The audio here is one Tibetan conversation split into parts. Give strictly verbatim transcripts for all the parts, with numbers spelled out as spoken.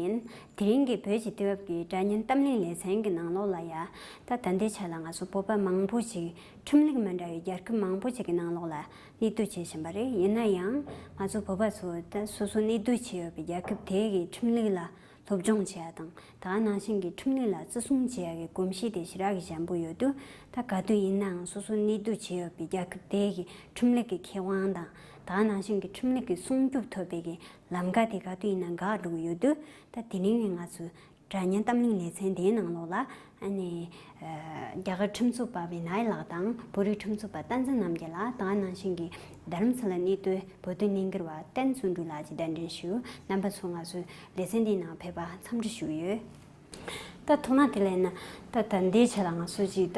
ཡིན། དེ་རིང་གི་བོད་ཀྱི་དུས་བབ་ཀྱི་སྒྲ་སྙན་གཏམ་གླེང་ལེ་ཚན་གྱི་ནང་ལོགས་ལ་ཡ། ད་ད་ལྟའི་ཆ་ལ་ང་ཚོ་བོད་པ་མང་པོ་ཞིག་ཁྲིམས་ལུགས་མི་འདྲ་བའི་རྒྱལ་ཁབ་མང་པོ་ཞིག་གི་ནང་ལོགས་ལ་གནས་སྡོད་བྱེད་བཞིན་པ་རེད། ཡིན་ན་ཡང་ང་ཚོ་བོད་པ་ཚོ་ད་སོ་སོ་གནས་སྡོད་བྱེད་ཡོད་པའི་རྒྱལ་ཁབ་དེ་གི་ཁྲིམས་ལུགས་ལ་སློབ་སྦྱོང་བྱེད་ཡ་དང་། ད་ག་ནང་བཞིན་གྱི་ཁྲིམས་ལུགས་ལ་བརྩི་སྲུང་བྱེད་ཡ་གི་གོམས་གཤིས་དེ་ཞེ་དྲག་གི་ཞན་པོ་ཡོད་དུས། ད་ག་དུས་ཡིན་ནའང་སོ་སོ་གནས་སྡོད་བྱེད་ཡོད་པའི་རྒྱལ་ཁབ་དེ་གི་ཁྲིམས་ལུགས་ཀྱི་ཁེ་དབང་དང་། ད་ག་ནང་བཞིན་གྱི་ཁྲིམས་ལུགས་ཀྱི་སྲུང་སྐྱོབ་ཐོབ་པའི་གི་ལམ་ཁ་དེ་ག་དུས་ཡིན་ན་འགག་འགྲོ་གི་ཡོད་དུས། ད་དེ་རིང་གི་ང་ཚོའི་སྒྲ་སྙན་གཏམ་གླེང་ལེ་ཚན་དེའི་ནང་ལོགས་ལ་ཨ་ནི། ཨ། རྒྱ་གར་ཁྲིམས་རྩོད་པ་བི་ནའི་ལགས་དང་བོད་རིགས་ཁྲིམས་རྩོད་པ་བསྟན་འཛིན་རྣམ་རྒྱལ་ལགས། ད་ག་ནང་བཞིན་གྱི་རྡ་རམ་ས་ལ་གནས་སྡོད་བོད་དོན་ལས་འགུལ་བ་བསྟན་བརྩོན་འགྲུས་ལགས་ཀྱིས་གདན་འདྲེན་ཞུ། རྣམ་པ་ཚོ་ང་ཚོའི་ལེ་ཚན་འདིའི་ནང་ཕེབས་པར་འཚམས་འདྲི་ཞུ་གི་ཡོད། ད་ཐོག་མ་དེ་ལ་ཡིན་ན། ད་ད་ལྟའི་ཆ་ལ་ང་ཚོ་ཅིག་ད་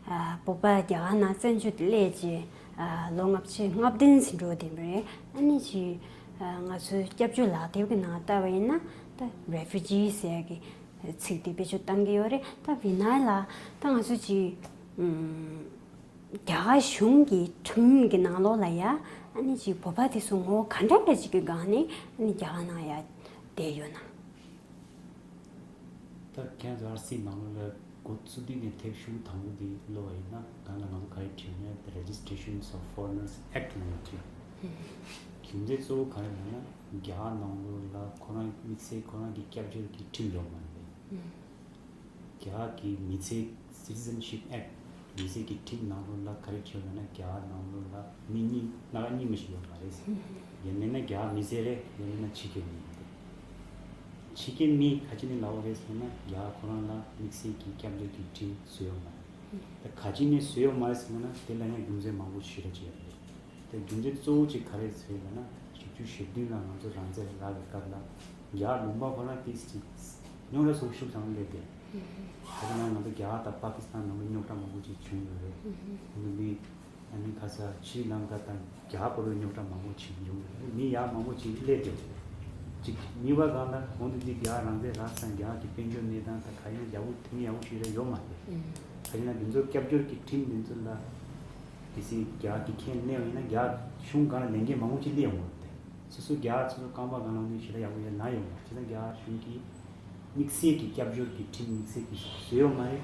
ཨ་བོད་པ་རྒྱ་གར་ནང་བཙན་བྱོལ་དུ་སླེབས་རྗེས་ཨ་ལོ་ལྔ་བཅུ་ང་བདུན་ཙམ་འགྲོ་བསྡད་པ་རེད། ཨ་ནི་ཅིག་ཨ་ང་ཚོའི་སྐྱབས་བཅོལ་ལག་དེབ་ཀྱི་ནང་ལྟ་བ་ཡིན་ན། ད་རེ་ཕུ་ཇི་ཟེར་ཡ་གི་ཚིག་དེ་བེད་སྤྱོད་བཏང་གི་ཡོད་རེད། ད་བི་ནའི་ལགས། ད་ང་ཚོ་ཅིག་ཨམ། རྒྱ་གར་གཞུང་གི་ཁྲིམས་ཀྱི་ནང་ལོགས་ལ་ཡ་ཨ་ནི་ཅིག་བོད་པ་དེ་ཚོ་ངོ་བོ་ག་འདྲ་འདྲ་ཅིག་གི་སྒང་ནས་ཨ་ནི་རྒྱ་གར་ནང་ཡ་བསྡད་ཡོད་ན། ད་ཁྱེད་ཚོ་ཨར་སི་ནང་ལོགས་ལ་འགོ་བཙུགས་དུས་ནས་དེབ་ཤུགས་དང་པོ་དེ་ཀློག་པ་ཡིན་ན། གང་ལ་ང་ཚོ་ག་རེ་བྲིས་ཡོད་ན། The Registrations of Foreigners Act ལབ་ཡོད་བྲིས། རྒྱུ་མཚན་གཙོ་བོ་ག་རེ་ལབ་ན། རྒྱ་གར་ནང་ལོགས་ལ་ཁོ་རང་དམིགས་བསལ་ཁོ་རང་གི་སྐྱབས་བཅོལ་གྱི་ཁྲིམས་ཡོད་མ་རེད། རྒྱ་གར་གྱི་མི་སེར། Citizenship Act མི་སེར་གྱི་ཁྲིམས་ནང་ལོགས་ལ་ག་རེ་བྲིས་ཡོད་ན། རྒྱ་གར་ནང་ལོགས་ལ་མི་གཉིས། སྣ་ཁ་གཉིས་མ་ཞིག་ཡོད་མ་རེད། ཡང་མིན་ན་རྒྱ་གར་མི་སེར་རེད། ཡང་མིན་ན་ཕྱི་རྒྱལ་མི་རེད། ཕྱི་རྒྱལ་མི་ག་ཅི་ནས་ལབ་པ་རེད་ཟེར་ན། རྒྱ་གར་ཁོ་རང་ལ་དམིགས་བསལ་གྱི་སྐྱབས་བཅོལ་གྱི་ཁྲིམས་བཟོས་ཡོད་མ་རེད། ད་ག་ཅི་ནས་བཟོས་ཡོད་མ་རེད་ཟེར་ན། དེ་ལ་ཡང་རྒྱུ་མཚན་མང་པོ་ཞིག་རེ་བྱས་ཡོད་རེད། དེ་རྒྱུ་མཚན་གཙོ་བོ་གཅིག་ག་རེ་ཟེར་ན། བཞི་བཅུ་ཞེ་བདུན་ལ་ང་ཚོ་རང་བཙན་རག་པའི་སྐབས་ལ། རྒྱ་གར་ལུང་པ་ཁོ་རང་དེ་ཅིག་རྙོག་དྲ་ཚོ་ཤུགས་ཆེན་པོ་སླེབས་ཏེ། ད་ནང་ང་ཚོ་རྒྱ་གར་དང་པ་ཀི་སི་ཐན་ནང་ལ་རྙོག་དྲ་མང་པོ་ཅིག་བྱུང་ཡོད་རེད། ཨ་ནི་མི། ཨ་ནི་ཁ་ས་ཤྲི་ལང་ཀ་དང་རྒྱ་གར་བར་རྙོག་དྲ་མང་པོ་ཅིག་བྱུང་ཡོད་རེད། མི་ཡག་མང་པོ་ཅིག་སླེབས་ཏེ། ཅིག་གཉིས་པ་སྒང་ལ་གོང་དུ་ཅིག་རྒྱ་གར་རང་བཙན་རག་ཙང་རྒྱ་གར་གྱི་དཔལ་འབྱོར་གནས་སྟངས་དང་ག་ཡིན་ན་ཡག་པོ། དེ་མིན་ཡག་པོ་ཞིག་རེ་ཡོད་མ་རེད། ག་ཡིན་ན་འདི་ཚོ་སྐྱབས་བཅོལ་གྱི་ཁྲིམས་འདི་ཚོ་ལ་གལ་སྲིད་རྒྱ་གར་གྱི་ཁས་ལེན་པ་ཡིན་ན། རྒྱ་གར་གཞུང་སྒང་ལ་ལས་འགན་མང་པོ་ཅིག་སླེབས་ཡོང་གི་རེད། སོ་སོ་རྒྱ་གར་སོ་སོ་རྐང་པ་སྒང་ལ་ནི་ཞེ་དྲག་ཡག་པོ་ཡོད་ན་ཡོང་གི་རེད། བྱས་ཙང་རྒྱ་གར་གཞུང་གིས་དམིགས་བསལ་གྱི་སྐྱབས་བཅོལ་གྱི་ཁྲིམས་དམིགས་བསལ་གྱི་བཟོས་ཡོད་མ་རེད།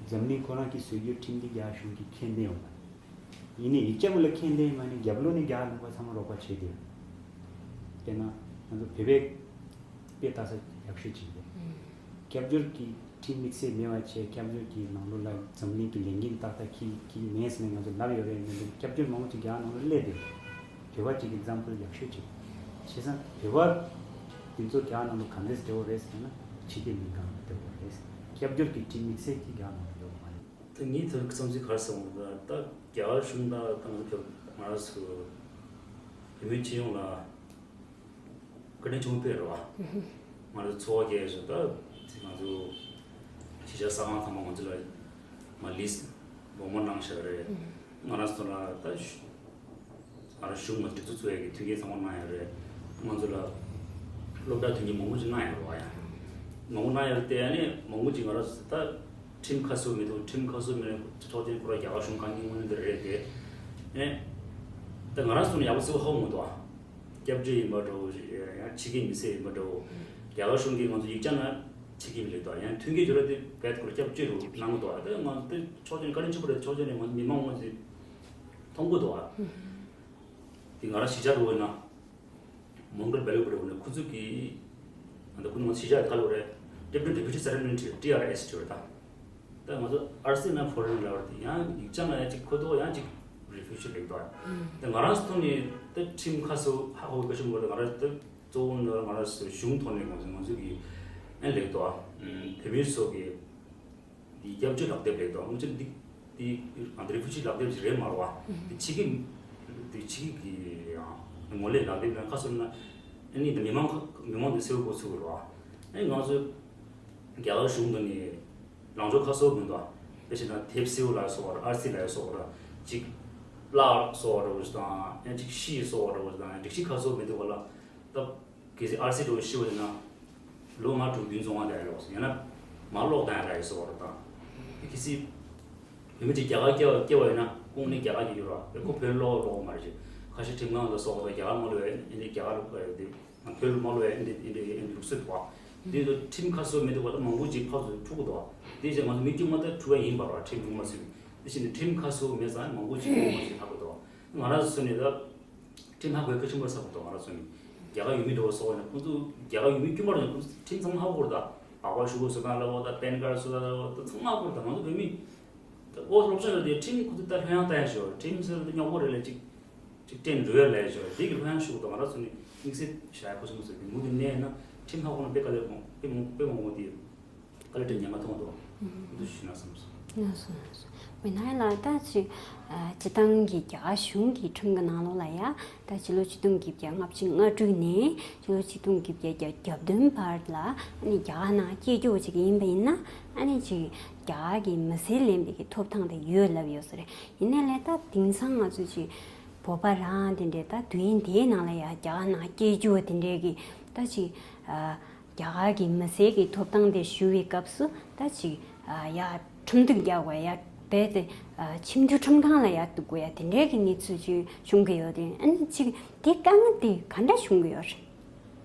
འཛམ་གླིང་ཁོ་རང་གིས་བཟོ་རྒྱུའི་ཁྲིམས་འདི་རྒྱ་གར་གཞུང་གིས་ཁས་ལེན་ཡོད་མ་རེད། ཡིན་ནའི་ཡིག་ཆ་བོ་ལ་ཁས་ལེན་མ་ནི་རྒྱབ་ལོགས་ནས་རྒྱ་གར་ལུང་པ་ཚང་མ་རོགས་པ་བྱས་ཏེ། དཔེར་ན་ང་ཚོ་བོད་པའི་དཔེ་ལྟ་ས་ཡག་ཤོས་ཅིག་རེད། སྐྱབས་བཅོལ་གྱི་ཁྲིམས་དམིགས་བསལ་མེད་པ་བྱས། སྐྱབས་བཅོལ་གྱི་ནང་ལོགས་ལ་འཛམ་གླིང་གི་ལས་འགན་ཏག་ཏག་འཁྱེར་འཁྱེར་མེད་ཟེར་ནས་ང་ཚོ་ལབ་ཡོད་རེད། མི་འདུག་སྐྱབས་བཅོལ་མང་པོ་ཅིག་རྒྱ་གར་ནང་ལ་སླེབས་ཏེ། བོད་པ་ཅིག་གི་example ཡག་ཤོས་ཅིག་བྱས་ཙང་། བོད་པ་དེ་ཚོ་རྒྱ་གར་ནང་ལ་ག་འདྲས་བསྡད་ཡོད་རེད་ཟེར་ན། ཕྱི་རྒྱལ་མི་སྒང་ལ་བསྡད་ཡོད་རེད། སྐྱབས་བཅོལ་གྱི་ཁྲིམས་དམིགས་བསལ་གྱི་རྒྱ་གར་ནང་ལ་ཡོད་མ་རེད། ད་ངས་ད་བསམ་ཚུལ་ག་རེ་བསམ་འོང་ད། ད་རྒྱ་གར་གཞུང་དང་ད་ང་ཚོ་ང་རང་ཚོ་བོད་མི་སྤྱི་ཡོངས་ལ་བཀའ་དྲིན་ཆེན་པོ་དཔེ་རེད་བ། ང་རང་ཚོ་འཚོ་བ་སྐྱེལ་ཞིང་། ད་ང་ཚོ་གཞིས་ཆགས་ས་ཁང་ཚང་མ་ང་ཚོ་ལ་མ་ལིས་སྦོམ་པོ་གནང་བཞག་རེད། ང་རང་ཚོ་ལ་ད་ང་རང་གཞུང་ལ་སྒྲིག་འཛུགས་བཙུགས་ཡས་ཀྱི་མཐུན་རྐྱེན་ཚང་མ་གནང་ཡོད་རེད། ང་ཚོ་ལ་སློབ་གྲྭ་མཐུན་རྐྱེན་མང་པོ་ཞིག་གནང་ཡོད་རེད་བ། ཡ་མང་པོ་གནང་ཡོད་རེད་དེ། ཨ་ནི་མང་པོ་ཅིག་ང་རང་ཚོ་ད་ཁྲིམས་ཁ་གསོ་མི་འདུག་ཁྲིམས་ཁ་གསོ་མི་འདུག་ཚོགས་ཆེན་ཁོ་ར་རྒྱ་གར་གཞུང་གང་གི་ངོས་ནས་འདི་རེད་དེ། ཨ་ནི་ད་ང་རང་ཚོ་ནས་ཡག་པོ་གསལ་པོ་ཧ་གོ་མི་འདུག་ཨ། སྐྱབས་བཅོལ་ཡིན་པ་འདྲ་བོ། ཡང་ཕྱི་རྒྱལ་མི་སེར་ཡིན་པ་འདྲ་བོ། རྒྱ་གར་གཞུང་གིས་ང་ཚོ་ཡིག་ཆ་ནང་ཕྱི་རྒྱལ་མི་ལབ་འདུག་ཡང་མཐུན་རྐྱེན་སྦྱོར་བ་དེ་རྦད་ཁོ་ར་སྐྱབས་བཅོལ་རུ་གནང་གི་འདུག་ཨ། དེ་ང་དེ་ཕྱོགས་གཅིག་ནས་བཀའ་དྲིན་ཆེན་པོ་རེད། ཕྱོགས་གཅིག་ནས་ང་ཚོ་མི་མང་ང་ཚོས་མཐོང་གི་འདུག་ཨ། དེ་ང་རང་གཞིས་ཆགས་འགྲོ་བས་ན། མོང་གལ་བལ་ཡུལ་པ་རེད་བ། ཁོ་ཚོ་གིས་ད་ཁོ་ཚོ་ང་ཚོ་གཞིས་ཆགས་ག་ལབ་རེད། Tibetan Refugee Settlement T R S ཟེར་བ་དང་། ད་ང་ཚོ་ཨར་སི་ན་ཕོ་རེན་ལབ་རེད། ཡང་ཡིག་ཆ་ན་ཡང་ཅིག་ཁོ་ཚོ་ཡང་ཅིག་རི་ཕུ་ཇི་ལབ་འདུག་ཨ། ད་ང་རང་ཚོ་ཐོག་ནས་ད་ཁྲིམས་ཁ་གསོ་ཧ་གོ་བའི་ཁ་ཤས་མ་རེད། ང་རང་ད་གཙོ་བོ་ནི་ང་རང་ཚོ་གཞུང་ཐོག་ནས་ང་ཚོ་ང་ཚོ་གི་ཨ་ལབ་འདུག་ཨ། བོད་མི་ཚོ་གི་འདི་སྐྱབས་བཅོལ་ལག་དེབ་ལབ་འདུག་སྔོན་ཆད་འདི་འདི་ཨ་རི་ཕུ་ཇི་ལག་དེབ་ཅིག་རེད་མ་རེད་བ། འདི་ཕྱི་རྒྱལ་འདི་ཕྱི་རྒྱལ་གྱི་ཨ་ངོས་ལེན་ལག་དེབ་ཡང་ཁ་གསོ་ན་ཨ་ནི་འདི་མི་མང་མི་མང་འདི་གསལ་པོ་གོ་ཚུགས་རེད་བ། ཨ་ནི་ང་ཚོ་རྒྱ་གར་གཞུང་དུ་ནི་ལངས་ཕྱོགས་ཁ་གསལ་པོ་མི་འདུག་དཔེ་བྱས་ན་དེབ་སེའུ་ལ་སོགས་པ། ཨར་སི་ལ་སོགས་པ། གཅིག་ལ་སོགས་པ་འདྲ་བོ་ཞིག་དང་། ཡང་གཅིག་ཤི་སོགས་པ་འདྲ་བོ་ཞིག་དང་། སྒྲིག་གཞི་ཁ་གསལ་མི་འདུག་པ་ལ། ད་གལ་སྲིད་ཨར་སི་འདྲ་བོ་ཤི་བ་ཡིན་ན་ལོ་ལྔ་དྲུག་བདུན་བཙོན་ཁང་བསྡད་ཡོད་ཟེར། ཡང་ན་མ་ལོག་བཏང་ཡ་རེད་སོགས་པ་དང་། གལ་སྲིད་བོད་མི་གཅིག་རྒྱ་གར་སྐྱེ་བ་སྐྱེ་བ་ཡིན་ན་སྐུ་ངོ་ནི་རྒྱ་གར་གྱི་ཡོད་ར། ཁོ་བོད་ལོག་ལོག་མ་རེད་ཅེས། ཁ་ཤས་ཁྲིམས་ཁང་ལ་སོགས་པ་རྒྱ་གར་མ་ལོག་ཡ་ཨེ་འདྲ་རྒྱ་གར་ལ་ཡོད་དེ། བོད་ལ་མ་ལོག་ཡ་ཨེ་འདྲ་ཨེ་འདྲ་ཨེ་འདྲ་ལུགས་སྲོལ་འདུག་བ། འདི་ཚོ་ཁྲིམས་ཁ་གསོ་མི་འདུག་པ་ད་མང་པོ་ཅིག་ཕར་ཚུར་འཁྲུག་གི་འདུག་དེ་བཞིན་ང་ཚོ་མི་དཀྱུས་མ་ད་འཁྲུག་པ་ཡིན་པ་ར་ཁྲིམས་སྲུང་མ་ཟེར་བའི་དེ་བཞིན་ཁྲིམས་ཁ་གསོ་མེད་ཙང་མང་པོ་ཅིག་འཁྲུག་མ་ཞིག་ལྷག་གི་འདུག་ང་རང་ཚོ་ནས་ད་ཁྲིམས་ཧ་གོ་གལ་ཆེན་པོ་ཟེར་གི་འདུག་ང་རང་ཚོ་ནས་རྒྱ་གར་ཡུལ་མི་འདྲ་བོ་སོགས་ནས་ཁོང་ཚོ་རྒྱ་གར་ཡུལ་མི་དཀྱུས་མ་ར་ནས་ཁོང་ཚོ་ཁྲིམས་ཚང་མ་ཧ་གོ་གི་རེད། ད་སྦག་སྦག་ཤོག་གུ་བཟོ་སྟངས་ལབ་དང་པན་ཁཱར་བཟོ་སྟངས་ལབ་དང་ཚང་མ་ཧ་གོ་གི་རེད། ད་ང་ཚོ་བོད་མི་ད་ཨོ་སློབ་སྦྱོང་ཡོད་དེ་ཁྲིམས་ཁོ་ཚོ་ལྟར་ལྷོད་ཡངས་ལྟ་ཡ་ཞོར་ཁྲིམས་ཟེར་དེ་རྙོག་པོ་རེད་ལས་ཅིག་ཅིག་སྤྲད་འགྲོ་ཡ་ལས་ཞོར་དེ་གི་ལྷོད་ཡངས་ཤུགས་དང་ང་རང་ཚོ་ནི་དམིགས་བསལ་བྱ་ཡ་ཁོ་ཚོ་མི་ཚོ་གི་མུ་མཐུད་ནས་ན་ཁྲིམས་ཧ་གོ་ན་དཔེ་དཀའ་ལས་མང་དཔེ་མང་དཔེ་མང་པོ་དེ་དཀའ་ལས་དེ་ཉེན་ཁ་མཐོང་འདུག་འདུ་ཞུ་ན་བསམ་སོང་། ལགས་སོ་ལགས་སོ། མི་ནའི་ལ་ད་ཅིག་སྤྱི་བཏང་གི་རྒྱ་གཞུང་གི་ཁྲིམས་ཀྱི་ནང་ལོགས་ལ་ཡ་ད་ཕྱི་ལོ་ཆིག་སྟོང་དགུ་བརྒྱ་ལྔ་བཅུ་ང་དྲུག་ནས་ཕྱི་ལོ་ཆིག་སྟོང་དགུ་བརྒྱ་བརྒྱད་ཅུ་གྱ་བདུན་བར་ལ་ཨ་ནི་རྒྱ་གར་ནང་སྐྱེས་རྒྱུ་ཅིག་ཡིན་པ་ཡིན་ན་ཨ་ནི་ཅིག་རྒྱ་གར་གྱི་མི་སེར་ལེན་པའི་གི་ཐོབ་ཐང་དེ་ཡོད་ལབ་ཡོད་ས་རེད། ཡིན་ནའི་ལས་ད་དེང་སང་ང་ཚོ་ཅིག་བོད་པ་རང་དེ་འདྲའི་ད་དུས་ཡུན་དེའི་ནང་ལ་ཡ་རྒྱ་གར་ནང་སྐྱེས་རྒྱུ་དེ་འདྲའི་གི་ད་ཅིག་ཨ་རྒྱ་གར་གྱི་མི་སེར་གྱི་ཐོབ་ཐང་དེ་ཞུ་བའི་སྐབས་སུ་ད་ཅིག་ཨ་ཡ་ཁྲིམས་གཏུག་རྒྱག་དགོས་ཡ་རྦད་དེ་ཨ་ཁྲིམས་མཐུན་ཁྲིམས་ཁང་ལ་ཡ་གཏུག་དགོས་ཡ་དེ་འདྲའི་གི་གནས་ཚུལ་ཅིག་བྱུང་གི་ཡོད་དེ། ཨ་ནི་ཅིག་དེ་དཀའ་ངལ་དེ་ག་འདྲ་བྱུང་གི་ཡོད་རེད།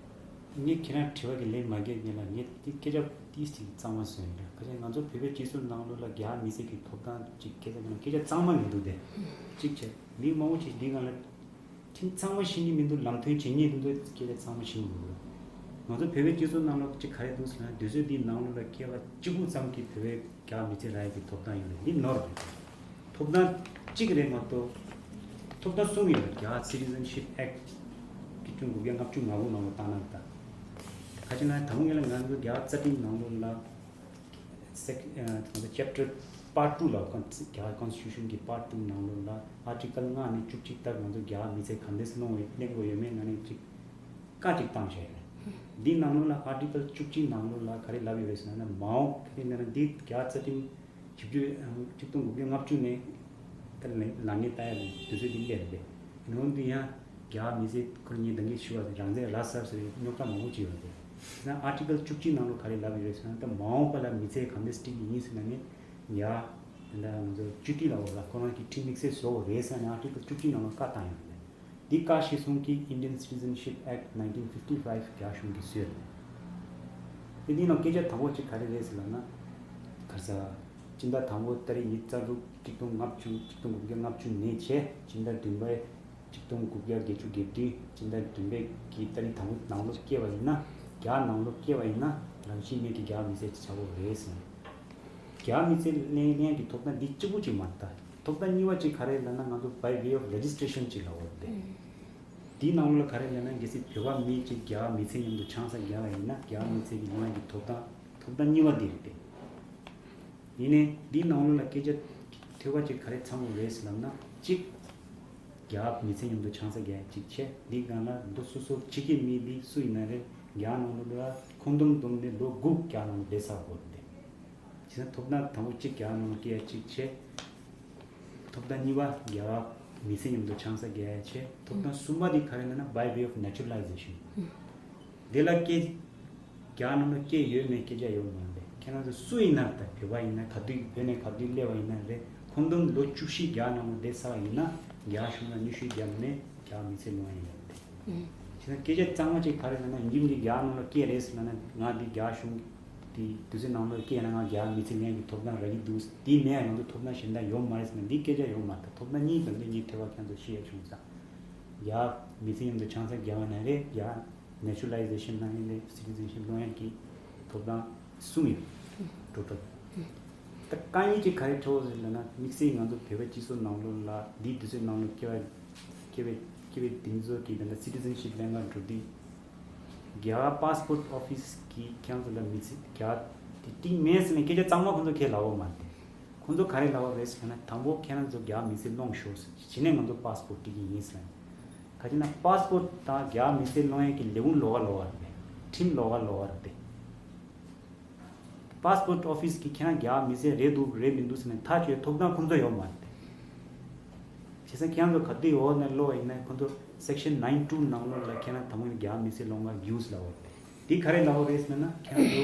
ངས་ཁྱེད་རང་དྲི་བ་གི་ལན་མ་རྒྱག་སྔོན་ལ་ངས་འདི་སྐད་ཆ་ཏིས་ཅིག་གཙང་མ་བཟོས་ཡིན་ལ། ཁ་ཅིག་ང་ཚོ་བོད་པའི་སྤྱི་ཚོགས་ནང་ལོགས་ལ་རྒྱ་མི་སེར་གྱི་ཐོབ་ཐང་ཅིག་སྐད་ཆ་ནང་སྐད་ཆ་གཙང་མ་མི་འདུག་སྟེ། གཅིག་བྱས་མི་མང་པོ་ཅིག་འདི་སྒང་ལ་ཁྲིམས་གཙང་མ་ཤེས་ཀྱི་མི་འདུག་ལམ་སྟོན་བྱེད་མཁན་མི་འདུག་སྐད་ཆ་གཙང་མ་ཤེས་ཀྱི་མི་འདུག་ང་ཚོ་བོད་པའི་སྤྱི་ཚོགས་ནང་ལོགས་ཅིག་ག་རེ་འདུག་ཟེར་ན་དུས་ཚོད་འདིའི་ནང་ལོགས་ལ་སྐྱེ་བ་གཅིག་པུ་ཙམ་གྱི་བོད་པའི་རྒྱ་མི་སེར་རག་ཡས་ཀྱི་ཐོབ་ཐང་ཡོད་རེད། འདི་ནོར་རེད། ཐོབ་ཐང་གཅིག་རེད་མ་གཏོགས་ཐོབ་ཐང་གསུམ་ཡོད་རེད། རྒྱ་Citizenship Act ཆིག་སྟོང་དགུ་བརྒྱ་ལྔ་བཅུ་ང་དགུ་ནང་ལ་བཏང་ན་ད། ག་ཅི་ན་དང་པོ་ངེད་ལ་ང་ཚོ་རྒྱ་རྩ་ཁྲིམས་ནང་ལོགས་ལ་Sec- ཨ་ང་ཚོ་Chapter Part two ལ་ཀོན་རྒྱ་Constitution གྱི་Part two ནང་ལོགས་ལ་Article ལྔ་ནས་བཅུ་གཅིག་ལྟར་ང་ཚོ་རྒྱ་མི་སེར་ག་འདྲས་སློང་བའི་གླེང་དགོས་ཡོད་མེད་ནང་ནས་གཅིག་བཀའ་གཅིག་བཏང་བཞག་ཡོད་རེད། འདི་ནང་ལོགས་ལ་Article བཅུ་གཅིག་ནང་ལོགས་ལ་ག་རེ་ལབ་ཡོད་རེད་ཟེར་ན་མའོ་ག་རེ་ལབ་ན་འདི་རྒྱ་རྩ་ཁྲིམས་བཞི་བཅུ་ཨ་ཆིག་སྟོང་དགུ་བརྒྱ་ལྔ་བཅུ་ནས་ད་ལ་ལག་ལེན་བསྟར་ཡ་ལ་དུས་ཚོད་འདི་སླེབས་རེད། ཡིན་ནའང་འདི་ཡང་རྒྱ་མི་སེར་ཁོ་ངས་ད་གིན་ཞུས་པ་རང་བཙན་རག་ཚར་ཟེར་རྙོག་དྲ་མང་པོ་ཅིག་ཡོད་རེད། ཡིན་ན་Article བཅུ་གཅིག་ནང་ལོགས་ག་རེ་ལབ་ཡོད་རེད་ཟེར་ན་ད་མ་འོངས་པ་ལ་མི་ཚེ་ག་འདྲས་སྐྱེལ་གྱི་ཡིན་ཟེར་ན་ནི་ཡ་ད་ང་ཚོ་སྤྱི་འཐུས་ལ་འོ་ལ་ཁོ་རང་གི་ཁྲིམས་དམིགས་བསལ་བཟོ་དགོས་རེད་ཟེར་ནས་Article བཅུ་གཅིག་ནང་ལོགས་བཀའ་བཏང་ཡོད་རེད། འདི་བཀའ་གཞིར་བཟུང་གིས་Indian Citizenship Act nineteen fifty five རྒྱ་གཞུང་གིས་བཟོས་རེད། དེ་འདི་ནང་སྐད་ཆ་དང་པོ་གཅིག་ག་རེ་རེད་ཟེར་ལབ་ན། ག་རེ་ཟ། སྤྱི་ཟླ་དང་པོ་ཏ་རིག་ཉི་ཤུ་རྩ་དྲུག་ཆིག་སྟོང་ལྔ་བཅུ་ཆིག་སྟོང་དགུ་བརྒྱ་ལྔ་བཅུ་ནས་བྱས་སྤྱི་ཟླ་བདུན་པའི་ཆིག་སྟོང་དགུ་བརྒྱ་བརྒྱད་ཅུ་གྱ་བདུན་སྤྱི་ཟླ་བདུན་པའི་གི་ཏ་རིག་དང་པོ་ནང་ལོགས་སྐྱེས་པ་ཡིན་ན། རྒྱ་ནང་ལོགས་སྐྱེས་པ་ཡིན་ན་རང་བཞིན་མེད་ཀྱི་རྒྱ་མི་སེར་ཆགས་ཡོད་རེད་ཟེར། རྒྱ་མི་སེར་ལེན་ལེན་གྱི་ཐོབ་ཐང་འདི་གཅིག་པུ་གཅིག་མ་རེད་ད། ཐོབ་ཐང་གཉིས་པ་གཅིག་ག་རེ་ལབ་ན་ང་ཚོ་by way of registration གཅིག་ལབ་ཡོད་རེད། འདིའི་ནང་ལོགས་ལ་ག་རེ་ལབ་ན་གལ་སྲིད་བོད་པ་མི་གཅིག་རྒྱ་མི་ཚེ་མཉམ་དུ་ཆང་ས་བརྒྱབ་པ་ཡིན་ན་རྒྱ་མི་ཚེ་གི་ལོན་གྱི་ཐོབ་ཐང་ཐོབ་ཐང་གཉིས་པ་འདི་རེད་དེ། ཡིན་ནའི་འདིའི་ནང་ལོགས་ལ་སྐད་ཆ་ཐོས་པ་གཅིག་ག་རེ་ཚང་དགོས་རེད་ཟེར་ལབ་ན་གཅིག་རྒྱ་མི་ཚེ་མཉམ་དུ་ཆང་ས་བརྒྱབ་ཡ་གཅིག་བྱས། འདིའི་སྒང་ལ་མདོ་སོ་སོ་ཕྱི་རྒྱལ་མི་འདི་སུ་ཡིན་ན་རེད་རྒྱ་ནང་ལོགས་ལ་ཁོང་འདོམ་བསྡོམས་ནས་ལོ་དགུ་རྒྱ་ནང་ལ་བསྡད་ཚར་དགོས་རེད་དེ། བྱས་ན་ཐོབ་ཐང་དང་པོ་གཅིག་རྒྱ་ནང་སྐྱེ་ཡ་གཅིག་བྱས། ཐོབ་ཐང་གཉིས་པ་རྒྱ་མི་ཚེ་མཉམ་དུ་ཆང་ས་བརྒྱབ་ཡ་བྱས། ཐོབ་ཐང་གསུམ་པ་དེ་ག་རེ་ལབ་ན་by way of naturalization། དེ་ལ་སྐྱེ་རྒྱ་ནང་སྐྱེ་ཡོད་མེད་སྐད་ཆ་ཡོད་མ་རེད། ཁྱེད་རང་ཚོ་སུ་ཡིན་ན་ད་བོད་པ་ཡིན་ན་ག་དུས་བོད་ནས་ག་དུས་སླེབས་པ་ཡིན་ན་རེད། ཁོང་འདོམ་ལོ་བཅུ་བཞི་རྒྱ་ནང་ལ་བསྡད་ཚར་བ་ཡིན་ན་རྒྱ་གཞུང་ལ་གནོན་ཤུགས་བརྒྱབ་ནས་རྒྱ་མི་ཚེ་ལོན་ཡ་ཡོད་རེད། བྱས་ན་སྐད་ཆ་གཙང་མ་གཅིག་ག་རེ་ལབ་ན་ཡིན་གྱི་རྒྱ་ནང་ལ་སྐྱེས་རེད་ཟེར་ལབ་ན་ང་འདི་རྒྱ་གཞུང་དེ་དུས་ཚོད་ནང་ལ་སྐྱེས་ན་ང་རྒྱ་མི་ཚེ་ལེན་གྱི་ཐོབ་ཐང་རག་གི་འདུག་དེ་མེད་ཡ་ང་ཚོ་ཐོབ་ཐང་གཞན་དག་ཡོད་མ་རེད་ཟེར་ན་འདི་སྐད་ཆ་ཡོད་མ་རེད། ཐོབ་ཐང་གཉིས་དང་འདི་གཉིས་ཐེ་བ་ཁྱེད་ཚོ་ཤེས་ཡ་བྱུང་ཙང་རྒྱ་མི་ཚེ་མཉམ་དུ་ཆང་ས་བརྒྱབ་པ་ན་རེད། རྒྱ་naturalization ནང་ཡིན་ནའི་citizenship ལོན་ཡ་གི་ཐོབ་ཐང་གསུམ་ཡོད། total ད་དཀའ་ངལ་གཅིག་ག་རེ་འཕྲད་ཡོད་ཟེར་ལབ་ན་དམིགས་བསལ་ང་ཚོ་བོད་པའི་སྤྱི་ཚོགས་ནང་ལོགས་ལ་འདིའི་དུས་ཚོད་ནང་ལོགས་སྐྱེ་བ་སྐྱེ་བའི་སྐྱེ་བའི་འདི་ཚོ་གི་ད་ལྟ་citizenship ལེན་ག་འགྲོ་དུས་རྒྱ་གར་passport office གིས་ཁྱེད་ཚོ་ལ་མི་ཚེ་རྒྱ་དེ་ཏིག་མེད་ཟེར་ནས་སྐད་ཆ་གཙང་མ་ཁོང་ཚོ་ཁས་ལབ་ཡོད་མ་རེད། ཁོང་ཚོ་ག་རེ་ལབ་པ་རེད་ཟེར་ན་དང་པོ་ཁྱེད་རང་ཚོ་རྒྱ་མི་ཚེ་ལོན་ཤོག་ཟེར་བྱས་ནས་ང་ཚོ་passport སྤྲད་ཀྱི་ཡིན་ཟེར། ག་ཅི་ན་passport དང་རྒྱ་མི་ཚེ་ལོན་ཡས་ཀྱི་ལས་ཁུངས་ལོགས་ཀ་ལོགས་ཀ་རེད་པས། ཁྲིམས་ལོགས་ཀ་ལོགས་ཀ་རེད་པས། passport office གིས་ཁྱེད་རང་རྒྱ་མི་ཚེ་རེད་འདུག་རེད་མི་འདུག་ཟེར་ནས་ཐག་གཅོད་ཐོབ་ཐང་ཁོང་ཚོ་ཡོད་མ་རེད་པས། བྱས་ཙང་ཁྱེད་རང་ཚོ་ག་དུས་འོག་ནས་ལོག་ཡིན་ན་ཁོང་ཚོ་section nine two ནང་ལོགས་ལ་ཁྱེད་རང་དང་པོ་ནས་རྒྱ་མི་ཚེ་ལོན་ག་རྒྱུགས་ལབ་པ་རེད་པས། འདི་ག་རེ་ལབ་པ་རེད་ཟེར་ན་ཁྱེད་རང་ཚོ་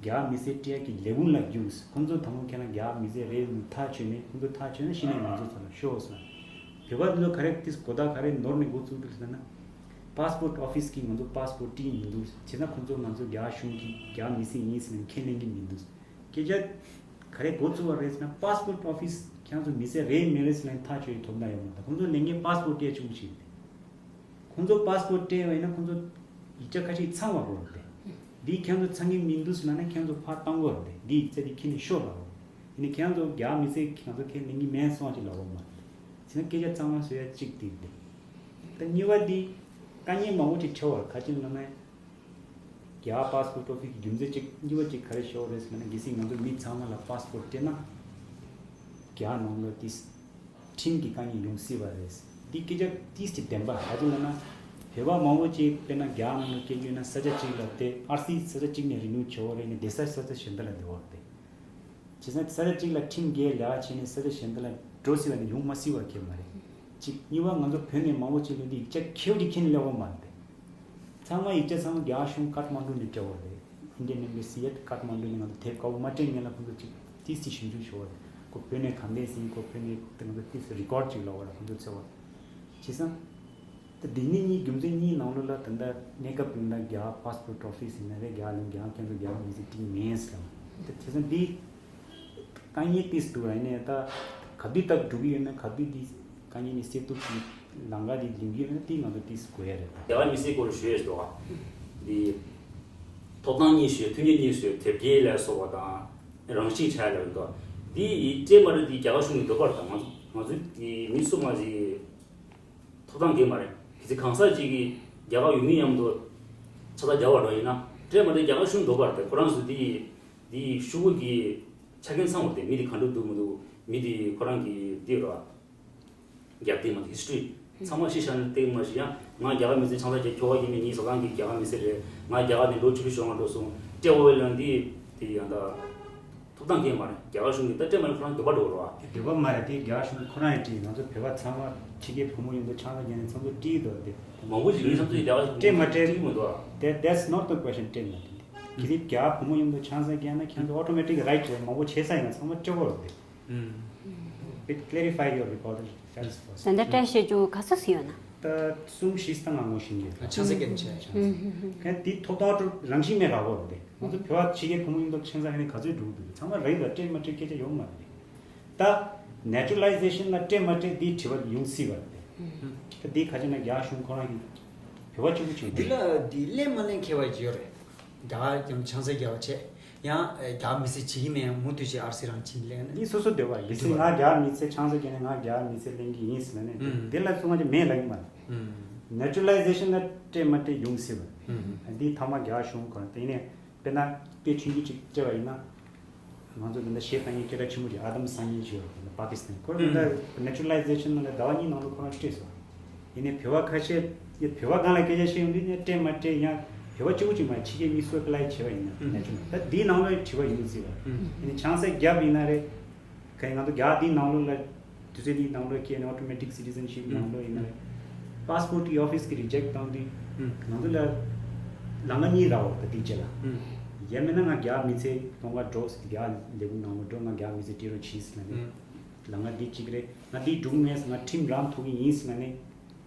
རྒྱ་མི་སེར་སྤྲད་ཡ་གི་ལས་ཁུངས་ལ་རྒྱུགས། ཁོང་ཚོ་དང་པོ་ཁྱེད་རང་རྒྱ་མི་སེར་རེད་མིན་ཐག་ཆོད་ནས་ཁོང་ཚོ་ཐག་ཆོད་ན་གཞི་ནས་ང་ཚོ་ཚོ་ལ་ཤོག་ཟེར། བོད་པ་འདི་ཚོ་ག་རེ་ཏིས་གོ་བརྡ་ག་རེ་ནོར་ནས་འགོ་བཙུགས་འདུག་ཟེར་ན། པཱ་སི་པོར་ཊི་ཨོ་ཕི་སི་གིས་ང་ཚོ་པཱ་སི་པོར་ཊི་སྤྲད་མི་འདུག་བྱས་ན་ཁོང་ཚོ་ང་ཚོ་རྒྱ་གཞུང་གི་རྒྱ་མི་སེར་ཡིན་ཟེར་ནས་ཁས་ལེན་གྱི་མི་འདུག་སྐད་ཆ་ག་རེ་འགོ་བཙུགས་པ་རེད་ཟེར་ན། པཱ་སི་པོར་ཊི་ཨོ་ཕི་སི་ཁྱེད་ཚོ་མི་སེར་རེད་མི་རེད་ཟེར་ནས་ཐག་གཅོད་ཡའི་ཐོབ་ཐང་ཡོད་མ་རེད། ཁོང་ཚོ་ལས་འགན་པཱ་སི་པོར་ཊི་སྤྲད་ཆོག་གི་ཞིག་རེད། ཁོང་ཚོ་པཱ་སི་པོར་ཊི་སྤྲད་པ་ཡིན་ན་ཁོང་ཚོ་ཡིག་ཆ་ཁ་ཤས་ཚང་བ་དགོས་རེད་དེ། འདི་ཁྱེད་ཚོ་ཚང་གི་མི་འདུག་ཟེར་ན་ཁྱེད་ཚོ་ཕར་བཏང་དགོས་རེད་དེ། འདི་ཡིག་ཆ་འདི་ཁྱེར་ནས་ཤོག་ལབ་དགོས་རེད། ཡིན་ནའི་ཁྱེད་ཚོ་རྒྱ་མི་སེར་ང་ཚོ་ཁས་ལེན་གྱི་མེད་གསུངས་པ་ཅིག་ལབ་དགོས་མ་རེད། བྱས་ན་སྐད་ཆ་གཙང་མ་བཟོ་ཡ་གཅིག་འདི་རེད། ད་གཉིས་པ་འདི་དཀའ་ངལ་མང་པོ་ཅིག་འཕྲད་པ་རེད། ག་ཅི་ལབ་ན། རྒྱ་པཱ་སི་པོར་ཊི་ཨོ་ཕི་སི་གི་རྒྱུ་མཚན་གཅིག་གཉིས་པ་གཅིག་ག་རེ་ཤོར་རེད་ཟེར་ན། གལ་སྲིད་ང་ཚོ་མི་ཚང་མ་ལ་པཱ་སི་པོར་ཊི་སྤྲད་ན། རྒྱ་ནང་ལ་ཏིས་ཁྲིམས་ཀྱི་དཀའ་ངལ་ཡོང་སྲིད་པ་རེད། འདི་སྐད་ཆ་ཏིས་ཀྱི་བདེན་པ་ཧ་ཅང་ལབ་ན། བོད་པ་མང་པོ་ཅིག་དཔེར་ན་རྒྱ་ནང་ལ་སྐྱེ་རྒྱུ་ཡིན་ན་ས་ཆ་གཅིག་ལ་དེ་ཨར་སི་ས་ཆ་གཅིག་ནས་རི་ནིའུ་བྱེད་དགོས་རེད་ནས་བསྡད་ས་ས་ཆ་གཞན་དག་ལ་བསྡད་དགོས་རེད། བྱས་ཙང་ས་ཆ་གཅིག་ལ་ཁྲིམས་འགལ་ལས་ཀ་བྱས་ནས་ས་ཆ་གཞན་དག་ལ་འགྲོ་སྲིད་པ་ནི་ཡོང་མ་སྲིད་པ་ཁེལ་མ་རེད། གཅིག་གཉིས་པ་ང་ཚོ་བོད་ནས་མང་པོ་ཅིག་ལ་འདི་ཡིག་ཆ་ཁྱེའུ་ཅིག་ཁྱེར་ནས་སླེབས་པ་མ་རེད། ཚང་མ་ཡིག་ཆ་ཚང་མ་རྒྱ་གཞུང་ཀཏ་མན་ཌུ་ནས་སྤྲད་པ་རེད། Indian Embassy at Kathmandu ནས་ང་ཚོ་དེབ་དཀར་པོ་མ་སྤྲད་སྔོན་ལ་ཁོང་ཚོ་ཅིག་ཏིས་ཏིས་ཞིབ་འཇུག་ཞུ་བ་རེད། ཁོ་བོད་ནས་ག་འདྲས་ཟིན། ཁོ་བོད་ནས་དེ་ང་ཚོ་ཏིས་རི་ཀོཌ་ཅིག་ལབ་པ་རེད། ཁོང་ཚོ་འཚོལ་བ། བྱས་ཙང་། ད་འདི་ནི་གཉིས་རྒྱུ་མཚན་གཉིས་ནང་ལོགས་ལ་ད་ལྟ་གནས་སྐབས་དེ་འདྲ་རྒྱ་པཱ་སི་པོར་ཊི་ཨོ་ཕི་སི་ཡིན་ན་རེད། རྒྱ་ལ་རྒྱ་ཁྱོད་ཚོ་རྒྱ་མི་སེར་སྤྲད་མེད་ཟེར་བ། ད་དེ་ཚོ་འདི་དཀའ་ངལ་ཏིས་འདུག་ཨ་ནི་ད་ག་དུས་ལྟར་འགྲོ་གི་ཡོད་ན། ག་དུས་འདི་དཀའ་ངལ་ནི་སེལ་ཐུབ་ཀྱི་ལམ་ཁ་འདི་འཛིན་གྱི་ཡོད་ན་འདི་ང་ཚོ་ཏིས་དགོས་ཡ་རེད། རྒྱ་གར་མི་སེར་སྐོར་ཞུ་ཡ་ཞིག་འདུག་ཨ། འདི་ཐོབ་ཐང་གཉིས་ཞུ་ཡ། ཐོན་སྐྱེད་གཉིས་ཞུ་ཡ། དེབ་སྐྱེལ་ལ་སོགས་པ་དང་རང་བཞིན་ཆགས་ཡ་ལ་འདུག་ཨ། འདི་སྤྲད་མ་སྤྲད་འདི་རྒྱ་གར་གཞུང་གི་འདོད་པ་རེད། ད་ང་ཚོ་ང་ཚོ་འདི་མི་སུ་མ་ཞིག་ཐོབ་ཐང་གང་ཡང་མ་རེད། གལ་སྲིད་གང་ཟག་ཅིག་གིས་རྒྱ་གར་ཡུལ་མི་མཉམ་དུ་ཆ་ཚང་རྒྱག་པ་འདྲ་ཡིན་ན། སྤྲད་མ་སྤྲད་རྒྱ་གར་གཞུང་འདོད་པ་རེད་དེ། ཁོ་རང་ཚོ་འདི་འདི་ཤོག་བུ་གི་ཆ་རྐྱེན་ཚང་བ་རེད་དེ། མི་འདི་ག་འདྲ་འདུག་མི་འདུག་མི་འདི་ཁོ་རང་གི་འདི་རེད་བ། རྒྱབ་རྟེན་མ་ཧིས་ཊོ་རི་ཚང་མ་ཤེས་བྱ་ནས་སྟེང་མ་ཞིག་ཡང་ང་རྒྱ་གར་མི་སེར་ཆང་ས་རྒྱག་ཁྱོ་ག་ཡིན་མིན་ངའི་བཟའ་ཚང་གི་རྒྱ་གར་མི་སེར་རེད། ང་རྒྱ་གར་ནས་ལོ་བཅུ་དྲུག་ཞོག་ང་འགྲོ་སོང་། སྤྲད་འོས་ལ་འདི་དེ་ཡང་ད། ཐོབ་ཐང་གང་ཡང་མ་རེད། རྒྱ་གར་གཞུང་གིས་ད་སྤྲད་མ་རེད། ཁོ་རང་འདོད་པ་འགྲོ་རོགས་ཨ། དེ་འདོད་པ་མ་རེད། དེ་རྒྱ་གར་གཞུང་གིས་ཁོ་རང་ཡང་སྤྲད། ང་ཚོ་བོད་པ་ཚང་མ་ཕྱི་རྒྱལ་བུ་མོ་ཡོང་དུས་ཆང་ས་བརྒྱབ་ནས་ཚང་མ་སྤྲད་འདུག་དེ། མང་པོ་ཞིག་ཡིན་བསམ་ཚུལ་རྒྱ་གར་གཞུང་སྤྲད་མ་སྤྲད་སྤྲད་མི་འདུག་ཨ། དེ་that's not the question. སྤྲད་མ་སྤྲད། གལ་སྲིད་རྒྱ་གར་བུ་མོ་ཡོང་དུས་ཆང་ས་བརྒྱབ་ན་ཁྱེད་ཚོ་automatic right རེད། མང་པོ་བྱེད་ས་ཡིན་ན་ཚང་མ་སྤྲད་དགོས་རེད་དེ། It clarify your reporter fellas first. ད་ལྟ་བཀྲ་ཤིས་ལྗོངས་ག་ཚོད་ཟིན་ཡོད་ན། ད་གསུམ་བཞི་ཙམ་ང་ངོ་ཤེས་ཀྱི་ཡོད། ཆང་ས་སྐྱེལ་ཆེ་ཆང་ས། ཁན་དེ་ཐོབ་ཐང་རང་བཞིན་མེད་རག་གོ་རེད། ང་ཚོ་བོད་པ་ཕྱི་རྒྱལ་བུ་མོ་ཡིན་མདོག་ཆང་ས་ཁན་ག་ཚོད་འགྲོ་གི་འདུག་ཚང་མ་རེད་ལ་སྤྲད་མ་སྤྲད་སྐད་ཆ་ཡོང་མ་རེད། ད་naturalization ལ་སྤྲད་མ་སྤྲད་དེའི་དྲི་བ་ཡོང་སྲིད་པ་རེད། ད་དེ་ག་ཅི་ན་རྒྱ་གཞུང་ཁོ་རང་གི་བོད་པ་གཅིག་པུ་བྱུང་འདི་ལ་འདི་ལེན་མ་ལེན་ཁྱད་པར་ཅི་ཡོད་རེད། རྒྱ་གར་ཀྱང་ཆང་ས་རྒྱག་པ་བྱས། ཡང་རྒྱ་མི་སེར་བྱེད་ཀྱི་མེད། མུ་མཐུད་བྱས་ཨར་སི་རང་ཕྱིན་ལེན་ན་འདི་སོ་སོ་འདོད་པ་རེད། གལ་སྲིད་ང་རྒྱ་མི་སེར་ཆང་ས་བརྒྱབ་ནས་ང་རྒྱ་མི་སེར་ལེན་གྱི་ཡིན་ཟེར་ན་ནི་འདི་ལ་སུ་ང་ཅི་མེད་ལབ་ཀྱི་མ་རེད། naturalization ལ་སྤྲད་མ་སྤྲད་ཡོང་སྲིད་པ་རེད། འདི་ཐ་མ་རྒྱ་གཞུང་གང་དེ་ནས་དཔེར་ན་དཔེ་ཆུང་ཆུང་ཅིག་སྤྲད་པ་ཡིན་ན། ང་ཚོ་འདི་འདྲ་གཞས་བཏང་མཁན་སྐད་གྲགས་ཆེན་པོ་ཅིག་ཨ་དམ་སང་ཉིན་ཞུ་བ་པ་ཀི་སི་ཐན་ཁོ་རང་འདི་འདྲ་naturalization ནང་ལ་ཟླ་བ་གཉིས་ནང་ལ་ཁོ་རང་སྤྲད་སོང་། ཡིན་ནའི་བོད་པ་ཁ་ཤས་ཡ་བོད་པ་སྒང་ལ་སྐད་ཆ་བཤད་ཡོང་དུས་ནས་སྤྲད་མ་སྤྲད་ཡང་བོད་པ་གཅིག་པུ་གཅིག་མ་ཕྱི་རྒྱལ་མི་སུ་ཨེ་པ་ལའི་བྱས་པ་ཡིན་ན་ནས་ཆུང་ད་འདིའི་ནང་ལ་དྲི་བ་ཡོང་སྲིད་པ། ཡིན་ནའི་ཆང་ས་བརྒྱབ་ཡིན་ན་རེད། ཁ་ཡིན་ང་ཚོ་རྒྱ་འདིའི་ནང་ལོགས་ལ་དུས་ཚོད་འདིའི་ནང་ལོགས་སྐྱེས་ནས་automatic citizenship ནང་ལོགས་ཡིན་ན་རེད། པཱ་སི་པོར་ཊི་གི་ཨོ་ཕི་སི་གི་རི་ཇེག་བཏང་དུས་ང་ཚོ་ལ་ལམ་ཁ་གཉིས་རག་འོ་ད་དེའི་རྗེས་ལ། ཡང་མིན་ན་ང་རྒྱ་མི་ཚེ་སྟོང་པ་འགྲོ་རྒྱ་ལས་ཁུངས་ནང་ལ་འགྲོ་ང་རྒྱ་མི་ཚེ་སྤྲད་རོགས་གྱིས་ཟེར་ན་རེད། ལམ་ཁ་འདི་གཅིག་རེད། ང་འདི་སྒྲུབ་ངེས་ང་ཁྲིམས་རང་ཐོག་གི་ཡིན་ཟེར་ན་ནི།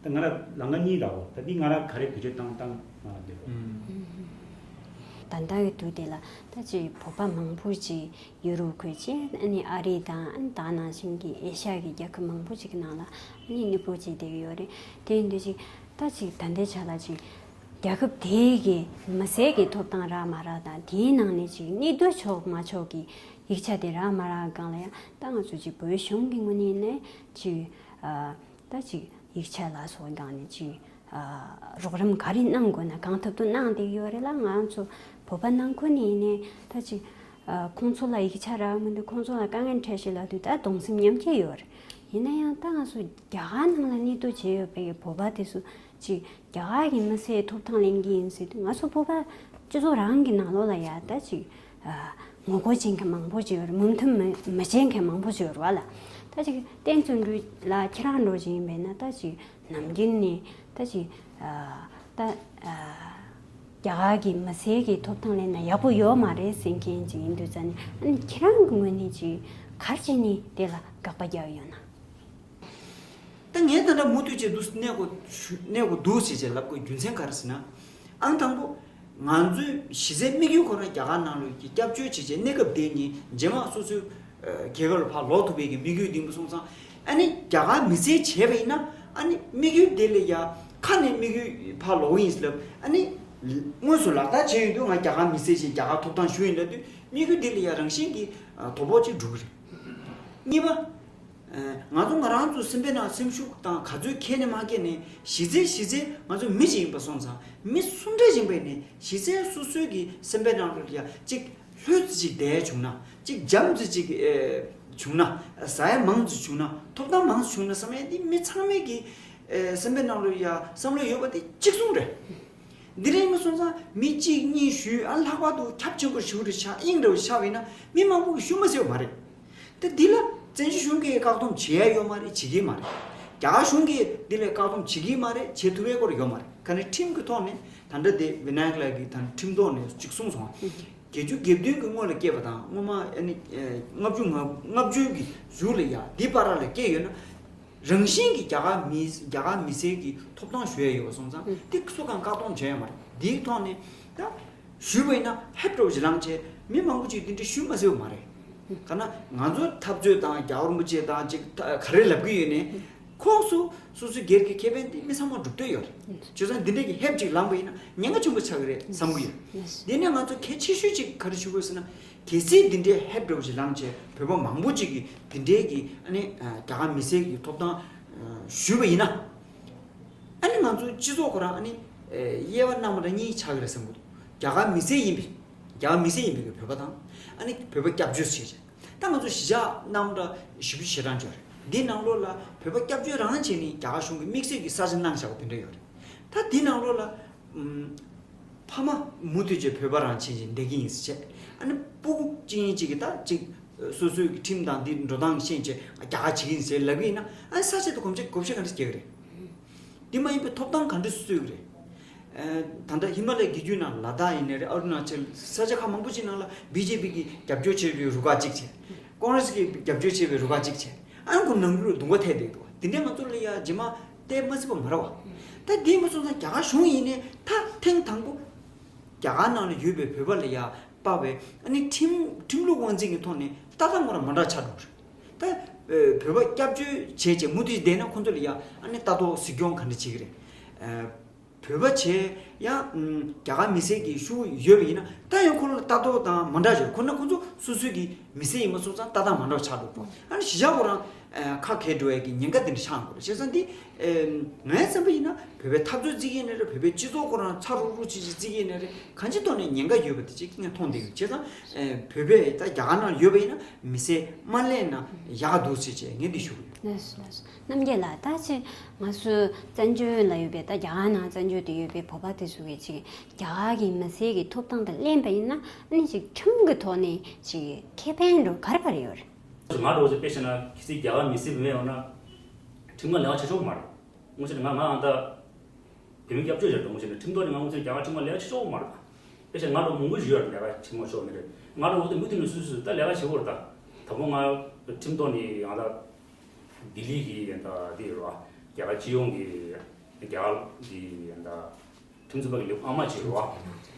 ད་ང་ལ་ལམ་ཁ་གཉིས་རག་འོ། ད་འདི་ང་ར་ག་རེ་བེད་སྤྱོད་བཏང་བཏང་ང་ལ་འདོད་རོགས། ད་ལྟ་གི་དུས་དེ་ལ་ད་ཅིག་བོད་པ་མང་པོ་ཅིག་ཡུ་རོབ་ཁུལ་ཅིག་ཨ་ནི་ཨ་རི་དང་ཨ་ནི་ད་ནང་བཞིན་གྱི་ཨེ་ཤ་ཡ་གི་རྒྱལ་ཁབ་མང་པོ་ཅིག་གི་ནང་ལ་ཨ་ནི་གནས་སྤོ་བྱས་བསྡད་ཀྱི་ཡོད་རེད། དེ་ཡིན་དུས་ཅིག་ད་ཅིག་ད་ལྟའི་ཆ་ལ་ཅིག་རྒྱལ་ཁབ་དེའི་གི་མི་སེར་གི་ཐོབ་ཐང་རག་མ་རག་དང་དེའི་ནང་ནས་ཅིག་གནས་སྡོད་ཆོག་མ་ཆོག་གི་ཡིག་ཆ་དེ་རག་མ་རག་སྒང་ལ་ཡང་ད་ང་ཚོ་ཅིག་བོད་གཞུང་གི་ངོས་ནས་ནས་ཅིག་ཨ། ད་ཅིག་ཡིག་ཆ་ལ་སོགས་སྒང་ནས་ཅིག་ཨ་རོགས་རམ་ག་རེ་གནང་དགོས་ན་གང་ཐུབ་ཐུབ་གནང་བསྡད་ཡོད་རེད་ལ། ང་ཚོ་བོད་པ་ནང་ཁུལ་ནས་ཡིན་ནའི་ད་ཅིག་ཨ་ཁོང་ཚོ་ལ་ཡིག་ཆ་རག་མི་འདུག་ཁོང་ཚོ་ལ་དཀའ་ངལ་འཕྲད་ཤིག་ལབ་དུས་ད་གདུང་སེམས་མཉམ་སྐྱེད་ཡོད་རེད། ཡིན་ན་ཡང་ད་ང་ཚོ་རྒྱ་གར་ནང་ལ་གནས་སྡོད་བྱས་ཡོད་པའི་བོད་པ་དེ་ཚོ་ཅིག་རྒྱ་གར་གྱི་མི་སེར་ཐོབ་ཐང་ལེན་གྱི་ཡིན་ཟེར་དུས་ང་ཚོ་བོད་པ་སྤྱི་ཚོགས་རང་གི་ནང་ལོགས་ལ་ཡ་ད་ཅིག་ཨ་ངོ་རྒོལ་བྱེད་མཁན་མང་པོ་ཅིག་ཡོད་རེད། མོས་མཐུན་མི་མི་བྱེད་མཁན་མང་པོ་ཅིག་ཡོད་རེད་བ་ལ། ད་ཅིག་བསྟན་བརྩོན་འགྲུས་ལགས་ཁྱེད་རང་འདྲ་ཅིག་ཡིན་པས་ན་ད་ཅིག་ནམ་རྒྱུན་ནས་ད་ཅིག་ཨ་ད་ཨ་རྒྱ་གར་གྱི་མི་སེར་གྱི་ཐོབ་ཐང་ལེན་ན་ཡག་པོ་ཡོད་མ་རེད་ཟེར་མཁན་ཅིག་ཡིན་དུས་ཙང་ནས་ཨ་ནི་ཁྱེད་རང་གི་ངོས་ནས་ཅིག་ག་རེ་བྱས་ནས་དེ་ལ་དགག་པ་རྒྱག་ཡོད་ན། ད་ངས་ད་ལྟ་མུ་མཐུད་བྱས་འདུག་གནས་དགོས་གནས་དགོས་འདུག་ཟེར་བྱས་ལབ་དགོས་རྒྱུ་མཚན་ག་རེ་ཟེར་ན། ཨང་དང་པོ། ང་ཚོའི་གཞི་རྩའི་དམིགས་ཡུལ་ཁོ་རང་རྒྱ་གར་ནང་ལོགས་ཀྱི་སྐྱབས་བཅོལ་བྱེད་བྱེད་གནས་སྐབས་དེ་ཉིད་རྗེས་མ་སོ་སོའི་ཨ་རྒྱལ་ཁབ་ལ་ཕར་ལོག་ཐུབ་པའི་གི་དམིགས་ཡུལ་འདིང་པ་སོང་ཙང་། ཨ་ནི་རྒྱ་གར་མི་སེར་བྱས་པ་ཡིན་ན། ཨ་ནི་དམིགས་ཡུལ་དེ་ལ་ཡ་ཁ་ནས་དམིགས་ཡུལ་ཕར་ལོག་ཡིན་ལབ། ཨ་ནི་དངོས་སུ་ལག་བསྟར་བྱས་ཡོང་དུས་ང་རྒྱ་གར་མི་སེར་ཞིག་རྒྱ་གར་ཐོབ་ཐང་ཞུ་ཡིན་ལབ་དུས་དམིགས་ཡུལ་དེ་ལ་ཡ་རང་བཞིན་གྱིས་ཨ་དོ་ཕོག་ཅིག་འགྲོ་གི་རེད། གཉིས་པ། ང་ཚོ་ང་རང་ཚོ་སེམས་པའི་ནང་སེམས་ཤུགས་དང་ག་ཚོད་ཁྱེར་ནས་མ་ཁྱེར་ནས་གཞི་རྩའི་གཞི་རྩའི་ང་ཚོ་མི་ཞིག་ཡིན་པ་སོང་ཙང་། མི་སུ་འདྲ་ཡིན་པ་ཡིན་ནའི་གཞི་རྩའི་སོ་སོའི་གི་སེམས་པའི་ནང་ལ་ཡ་གཅིག་ལྷོད་ཅིག་བསྡད་བྱུང་ན། གཅིག་འཇམ་ཅིག་ཅིག་ཨེ་བྱུང་ན། ཟ་ཡ་མང་ཅིག་བྱུང་ན། ཐོབ་ཐང་མང་ཅིག་བྱུང་ན་བསམ་ཡ་འདི་མི་ཚང་མའི་གི་ཨེ་སེམས་པའི་ནང་ལ་ཡ་བསམ་བློ་ཡོད་པ་དེ་གཅིག་མཚུངས་རེད། འདི་རེད་མ་སོང་ཙང་། མི་གཅིག་གཉིས་ཞུས། ཨ་ལྷག་པར་དུ་ཁྱབ་ཆེན་པོ་ཞུ་རེ་ཆགས། དབྱིངས་འདྲ་བོ་ཆགས་པ་ཡིན་ན་མི་མང་པོ་གིས་ཞུ་མ་ཟེར་བ་མ་རེད། ད་འདི་ལ་བཙན་བྱོལ་གཞུང་གིས་བཀག་སྡོམ་བྱེད་ཡ་ཡོད་མ་རེད། བྱེད་ཀྱི་མ་རེད། རྒྱ་གར་གཞུང་གིས་འདི་ལ་བཀག་སྡོམ་བྱེད་ཀྱི་མ་རེད། བྱེད་ཐུབ་པའི་སྐོར་ཡོད་མ་རེད། ག་ནས་ཁྲིམས་ཀྱི་ཐོག་ནས་ད་ལྟ་དེ་བི་ནཱ་ཡག་ལགས་ཀྱིས་ད་ཁྲིམས་ཐོག་ནས་གཅིག་གསུངས་སོང་། བརྒྱད་ཅུ་གྱ་བདུན་གྱི་སྔོན་ལ་སྐྱེས་པ་དང་། སྔོན་མ་ཨ་ནི་ལྔ་བཅུ་ང་ལྔ་བཅུ་གི་གཞུག་ལ་ཡ་འདི་བར་ལ་སྐྱེས་ཡོད་ན། རང་བཞིན་གྱིས་རྒྱ་གར་མི་རྒྱ་གར་མི་སེར་གྱི་ཐོབ་ཐང་ཞུ་ཡ་ཡོད་པ་སོང་ཙང་། ཨུ། དེ་སུ་གང་བཀག་སྡོམ་བྱས་ཡོད་མ་རེད། དེའི་ཐོག་ནས་ད་ཞུས་པ་ཡིན་ན་ཧེབ་འདྲ་བོ་ཞིག་ལངས་བྱས། མི་མང་པོ་ཅིག་དེ་འདྲ་ཞུས་མ་ཟེར་བ་མ་རེད། ག་ན་ང་ཚོ་འཐབ་རྩོད་དང་རྒྱལ་བ་རིན་པོ་ཆེ་དང་ཅིག་ད་ག་རེ་ལབ་ཀྱི་ཡོད་ནའི། ཁོངས་སུ་སོ་སོའི་སྒེར་གྱི་ཁེ་ཕན་དེ་མི་ཚང་མ་འགྲུབ་འདོད་ཡོད་རེད། བྱས་ཙང་འདི་འདྲ་གི་ཧེབ་ཅིག་ལངས་པ་ཡིན་ན་ཉེན་ཁ་ཆེན་པོ་ཆགས་ཀྱི་རེད་བསམ་གྱི་ཡོད། དེ་ནས་ང་ཚོ་གལ་ཆེ་ཤོས་ཅིག་ག་རེ་ཞུ་དགོས་ཟེར་ན། གལ་སྲིད་འདི་འདྲའི་ཧེབ་འདྲ་བོ་ཞིག་ལངས་བྱས། བོད་པ་མང་པོ་ཅིག་གིས་འདི་འདྲའི་གི་ཨ་ནི་ཨ་རྒྱ་གར་མི་སེར་གྱི་ཐོབ་ཐང་ཨ་ཞུས་པ་ཡིན་ན། ཨ་ནི་ང་ཚོའི་སྤྱི་ཚོགས་ཁོ་རང་ཨ་ནི་ཨ་དབྱེ་བ་རྣམ་པ་གཉིས་ཆགས་ཀྱི་རེད་བསམ་གྱི་འདུག་རྒྱ་གར་མི་སེར་ཡིན་པའི་རྒྱ་གར་མི་སེར་ཡིན་པའི་བོད་པ་དང་། ཨ་ནི་བོད་པ་སྐྱབས་བཅོལ་བྱས་བྱས། ད་ང་ཚོ་གཞིས་ཆགས་རྣམ་གྲངས་བཞི་བཅུ་ཞེ་གྲངས་ཅིག་ཡོད་རེད། འདི་ནང་ལོགས་ལ་བོད་པ་སྐྱབས་བཅོལ་རང་བྱས་ནས་རྒྱ་གར་གཞུང་གིས་དམིགས་བསལ་གྱི་ས་ཆ་གནང་བཞག་པ་དེ་འདྲ་ཡོད་རེད། ད་འདི་ནང་ལོགས་ལ་ཨམ། ཕ་མ་མུ་མཐུད་ཀྱིས་བོད་པ་རང་བྱས་བྱས་བསྡད་ཀྱི་ཡིན་ཟེར་བྱས། ཨ་ནི་སྤུ་གུ་གཅིག་གཉིས་གཅིག་གིས་ད་ཅིག་སོ་སོའི་གི་ཁྲིམས་དང་འདི་འགྲོ་སྟངས་ཤེས་བྱས་རྒྱ་གར་བྱེད་ཀྱི་ཡིན་ཟེར་ལབ་ཀྱི་ཡིན་ན། ཨ་ས་ཆ་དེ་གོམས་ཆ་བགོ་བཤའ་ག་འདྲ་རྒྱག་གི་རེད། འདི་མ་ཡིན་པའི་ཐོབ་ཐང་ག་འདྲ་རྩོད་ཀྱི་རེད། ཨ་ད་ལྟ་ཧི་མ་ལ་ཡའི་རྒྱལ་རྒྱུད་ནང་ལ་དྭགས་ཡིན་ནའི་རེད། ཨ་རུ་ན་ཅལ། ས་ཆ་ཁག་མང་པོ་ཅིག་ནང་ལ་བི་ཇེ་པི་གིས་རྒྱབ་སྐྱོར་བྱས་པའི་རུ་ཁག་གཅིག་བྱས། ཀོང་རེ་སི་གིས་རྒྱབ་སྐྱོར་བྱས་པའི་རུ་ཁག་གཅིག་བྱས། ཨ་ནི་ཁོ་ནང་ཁུལ་ལ་རྡུང་ག་ཐེབས་བསྡད་འདུག་དེ་འདྲའི་ང་ཚོ་ལ་ཡ་རྗེས་མ་བལྟས་མ་སྲིད་པ་མ་རེད་བ། ད་དེ་མ་སོང་ཙང་རྒྱ་གར་གཞུང་ཡིན་ནའི་ད་ཐེངས་དང་པོ་རྒྱ་གར་ནང་ལ་ཡོད་པའི་བོད་པ་ལ་ཡ་དཔག་པའི་ཨ་ནི་ཁྲིམས་ཁྲིམས་ལུགས་དབང་འཛིན་གྱི་ཐོག་ནས་ལྟ་སྟངས་ཁོ་རང་མ་འདྲ་ཆགས་འགྲོ་གི་རེད། ད་བོད་པ་སྐྱབས་བཅོལ་བྱས་བྱས་མུ་མཐུད་བསྡད་ན་ཁོ་ཚོ་ལ་ཡ་ཨ་ནི་ལྟ་རྟོག་གཟིགས་སྐྱོང་ག་འདྲ་བྱེད་ཀྱི་རེད། བོད་པ་བྱས་ཡང་རྒྱ་གར་མི་སེར་གྱི་ཤུགས་ཡོད་པ་ཡིན་ན། ད་ཡང་ཁོ་ལ་ལྟ་རྟོག་དང་མ་འདྲ་བྱས། ཁོ་ན་ཁོ་ཚོ་སོ་སོའི་གི་མི་སེར་ཡིན་པ་སོང་ཙང་ལྟ་སྟངས་མ་འདྲ་ཆགས་འགྲོ་གི་རེད། ཨ་ནི་གཞིས་ཆགས་ཁོ་རང་ཁ་གས་འགྲོ་ཡ་གི་ཉེན་ཁ་དེ་འདྲ་ཆགས་འགྲོ་གི་རེད། བྱས་ཙང་འདི་ངའི་བསམ་པ་ཡིན་ན་བོད་པའི་འཐབ་རྩོད་བརྩི་གི་ཡིན་ནའི་རེད། བོད་པའི་སྤྱི་ཚོགས་ཁོ་རང་ཚ་རུག་རུག་ཅིག་ཅིག་བརྩི་གི་ཡིན་ནའི་རེད། གང་ཅིའི་ཐོག་ནས་ཉེན་ཁ་ཡོད་པ་དེ་ཅིག་ངས་མཐོང་བསྡད་ཡོད། བྱས་ཙང་བོད་པས་ད་རྒྱ་གར་ནང་ཡོད་པ་ཡིན་ན་མི་སེར་མ་ལེན་ན་ཡག་འདུག་ཟེར་བྱས་ངས་འདི་ཞུ་གི་ཡོད། ལགས་སོ་ལགས་སོ། རྣམ་རྒྱལ་ལགས། ད་ཅི་ང་ཚོ་བཙན་བྱོལ་ལ་ཡོད་པའི། ད་རྒྱ་གར་ནང་བཙན་བྱོལ་དུ་ཡོད་པའི་བོད་པ་དེ་ཚོ་གིས་ཅིག་རྒྱ་གར་གྱི་མི་སེར་གྱི་ཐོབ་ཐང་དེ་ལེན་པ་ཡིན་ན། ཨ་ནི་ཅིག་ཁྲིམས་ཀྱི་ཐོག་ནས་ཅིག་ཁེ་ཕན་འདྲ་བོ་ག་རེ་ག་རེ་ཡོད་རེད། ང་འདྲ་བོ་ཅིག་དཔེ་བཞག་ན། གལ་སྲིད་རྒྱ་གར་མི་སེར་བུད་མེད་ཡོང་ན་ཁྲིམས་ཁང་ལས་ཀ་བྱེད་ཆོག་གི་མ་རེད། དངོས་གནས་ང་ང་ཨ་ད་བོད་མི་སྐྱབས་བཅོལ་བྱས་འགྲོ་མཁན་ཞིག་ནས་ཁྲིམས་ཐོག་ནས་ང་དངོས་གནས་རྒྱ་གར་ཁྲིམས་ཁང་ལས་ཀ་བྱེད་ཆོག་གི་མ་རེད། དཔེ་བཞག་ང་འདྲ་བོ་མང་པོ་ཞིག་ཡོད་རེད། ལས་ཀ་བྱེད་མ་ཆོག་མི་རེད། ང་འདྲ་བོ་དེ་མུ་མཐུད་ནས་སུ་སུ་ད་ལས་ཀ་བྱེད་དགོས་རེད། ད་ད་དུང་ང་ཁྲིམས་ཐོག་ནས་ཡང་ད་ལྡི་ལི་གི་ཡང་ད་དེ་རེད་བ། རྒྱ་གར་སྤྱི་ཡོངས་ཀྱི་རྒྱ་གར་གྱི་ཡང་ད་ཁྲིམས་རྩོད་པ་གི་ལས་ཁུངས་ཨ་མ་ཅིག་རེད་བ།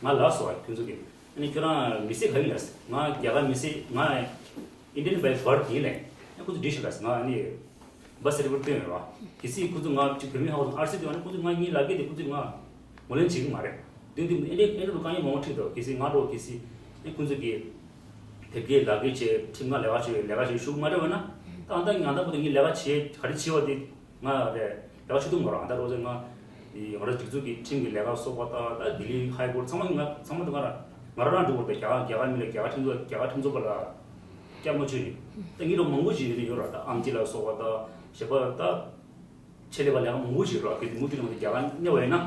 ང་ལབ་སོང་བ། ཁོང་ཚོ་གིས་ཨ་ནི་ཁྱོད་རང་མི་སེར་ག་ཡིན་ལབ། ང་རྒྱ་གར་མི་སེར། ང་Indian by birth ཡིན་ལབ། ཨ་ཁོང་ཚོ་འགྲིག་ཤག་ལབ། ང་ཨ་ནི་བར་ཐི་སར་ཊི་ཕི་ཀེཊ་སྟོན་ཡོད་རེད་བ། གལ་སྲིད་ཁོང་ཚོ་ང་ཅིག་བོད་མི་ཧ་གོ་སོང་ཨར་སི་སྟོན་ཡོང་ན། ཁོང་ཚོ་ང་གཉིས་ལབ་ཀྱི་དེ་ཁོང་ཚོས་ང་ངོས་ལེན་བྱེད་ཀྱི་མ་རེད། དེ་དེ་ཨེ་འདྲ་ཨེ་འདྲ་དཀའ་ངལ་མང་པོ་འཕྲད་འདུག་གལ་སྲིད་ང་འདྲ་བོ་གལ་སྲིད་ཨ་ཁོང་ཚོ་གིས་དེབ་སྐྱེལ་ལག་འཁྱེར་བྱས་ཁྲིམས་ཁང་ལས་ཀ་བྱེད་ལས་ཀ་བྱེད་ཤུགས་མ་སྤྲད་པ་ན། ད་ཨ་ད་ང་ད་བར་དུ་ངས་ལས་ཀ་བྱེད་ག་རེ་བྱེད་པ་དེ། ང་རེད། ལས་ཀ་བྱེད་ཐུབ་མ་རེད། ད་རོགས་ཚེ་ང་ཡི་ང་རང་སྒྲིག་འཛུགས་ཀྱི་ཁྲིམས་ཀྱི་ལས་ཀ་སོགས་པ་དང་། ད་ལྡི་ལི་ཧའི་ཀོརྚ་ཚང་མ་ང་ཚང་མ་ང་རང་ང་རང་རང་འགྲོ་དགོས་རེད། རྒྱ་གར་རྒྱ་གར་མི་ལ་རྒྱ་གར་ཁྲིམས་ཚོགས་རྒྱ་གར་ཁྲིམས་ཚོགས་པ་ལ་སྐྱབས་མ་བཅོལ་ནས། ད་ངེད་རང་མང་པོ་ཞིག་འདི་ནས་ཡོད་རེད། ད་ཨམ་ཆི་ལ་སོགས་པ་དང་གཞན་པ་ད་ཆེད་ལས་པ་ལས་ཀ་མང་པོ་ཞིག་ཡོད་རེད། གལ་ཏེ་མུ་མཐུད་ནས་རྒྱ་གར་གནས་པ་ཡིན་ན།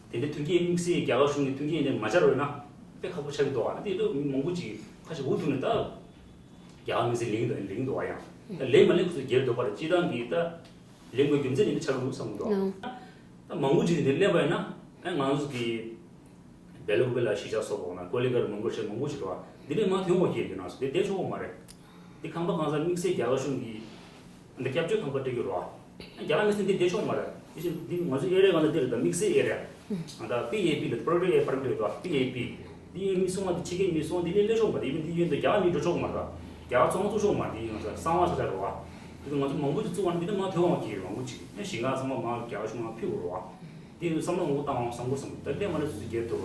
དེ་འདྲའི་མཐུན་རྐྱེན་དམིགས་བསལ་རྒྱ་གར་གཞུང་ནས་མཐུན་རྐྱེན་དེ་མ་སྦྱར་བ་ཡིན་ན་དཔེ་ཁག་པོ་ཆགས་ཀྱི་འདུག་ཨ་ནི་དེ་མང་པོ་ཅིག་ཁ་ཤས་འུ་ཐུག་ནས་ད་རྒྱ་གར་མི་སེར་ལེན་གྱི་འདུག་ལེན་གྱི་འདུག་བ། ཡང་ད་ལེན་མ་ལེན་ཁོ་ཚོ་སྒེར་འདོད་པ་རེད། སྤྱིར་བཏང་གི་ད་ལེན་དགོས་རྒྱུ་མཚན་ཡིན་ན་ཆགས་ཀྱི་འདུག་བསམ་གྱི་འདུག་ད་མང་པོ་ཅིག་དེ་ལེན་པ་ཡིན་ན། ཨ་ང་ཚོ་གི་སྦེལ་ཀོབ་ལ་གཞིས་ཆགས་སོགས་པ་འོ་ན་ཀོ་ལི་གྷལ་མང་པོ་ཞིག་མང་པོ་ཞིག་འདུག་བ། འདི་ནས་མར་ཐོན་དགོས་ཀྱི་ཡོད་ན་སོ་དེ་བསྡད་ཆོག་གི་མ་རེད། འདི་ཁང་པ་གང་ཟག་དམིགས་བསལ་རྒྱ་གར་གཞུང་གིས་འདི་སྐྱབས་བཅོལ་ཁང་པ་སྤྲད་ཀྱི་རེད་བ། རྒྱ་ནག་མི་སེར་འདི་བསྡད་ཆོག་མ་རེད། དེ་བཞིན་འདི་ང་ཚོ་ཨེ་རི་ཡ་གང་ལ་འདི་རེད་ད། དམིགས་བསལ་ཨེ་རི་ཡ། ཨ་ད་པི་ཨེ་པི་ལ་Priority Air Permit་རེད་ད། པི་ཨེ་པི་འདི་ཡིན་མི་སོང་བ་འདི་ཕྱི་རྒྱལ་མི་སོང་འདི་ལས་སླེབས་ཆོག་མ་རེད། ཡིན་འདི་ཡིན་ད་རྒྱ་མི་འགྲོ་ཆོག་མ་རེད་ད། རྒྱ་ཚོང་བཙུགས་ཆོག་མ་རེད། འདི་ཡིན་ང་ཚོ་གསང་བ་ཆ་ཆ་རེད་བ། འདི་ང་ཚོ་མང་པོ་ཅིག་བཙུགས་བ་ན་འདི་ནས་མ་ཐོན་དབང་གིས་མང་པོ་ཅིག་ཨེ་ཞིང་ཁ་ཚང་མ་མ་རྒྱ་གཞུང་ལ་ཕུལ་དགོས་རེད་བ། དེ་བསམ་བློ་མང་པོ་བཏང་བསམ་དགོས་བསམ་ད་ལྟད་མ་ལ་སུ་སྒེར་ཐུབ་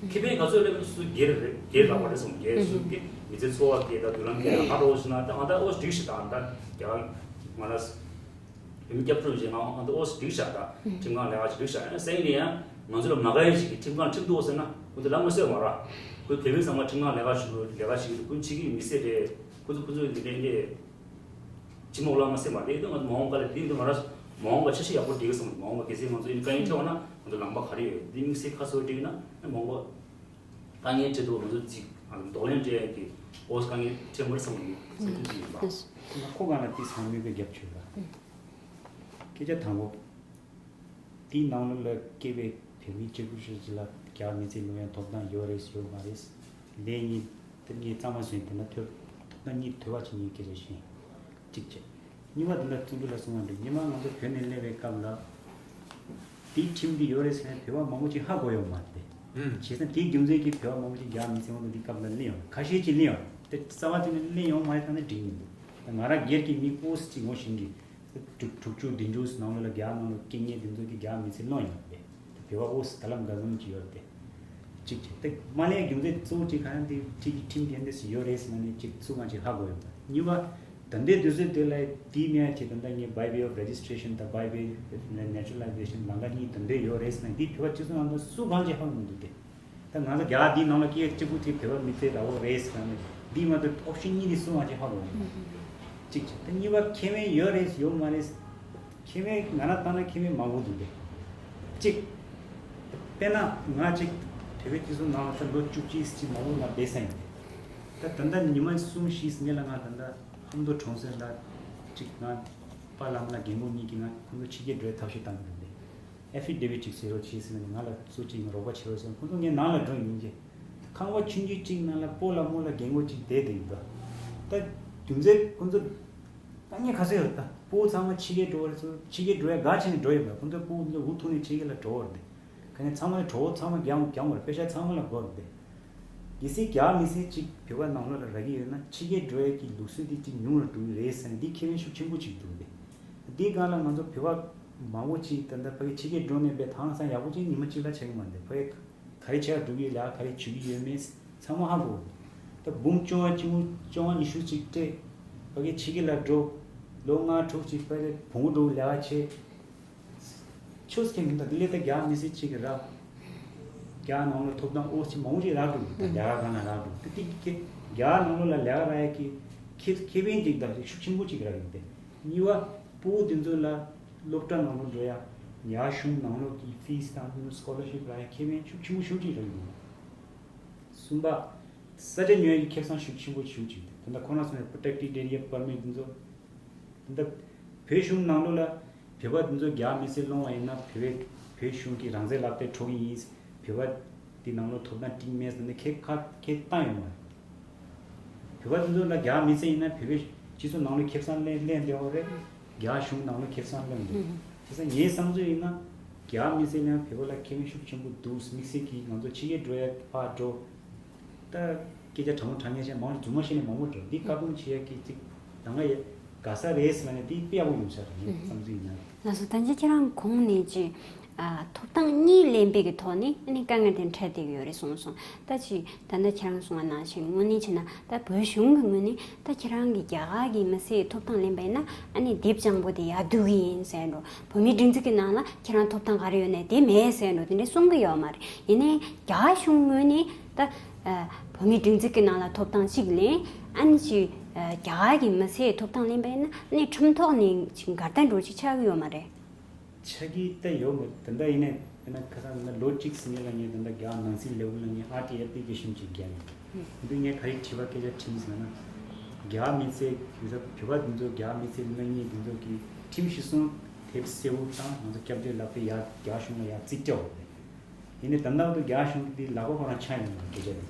པ། ཁེ་ཕན་ག་ཚོད་ལས་སུ་སྒེར་རེད་སྒེར་ལག་པ་རེད་བསམ་སྒེར་སུ་སྒེར་མི་ཚེ་འཚོ་བ་སྒེར་དང་མདུན་ལམ་སྒེར་དང་ཧ་རོ་ཞིག་ན་ད་ང་ད་ཨོ་སྒྲིག་ཞིག་དང་ད་རྒྱ་ང་ལ་ཡུམ་སྐྱབས་བཅོལ་ཞིག་ང་ང་ད་ཨོ་སྒྲིག་བཞག་ད་ཁྲིམས་ཁང་ལས་ཀ་ཞིག་སྒྲིག་བཞག་ཡང་སེང་ནི་ཡང་ང་ཚོ་ལ་མ་དགའ་ཡ་ཞིག་གི་ཁྲིམས་ཁང་ཁྲིམས་གཏུག་ཟེར་ན་ཁོ་ཚོ་ལམ་མ་སེལ་མ་ར་ཁོ་དེ་བས་ཚང་མ་ཁྲིམས་ཁང་ལས་ཀ་ཞིག་ལས་ཀ་ཞིག་ཁོ་ཕྱི་གི་མི་སེར་རེད། ཁོ་ཚོ་ཁོ་ཚོ་ལས་ཀ་ལས། ཅི་མོག་ལ་མ་སེ་མ་རེད་དེ་ང་མ་འོངས་པ་ལ་དེ་འདི་ང་ར་མ་འོངས་པ་ཆ་ཤས་ཡག་པོ་འགྲིག་སོང་། མ་འོངས་པ་གལ་སྲིད་ང་ཚོ་ཡིན་དཀའ་ངལ་འཕྲད་པ་ན་ང་ཚོ་ལམ་པ་ག་རེ་ཡོད་འདི་དམིགས་བསལ་ཁ་གསོ་འགྲིག་ན་མ་འོངས་པ་དཀའ་ངལ་འཕྲད་དུས་ང་ཚོ་ཅིག་གདོང་ལེན་སྤྲད་ཡག་གི་འོ་དཀའ་ངལ་འཕྲད་མ་རེད་བསམ་གྱི་འདུག་བསམ་ཚུལ་ཅིག་ཡིན་པ། ང་ཁོ་ག་ན་དེ་ཚང་མི་གི་རྒྱབ་ཆོས་ལ་སྐད་ཆ་དང་པོ། དེའི་ནང་ལོགས་ལ་སྐྱེས་པའི་བོད་མི་གཅིག་པུ་ཞིག་ལ་རྒྱ་མི་ཚེ་ལོ་ཡང་ཐོབ་ཐང་ཡོད་རེད་ཡོད་མ་རེད། ལན་གཉིས་དེ་ངས་གཙང་མ་བཟོས་དེ་ན་ཐོབ་ཐོབ་ཐང་གཉིས་ཐོས་པ་ཅིག་ངས་སྐད་ཆ་བཤད། གཅིག་བྱས། གཉིས་པ་དེ་ལ་བཙུན་པ་ལ་གསུང་བ་འདུག་ཉི་མ་ང་ཚོ་བོད་ནས་སླེབས་པའི་སྐབས་ལ། དེའི་ཁྲིམས་འདི་ཡོད་རེད་ཟེར་ནས་བོད་པ་མང་པོ་ཅིག་ཧ་གོ་ཡོད་མ་རེད། བྱས་ཙང་དེའི་རྒྱུ་མཚན་གྱིས་བོད་པ་མང་པོ་ཅིག་རྒྱ་མི་ཚེ་དབང་དུ་འདི་སྐབས་ལ་སླེབས་ཡོང་ཁ་ཤས་ཅིག་སླེབས་ཡོང་དེ་རྩ་བ་དེ་ནས་སླེབས་ཡོང་མ་རེད་ད་ནི་འགྲིག་མི་འདུག་ང་རང་སྒེར་གྱི་མིག་པོ་སི་ཅིག་ངོ་ཤེས་ཀྱི། དྲུག་དྲུག་ཅུ་བདུན་ཅུ་ནང་ལོགས་ལ་རྒྱ་ནང་ལ་སྐད་ངན་དེ་ཚོ་གི་རྒྱ་མི་ཚེ་སློང་ཡོད་པས། དེ་བོད་པ་ཨོ་སི་ད་ལམ་འགའ་ཙམ་ཅིག་ཡོད་དེ། གཅིག་བྱས་དེ་མ་ལས་རྒྱུ་མཚན་གཙོ་བོ་གཅིག་ག་ཡང་དེ་ཁྲིམས་ཀྱི་ཁྲིམས་དེ་འདྲ་ཞིག་ཡོད་རེད་ཟེར་ན་ནི་གཅིག་སུ་གང་ཅིག་ཧ་གོ་ཡོད་པ། གཉིས་པ། ད་ལྟའི་དུས་ཚོད་དེ་ལ་དེའི་མིང་ཅིག་ད་ལྟ་ངས་by way of registration དང་by way naturalization ལམ་ཁ་གཉིས་ད་ལྟའི་ཡོད་རེད་ཟེར་ན་འདི་བོད་པ་སྤྱི་ཚོགས་ནང་དུ་སུ་གང་ཅིག་ཧ་གོ་མི་འདུག་སྟེ། ད་ང་ཚོ་རྒྱ་འདིའི་ནང་ལ་སྐད་གཅིག་པུ་དེ་བོད་པ་མི་ཚེ་ར་བོ་རེད་ཟེར་ནས་འདི་མ་གཏོགས་ཨོབ་ཤན་གཉིས་དེ་སུ་མ་ཅིག་ཧ་གོ་མི་འདུག་གཅིག་བྱས་ད་གཉིས་པ་ཁེ་ཕན་ཡོད་རེད་ཡོད་མ་རེད། ཁེ་ཕན་ང་རང་བཏང་ན་ཁེ་ཕན་མང་པོ་འདུག་སྟེ། གཅིག་དཔེར་ན་ང་གཅིག་བོད་པའི་སྤྱི་ཚོགས་ནང་ལ་ད་ལོ་བཅུ་གཅིག་ཅིག་མང་པོ་ང་བསྡད་ས་ཡིན་ཏེ། ད་ད་ལྟ་ཉི་མ་གསུམ་བཞི་སྔོན་ལ་ང་ད་ལྟ་ཧམ་མདོ་གྲོང་གསེབ་ལ་གཅིག་ང་པཱ་ལགས་ལ་རྒན་གོག་གཉིས་ཀྱིས་ང་ཁོང་ཚོ་ཕྱི་རྒྱལ་འགྲོ་བའི་ཐབས་ཤེས་བཏང་གི་འདུག་སྟེ། ཨེ་ཕི་ཌེ་བིད་ཅིག་བཟོས་རོགས་བྱེད་ཟེར་ནས་ང་ལ་སུ་གཅིག་ང་རོགས་པ་བྱེད་རོགས་ཟེར་ཁོང་ཚོ་ངའི་ནང་ལ་འགྲོ་ཡིན་གྱི། ཁང་པ་ཆུང་ཆུང་གཅིག་ནང་ལ་སྤོ་ལགས་རྨོ་ལགས་རྒན་གོག་གཅིག་བསྡད་བསྡད་ཡིན་པ། ད་རྒྱུ་མཚན་ཁོང་ཚོ་ད་ངས་ག་ཚོད་ཡོད་ད་སྤོ་ཚང་མ་ཕྱི་རྒྱལ་འགྲོ་བ་རེད་ཚོ་ཕྱི་རྒྱལ་འགྲོ་ཡ་དགའ་བྱས་ནས་འགྲོ་ཡོད་པ་ཁོང་ཚོ་སྤོ་ཁོང་ཚོ་འུ་ཐུག་ནས་ཕྱི་རྒྱལ་ལ་འགྲོ་བ་རེད། ག་ནས་ཚང་མ་ལ་གྲོགས་པོ་ཚང་མ་རྒྱང་རྒྱང་བར་དཔེ་ཆ་ཚང་མ་ལ་དགོས་རེད། གལ་སྲིད་རྒྱ་མི་སེར་གཅིག་བོད་པ་ནང་ལོགས་ལ་རག་གི་ཡོད་ན་ཕྱི་རྒྱལ་འགྲོ་ཡ་གི་ལུགས་སྲོལ་དེ་གཅིག་ཉུང་རུ་འགྲོ་གི་རེད་ཟེར་ནས་འདི་ཁེ་ཕན་ཤུགས་ཆེན་པོ་གཅིག་འདུག་སྟེ། འདི་སྒང་ལ་ང་ཚོ་བོད་པ་མང་པོ་གཅིག་ད་ལྟ་ཕ་གི་ཕྱི་རྒྱལ་འགྲོ་ནས་པའི་ཐང་སང་ཡག་པོ་གཅིག་ཉི་མ་གཅིག་ལ་ཆགས་ཀྱི་མ་འདུག་ཕ་གི་ག་རེ་བྱས་འགྲོ་གི་ལ་ག་རེ་བྱེད་ཀྱི་ཡོད་མེད་ཚང་མ་ཧ་གོ། ད་འབུམ་བཅོ་ལྔ་གཅིག་བཅོ་ལྔ་ཉི་ཤུ་གཅིག་སྤྲད་ཕ་གི་ཕྱི་རྒྱལ་ལ་འགྲོ་ལོ་ལྔ་དྲུག་གཅིག་ཕ་གི་བོང་བུ་འགྲོ་ལ་བྱས། ཆོས་སྐད་མི་འདུག་དེ་ལས་ད་རྒྱ་མི་སེར་གཅིག་གི་ར། རྒྱ་ནང་ལ་ཐོབ་ཐང་ཨོ་ཅི་མང་པོ་ཞིག་རག་འགྲོ་གི་ད་རྒྱ་གར་གང་ལ་རག་འགྲོ་དེ་དེ་གི་རྒྱ་ནང་ལོགས་ལ་ལས་ཀ་རག་ཡ་གི་ཁེ་ཁེ་ཕན་གཅིག་དང་ཤུགས་ཆེན་པོ་གཅིག་རག་ཡོད་དེ། གཉིས་པ་སྤུ་གུ་དེ་ཚོ་ལ་སློབ་གྲྭ་ནང་ལོགས་འགྲོ་ཡ་རྒྱ་གཞུང་ནང་ལོགས་ཀྱི་ཕིས་དང་དེ་ཚོ་སྐོ་ལར་ཤིབ་རག་ཡ་ཁེ་ཕན་ཤུགས་ཆེན་པོ་ཤུགས་ཆེན་རག་ཡོད། གསུམ་པ་ས་ཆ་ཉོ་ཡ་གི་ཁེ་བཟང་ཤུགས་ཆེན་པོ་ཤུགས་ཆེ་དེ་ད་ཁོ་ན་སོང་ཡ་པོ་ཊེག་ཊིབ་ཨེ་རི་ཡ་པར་མིཊ་དེ་ཚོ། ད་བོད་གཞུང་ནང་ལོགས་ལ་བོད་པ་འདི་ཚོ་རྒྱ་མི་སེར་སློང་བ་ཡིན་ན་བོད་པའི་བོད་གཞུང་གི་རང་བཙན་ལག་དེབ་འཕྲོག་གི་ཡིན། བོད་པ་འདི་ནང་ལོགས་ཐོབ་ཐང་འགྲིག་མེད་ཟེར་ནས་ཁེ་ཁ་ཁེ་བཏང་ཡོད་མ་རེད། བོད་པ་འདི་ཚོ་ལ་རྒྱ་མི་སེར་ཡིན་ན་བོད་པའི་སྤྱི་ཚོགས་ནང་ལོགས་ཁེ་བཟང་ལེན་ལེན་བསྡད་ཡོད་རེད། རྒྱ་གཞུང་ནང་ལོགས་ཁེ་བཟང་ལེན་འདུག་དེ་ཚོ་ངའི་བསམ་ཚུལ་ཡིན་ན་རྒྱ་མི་སེར་ལ་བོད་པ་ལ་ཁེ་ཕན་ཤུགས་ཆེན་པོ་འདུག་དམིགས་བསལ་གྱིས་ང་ཚོ་ཕྱི་རྒྱལ་འགྲོ་ཡ་ཕར་འགྲོ། ད་སྐད་ཆ་དྲང་མོ་དྲང་ངེས་བཤད་མང་རྫུན་མ་བཤད་ནས་མང་པོ་འགྲོ་འདི་བཀག་སྡོམ་བྱེད་ཡ་གི་ཅིག་ད་ང་ཡ་དགའ་ས་རེད་ཟེར་ན་ནས་འདི་དཔེ་ཡག་པོ་ཡོང་ས་རེད་ངའི་བསམ་ཚུལ་ཡིན་ན། ལགས་སོ་ད་ཅི་ཁྱེད་རང་གོང་ནས་ཅི་ཨ་ཐོབ་ཐང་གཉིས་ལེན་པའི་གི་ཐོག་ནས་ཨ་ནི་དཀའ་ངལ་དེ་འཕྲད་བསྡད་ཀྱི་ཡོད་རེད་གསུངས་སོང་ད་ཅི་ད་ལྟ་ཁྱེད་རང་གསུངས་པ་ནང་བཞིན་དངོས་གནས་བྱས་ན་ད་བོད་གཞུང་གི་ངོས་ནས་ད་ཁྱེད་རང་གི་རྒྱ་གར་གི་མི་སེར་ཐོབ་ཐང་ལེན་པ་ཡིན་ན་ཨ་ནི་དེབ་རྐྱང་པོ་དེ་ཡར་བསྡུ་གི་ཡིན་ཟེར་འགྲོ་བོད་མིའི་སྒྲིག་འཛུགས་ཀྱི་ནང་ལ་ཁྱེད་རང་ཐོབ་ཐང་ག་རེ་ཡོད་ནས་དེ་མེད་ཟེར་འགྲོ་དེ་འདྲ་གསུང་གི་ཡོད་མ་རེད་ཡིན་ནའི་རྒྱ་གཞུང་ངོས་ནས། ད། ཨ། བོད་མིའི་སྒྲིག་འཛུགས་ཀྱི་ནང་ལ་ཐོབ་ཐང་གཅིག་ལེན། ཨ་ནི་ཅིག་ཨ། རྒྱ་གར་གྱི་མི་སེར་ཐོབ་ཐང་ལེན་པ་ཡིན་ན་ཨ་ནི་ཁྲིམས་ཐོག་ནས་ཅིག་འགལ་ཟླ་འགྲོ་ཅིག་ཆགས་ཀྱི་ཡོད་མ་རེད། ཆགས་ཀྱི་ད་ཡོད་མ་རེད། ད་ལྟ་ཡིན་ནའི་ཡིན་ན་ཁ་སང་ལོ་གཅིག་ཟིན་ཡས་ལ་ངས་ད་ལྟ་རྒྱ་ནང་སྲིད་ལས་ཁུངས་ལ་ངས་ཨར་ཊི་ཨེ་པི་ལི་ཀེ་ཤན་ཅིག་བརྒྱབ་ཡོད། འདི་ངས་ག་རེ་བྲིས་པ་སྐད་ཆ་དྲིས་ཟེར་ན། རྒྱ་མི་སེར་གྱི་ད་བོད་པ་འདི་ཚོ་རྒྱ་མི་སེར་གནང་མཁན་འདི་ཚོ་གིས་ཁྲིམས་གཞི་བཟུང་དེབ་གསལ་བོ་དང་ང་ཚོ་སྐྱབས་བཅོལ་ལག་དེབ་ཡར་རྒྱ་གཞུང་ལ་ཡར་རྩིས་སྤྲད་ཡོད་རེད། ཡིན་ནའི་ད་ལྟ་བར་དུ་རྒྱ་གཞུང་གིས་འདི་ལག་པ་ཁོ་རང་ཆག་ཡོད་མ་རེད་སྐད་ཆ་འདི།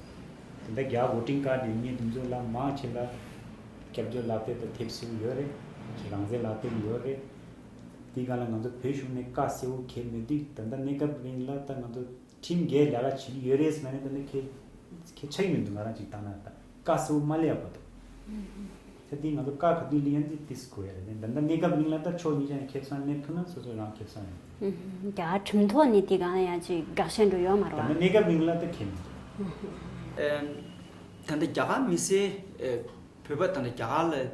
ད་ལྟ་རྒྱ་བྷོ་ཊིང་ཀཱར་ཌི་ཡོད་མཁན་དེ་ཚོ་ལ་མང་ཆེ་ལ་སྐྱབས་བཅོལ་ལག་དེབ་དང་དེབ་གསལ་པོ་ཡོད་རེད། རང་བཙན་ལག་དེབ་ཡོད་རེད། དེའི་སྒང་ལ་ང་ཚོ་བོད་གཞུང་ནས་བཀའ་གསལ་བོ་འཁྱེར་མེད་དུས། ད་ལྟ་གནས་སྐབས་རིང་ལ་ད་ང་ཚོ་ཁྲིམས་འགལ་ལས་ཀ་བྱེད་ཀྱི་ཡོད་རེད་ཟེར་ན་ནི། ད་ནི་ཁྱེད་ཁྱེད་ཆགས་ཀྱི་མི་འདུག་ང་རང་ཅིག་བཏང་ན། ད་བཀའ་གསལ་བོ་མ་སླེབས་པ་འདུག་ད་དེ་ང་ཚོ་བཀའ་ག་དུས་སླེབས་ཡང་དེ་དེ་སུ་གོ་ཡ་རེད། ད་ལྟ་གནས་སྐབས་རིང་ལ་ད་ཕྱོགས་གཉིས་ཆ་ནས་ཁེ་བཟང་ལེན་ཐུབ་ན་སོ་སོ་རང་ཁེ་བཟང་རེད། ཨུ་ཧུམ། རྒྱ་གར་ཁྲིམས་ཐོག་ནས་དེ་གང་ལ་ཡང་ཅིག་དགག་བྱ་འགྲོ་ཡོད་མ་རེད་བ། ད་ལྟ་གནས་སྐབས་རིང་ལ་ད་ཁེ་མི་འདུག་ཨུ་ཧུམ། ཨེམ། ད་ལྟ་རྒྱ་གར་མི་སེར། ཨེ། བོད་པ་ད་ལྟ་རྒྱ་གར་ལ་ཨེ་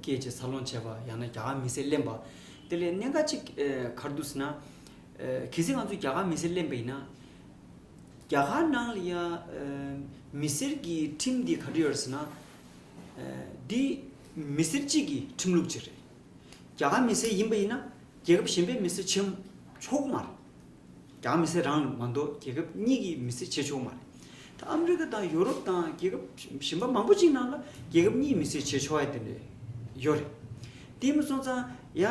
སྐྱེས་བྱས་འཚར་ལོངས་བྱས་པ། ཡང་ན་རྒྱ་གར་མི་སེར་ལེན་པ། དེ་ལས་གནད་འགག་ཅིག་ཨེ་ག་རེ་འདུག་ཟེར་ན། ཨེ། གལ་སྲིད་ང་ཚོས་རྒྱ་གར་མི་སེར་ལེན་པ་ཡིན་ན། རྒྱ་གར་ནང་ལ་ཡ་ཨེ་མི་སེར་གྱི་ཁྲིམས་འདི་ག་འདྲ་ཡོད་རེད་ཟེར་ན། ཨེ། འདི་མི་སེར་གཅིག་གི་ཁྲིམས་ལུགས་ཅིག་རེད། རྒྱ་གར་མི་སེར་ཡིན་པ་ཡིན་ན་རྒྱལ་ཁབ་གཞན་པའི་མི་སེར་བྱེད་ཆོག་གི་མ་རེད། རྒྱ་གར་མི་སེར་རང་མ་གཏོགས་རྒྱལ་ཁབ་གཉིས་ཀྱི་མི་སེར་བྱེད་ཆོག་གི་མ་རེད། ད་ཨ་མི་རི་ཀ་དང་ཡོ་རོབ་དང་རྒྱལ་ཁབ་གཞན་པ་མང་པོ་ཅིག་ནང་ལ་རྒྱལ་ཁབ་གཉིས་མི་སེར་བྱེད་ཆོག་ཡ་དེ་འདྲ་ཡོད་རེད། དེ་མ་སོང་ཙང་ཡ་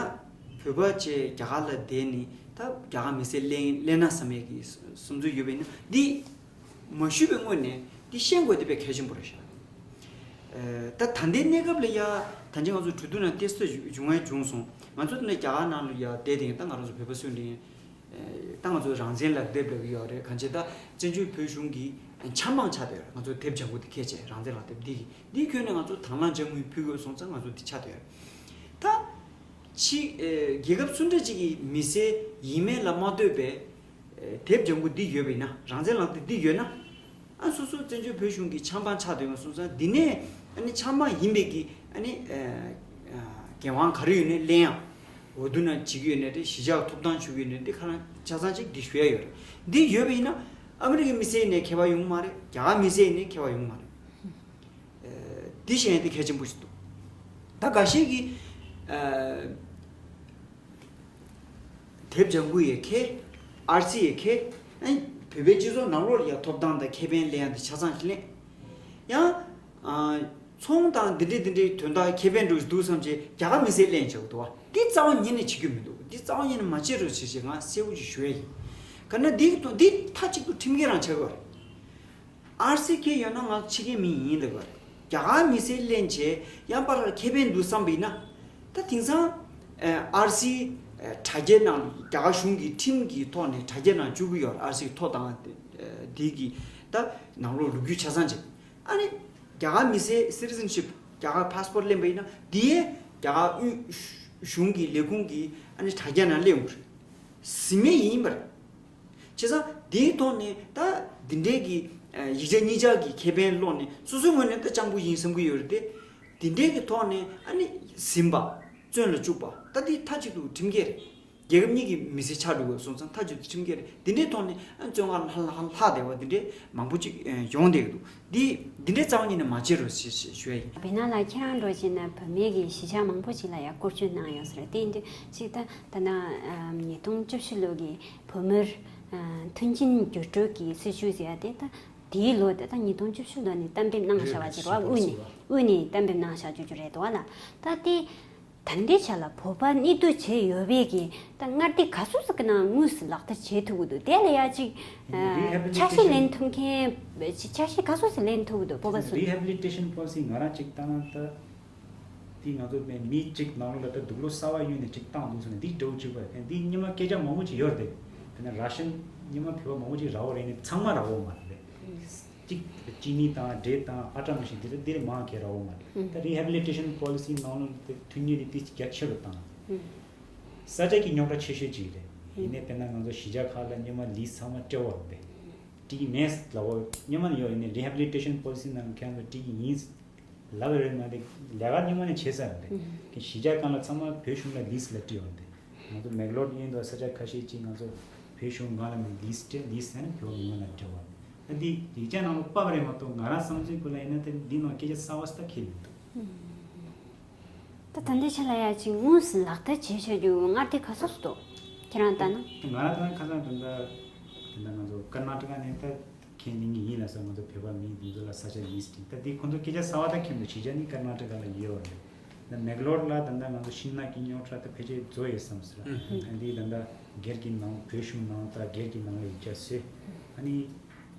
བོད་པ་བྱས་རྒྱ་གར་ལ་བསྡད་ནས་ད་རྒྱ་གར་མི་སེར་ལེན་ལེན་ན་བསམ་ཡས་ཀྱི་བསམ་ཚུལ་ཡོད་པ་ཡིན་ན། འདི་མ་ཞུས་པའི་སྔོན་ནས་འདི་ཤེས་དགོས་དེ་དཔེ་གལ་ཆེན་པོ་རེད་ཤག་ཨེ། ད་ད་ལྟའི་གནས་སྐབས་ལ་ཡ་ད་ཅི་ང་ཚོ་གྲོས་བསྡུར་ནང་ཏོག་ཙམ་བྱུང་བ་བྱུང་སོང་། ང་ཚོ་འདི་ནས་རྒྱ་གར་ནང་ལ་ཡ་བསྡད་དེ་ད་ང་རང་ཚོ་བོད་པ་སུ་འདྲ་ཡིན། ཨེ། ད་ང་ཚོ་རང་བཙན་ལག་དེབ་ལབ་ཀྱི་ཡོད་རེད། གང་བྱས་ད་བཙན་བྱོལ་བོད་གཞུང་གི་ཆབ་འབངས་ཆགས་བསྡད་ཡོད་རེད། ང་ཚོ་དེབ་ལྗང་ཁུ་དེ་ཁྱེར་བྱས་རང་བཙན་ལག་དེབ་འདི་གི་འདི་ཁྱོན་ནས་ང་ཚོ་དང་བླངས་དཔྱ་དངུལ་ཕུལ་དགོས་སོང་ཙང་ང་ཚོ་འདི་ཆགས་བསྡད་ཡོད་རེད། ད་ཕྱི་ཨེ་རྒྱལ་ཁབ་སུ་འདྲ་ཅིག་གི་མི་སེར་ཡིན་མིན་ལ་མ་ལྟོས་པའི་ཨེ་དེབ་ལྗང་ཁུ་འདི་ཡོད་པ་ཡིན་ན། རང་བཙན་ལག་དེབ་འདི་ཡོད་ན། ཨ་སོ་སོ་བཙན་བྱོལ་བོད་གཞུང་གི་ཆབ་འབངས་ཆགས་བསྡད་ཡོད་སོང་ཙང་། འདི་ནས་ཨ་ནི་ཆབ་འབངས་ཡིན་པའི་གི་ཨ་ནི་ཨ་འགན་དབང་ག་རེ་ཡོད་ནའི་ལེན་ཡ། འོས་བསྡུ་ནང་བྱེད་ཀྱི་ཡོད་ནའི་རེད། གཞིས་ཆགས་ཐོབ་ཐང་ཞུ་གི་ཡོད་ནའི་རེད། ཁ་ནང་ཆ་ཚང་ཅིག་འདི་ཞུ་ཡ་ཡོད་རེད། འདི་ཡོད་པ་ཡིན་ན་ཨ་མི་རི་ཀའི་མི་སེར་ཡིན་ནའི་ཁྱད་པར་ཡོང་གི་མ་རེད། རྒྱ་གར་མི་སེར་ཡིན་ནའི་ཁྱད་པར་ཡོང་གི་མ་རེད། ཨ་འདི་ཤེས་ཡ་འདི་གལ་ཆེན་པོ་ཞིག་འདུག་ད་འགའ་ཤས་ཀྱིས་ཨ་དེབ་ལྗང་ཁུ་ཡི་ཁེ། ཨར་སི་ཡི་ཁེ། ཨ་ནི་བོད་པའི་སྤྱི་ཚོགས་ནང་ལོགས་ལ་ཡ་ཐོབ་ཐང་དང་ཁེ་ཕན་ལེན་ཡ་འདི་ཆ་ཚང་ཞིག་ལེན། ཡང་ཨ་ཚོང་དང་འདི་འདྲའི་འདི་འདྲའི་དོན་དག་ཁེ་ཕན་འདྲ་ཞིག་འདུག་བསམ་བྱས་རྒྱ་གར་མི་སེར་ལེན་བྱེད་དགོས་འདུག་བ། འདི་རྩ་བ་ཉིད་ནས་བྱེད་རྒྱུ་མི་འདུག་འདི་རྩ་བ་ཉིད་ནས་མ་བྱེད་རོགས་བྱེད་ཅེས་ང་གསལ་པོ་ཞིག་ཞུ་ཡ་ཡིན། ག་ན་འདི་འདི་མཐའ་གཅིག་ཏུ་ཁྲིམས་འགལ་རང་ཆགས་ཀྱི་ཡོད་རེད། ཨར་སི་ཁེ་ཡོད་ན་ང་ཕྱི་རྒྱལ་མི་ཡིན་ལབ་པ་རེད། རྒྱ་གར་མི་སེར་ལེན་བྱས་ཡང་པར་ལ་ཁེ་ཕན་འདུག་བསམ་པ་ཡིན་ན། ད་དེང་སང་ཨ་ཨར་སི་ཨ་དྲ་རྒྱའི་ནང་རྒྱ་གར་གཞུང་གི་ཁྲིམས་ཀྱི་ཐོག་ནས་དྲ་རྒྱའི་ནང་བཅུག་གི་ཡོད་རེད། ཨར་སི་ཐོ་དང་དེ་གི་ད་ནང་ལོགས་ལོ་རྒྱུས་ཆ་ཚང་བྱས། ཨ་ནི་རྒྱ་གར་མི་སེར་སི་ཊི་ཟན་ཤིབ་རྒྱ་གར་ཕ་སི་པོར་ཊི་ལེན་པ་ཡིན་ན། དེ་ཡས་རྒྱ་གར་དབུས་གཞུང་གི་ལས་ཁུངས་ཀྱི་ཨ་ནི་དྲ་རྒྱ་ནང་སླེབས་ཡོང་གི་རེད། ཟིན་མེད་ཡིན་པ་རེད། བྱས་ཙང་དེའི་ཐོག་ནས་ད་འདི་འདྲའི་གི་ཨ་ཡིག་ཆ་གཉིས་ཆ་གི་ཁེ་ཕན་སློག་ནས་སོ་སོའི་ངོས་ནས་ད་སྤྱང་པོ་ཡིན་བསམ་གྱི་ཡོད་རེད་དེ། འདི་འདྲའི་གི་ཐོག་ནས་ཨ་ནི་ཟིན་པ། བཙོན་ལ་བཅུག་པ། ད་འདི་མཐའ་གཅིག་ཏུ་ཁྲིམས་འགལ་རེད། རྒྱལ་ཁབ་གཉིས་ཀྱི་མི་སེར་ཆགས་འགྲོ་དགོས་སོང་ཙང་མཐའ་གཅིག་ཏུ་ཁྲིམས་འགལ་རེད། འདི་འདྲའི་ཐོག་ནས་ཨ་བཙོན་ཁང་ལྷག་ལྷག་ལྷག་བསྡད་པ་འདི་འདྲའི་མང་པོ་ཅིག་ཡོང་བསྡད་ཀྱི་འདུག་འདི་འདི་འདྲའི་རྩ་བ་ཉིད་ནས་མ་བྱེད་རོགས་ཞེས་ཞུ་ཡ་ཡིན། བི་ན་ལགས། ཁྱེད་རང་འགྲོ་བྱས་ན་བུད་མེད་ཀྱི་གཞིས་ཆགས་མང་པོ་ཅིག་ལ་ཡང་སྐོར་སྐྱོད་གནང་ཡོད་ས་རེད། དེ་ཡིན་དུས་ཅིག་ད་ད་ནང་ཉིས་སྟོང་བཅུ་བཞི་ལོ་གི་བོད་མིར་མཐུན་རྐྱེན་བསྒྱུར་སྤྲོད་ཀྱི་སྲིད་བྱུས་ཟེར་ཡ་དེ། ད་དེའི་ལོ་དེ་ད་ཉིས་སྟོང་བཅུ་བཞི་ལོ་ནས་གཏན་འབེབས་གནང་བཞག་པ་ཅིག་རེད་བ། དབུས་ནས་དབུས་ནས་གཏན་འབེབས་གནང་བཞག་རྒྱུ་རྒྱུ་རེད་འདུག་བ་ལ། ད་དེ་ད་ལྟའི་ཆ་ལ་བོད་པ་གནས་སྡོད་བྱས་ཡོད་པའི་གི་ད་མངའ་སྡེ་ག་ཚོད་ཅིག་གི་ནང་དངོས་སུ་ལག་བསྟར་བྱེད་ཐུབ་ཀྱི་འདུག་དེ་ལ་ཡ་ཅིག་ཆ་ཤས་ལེན་ཐུབ་མཁན། ཆ་ཤས་ག་ཚོད་ཅིག་ལེན་ཐུབ་ཀྱི་འདུག་བོད་པ་ཚོ། རི་ཧེ་བི་ལི་ཊེ་ཤན་པོ་ལི་སི་ང་རང་ཅིག་བལྟས་ན་ད། དེ་ང་ཚོ་མི་གཅིག་ནང་ལ་ད་དུག་ལོག་གསར་པ་གཡུགས་ནས་ཅིག་བཏང་འདུག་ཟེར་ནས་འདི་འདྲ་བོ་ཅིག་བ། འདི་སྔོན་མ་སྐད་ཆ་མང་པོ་ཅིག་ཡོད་རེད། དེ་ནས་ར་ཤན་སྔོན་མ་བོད་པ་མང་པོ་ཅིག་ར་བ་རེད་ནས་ཚང་མ་ར་བ་མ་རེད། གཅིག་ཅི་ནི་དང་འབྲས་དང་ཨ་ཊ་མི་ཤིན་འདི་ལ་འདིར་མང་གས་ར་བ་མ་རེད། ད་རི་ཧེ་བི་ལི་ཊེ་ཤན་པོ་ལི་སི་ནང་ལ་དེ་མཐུན་རྐྱེན་དེ་དེ་རྒྱ་ཆེ་རུ་བཏང་། ས་ཆ་གི་རྙོག་དྲ་ཆེ་ཤོས་ཅིག་རེད། ཡིན་ནའི་དཔེར་ན་ང་ཚོ་གཞིས་ཆགས་ཁག་ལ་སྔོན་མ་ལི་སི་ཚང་མ་སྤྲད་པ་རེད། སྤྲད་ཀྱི་མེད་ལབ་པ་སྔོན་མ་ནས་ཡོད། ཡིན་ནའི་རི་ཧེ་བི་ལི་ཊེ་ཤན་པོ་ལི་སི་ནང་ཁྱེད་ཚོ་སྤྲད་ཀྱི་ཡིན། ལབ་རེད་མ་འདི་ལས་ཀ་སྔོན་མ་ནས་བྱས་ཚར་རེད། ཨུམ། གཞིས་ཆགས་སྒང་ལ་ཚང་མ་བོད་གཞུང་ལ་ལི་སི་ལ་སྤྲད་ཡོང་དེ། ང་ཚོ་མེག་ལོར་ཡིན་དུ་ས་ཆ་ཁ་ཤས་ཅིག་ང་ཚོ་བོད་གཞུང་སྒང་ལ་ནས་ལི་སི་སྤྲད། ལི་སི་ཟེར་ན་བོད་མི་མང་ལ་སྤྲད་པ། ཨ་འདི་ཡིག་ཆ་ནང་ལ་ཕབ་རེད་མ་གཏོགས་ང་རང་བསམ་ཚུལ་སྐོར་ལ་ཡིན་ན་དེ་འདི་ནང་སྐད་ཆ་གསར་པ་ཞིག་ད་ཁེལ་མི་འདུག་ཨུམ། ད་ད་ལྟའི་ཆ་ལ་ཡ་ཅིག་དངོས་སུ་ལག་བསྟར་བྱེད་བྱ་རྒྱུ་མངའ་སྡེ་ག་ས་སུ་འདུག་ཁྱེད་རང་ལྟ་ན། ང་རང་ལྟ་ན་ཁ་སང་དེ་འདྲ་དེ་འདྲ་ང་ཚོ་ཀར་ནཱ་ཊ་ཀ་ནས་ད་ཁྱེད་ནི་ངའི་ཡིན་ལ་སོགས་ང་ཚོ་བོད་པ་མི་འདི་ཚོ་ལ་ས་ཆ་ཡིན་ཟེར། ད་འདི་ཁོང་ཚོ་སྐད་ཆ་གསར་པ་ད་ཁྱེད་ཚོ་གཞིས་ཆགས་ནི་ཀར་ནཱ་ཊ་ཀ་ལ་ཡོད་རེད། ད་མེག་ལོར་ལ་ད་ལྟ་ང་ཚོ་ཤིང་ནགས་ཀྱི་རྙོག་དྲ་ད་ཕལ་ཆེར་རྫོགས་ཡོད་བསམ་ཟེར། ཨ་འདི་ད་ལྟ་སྒེར་གྱི་ནང་བོད་གཞུང་ནང་ད་སྒེར་གྱི་ནང་ལ་ཡིག་ཆ་བཟོས། ཨ་ནི་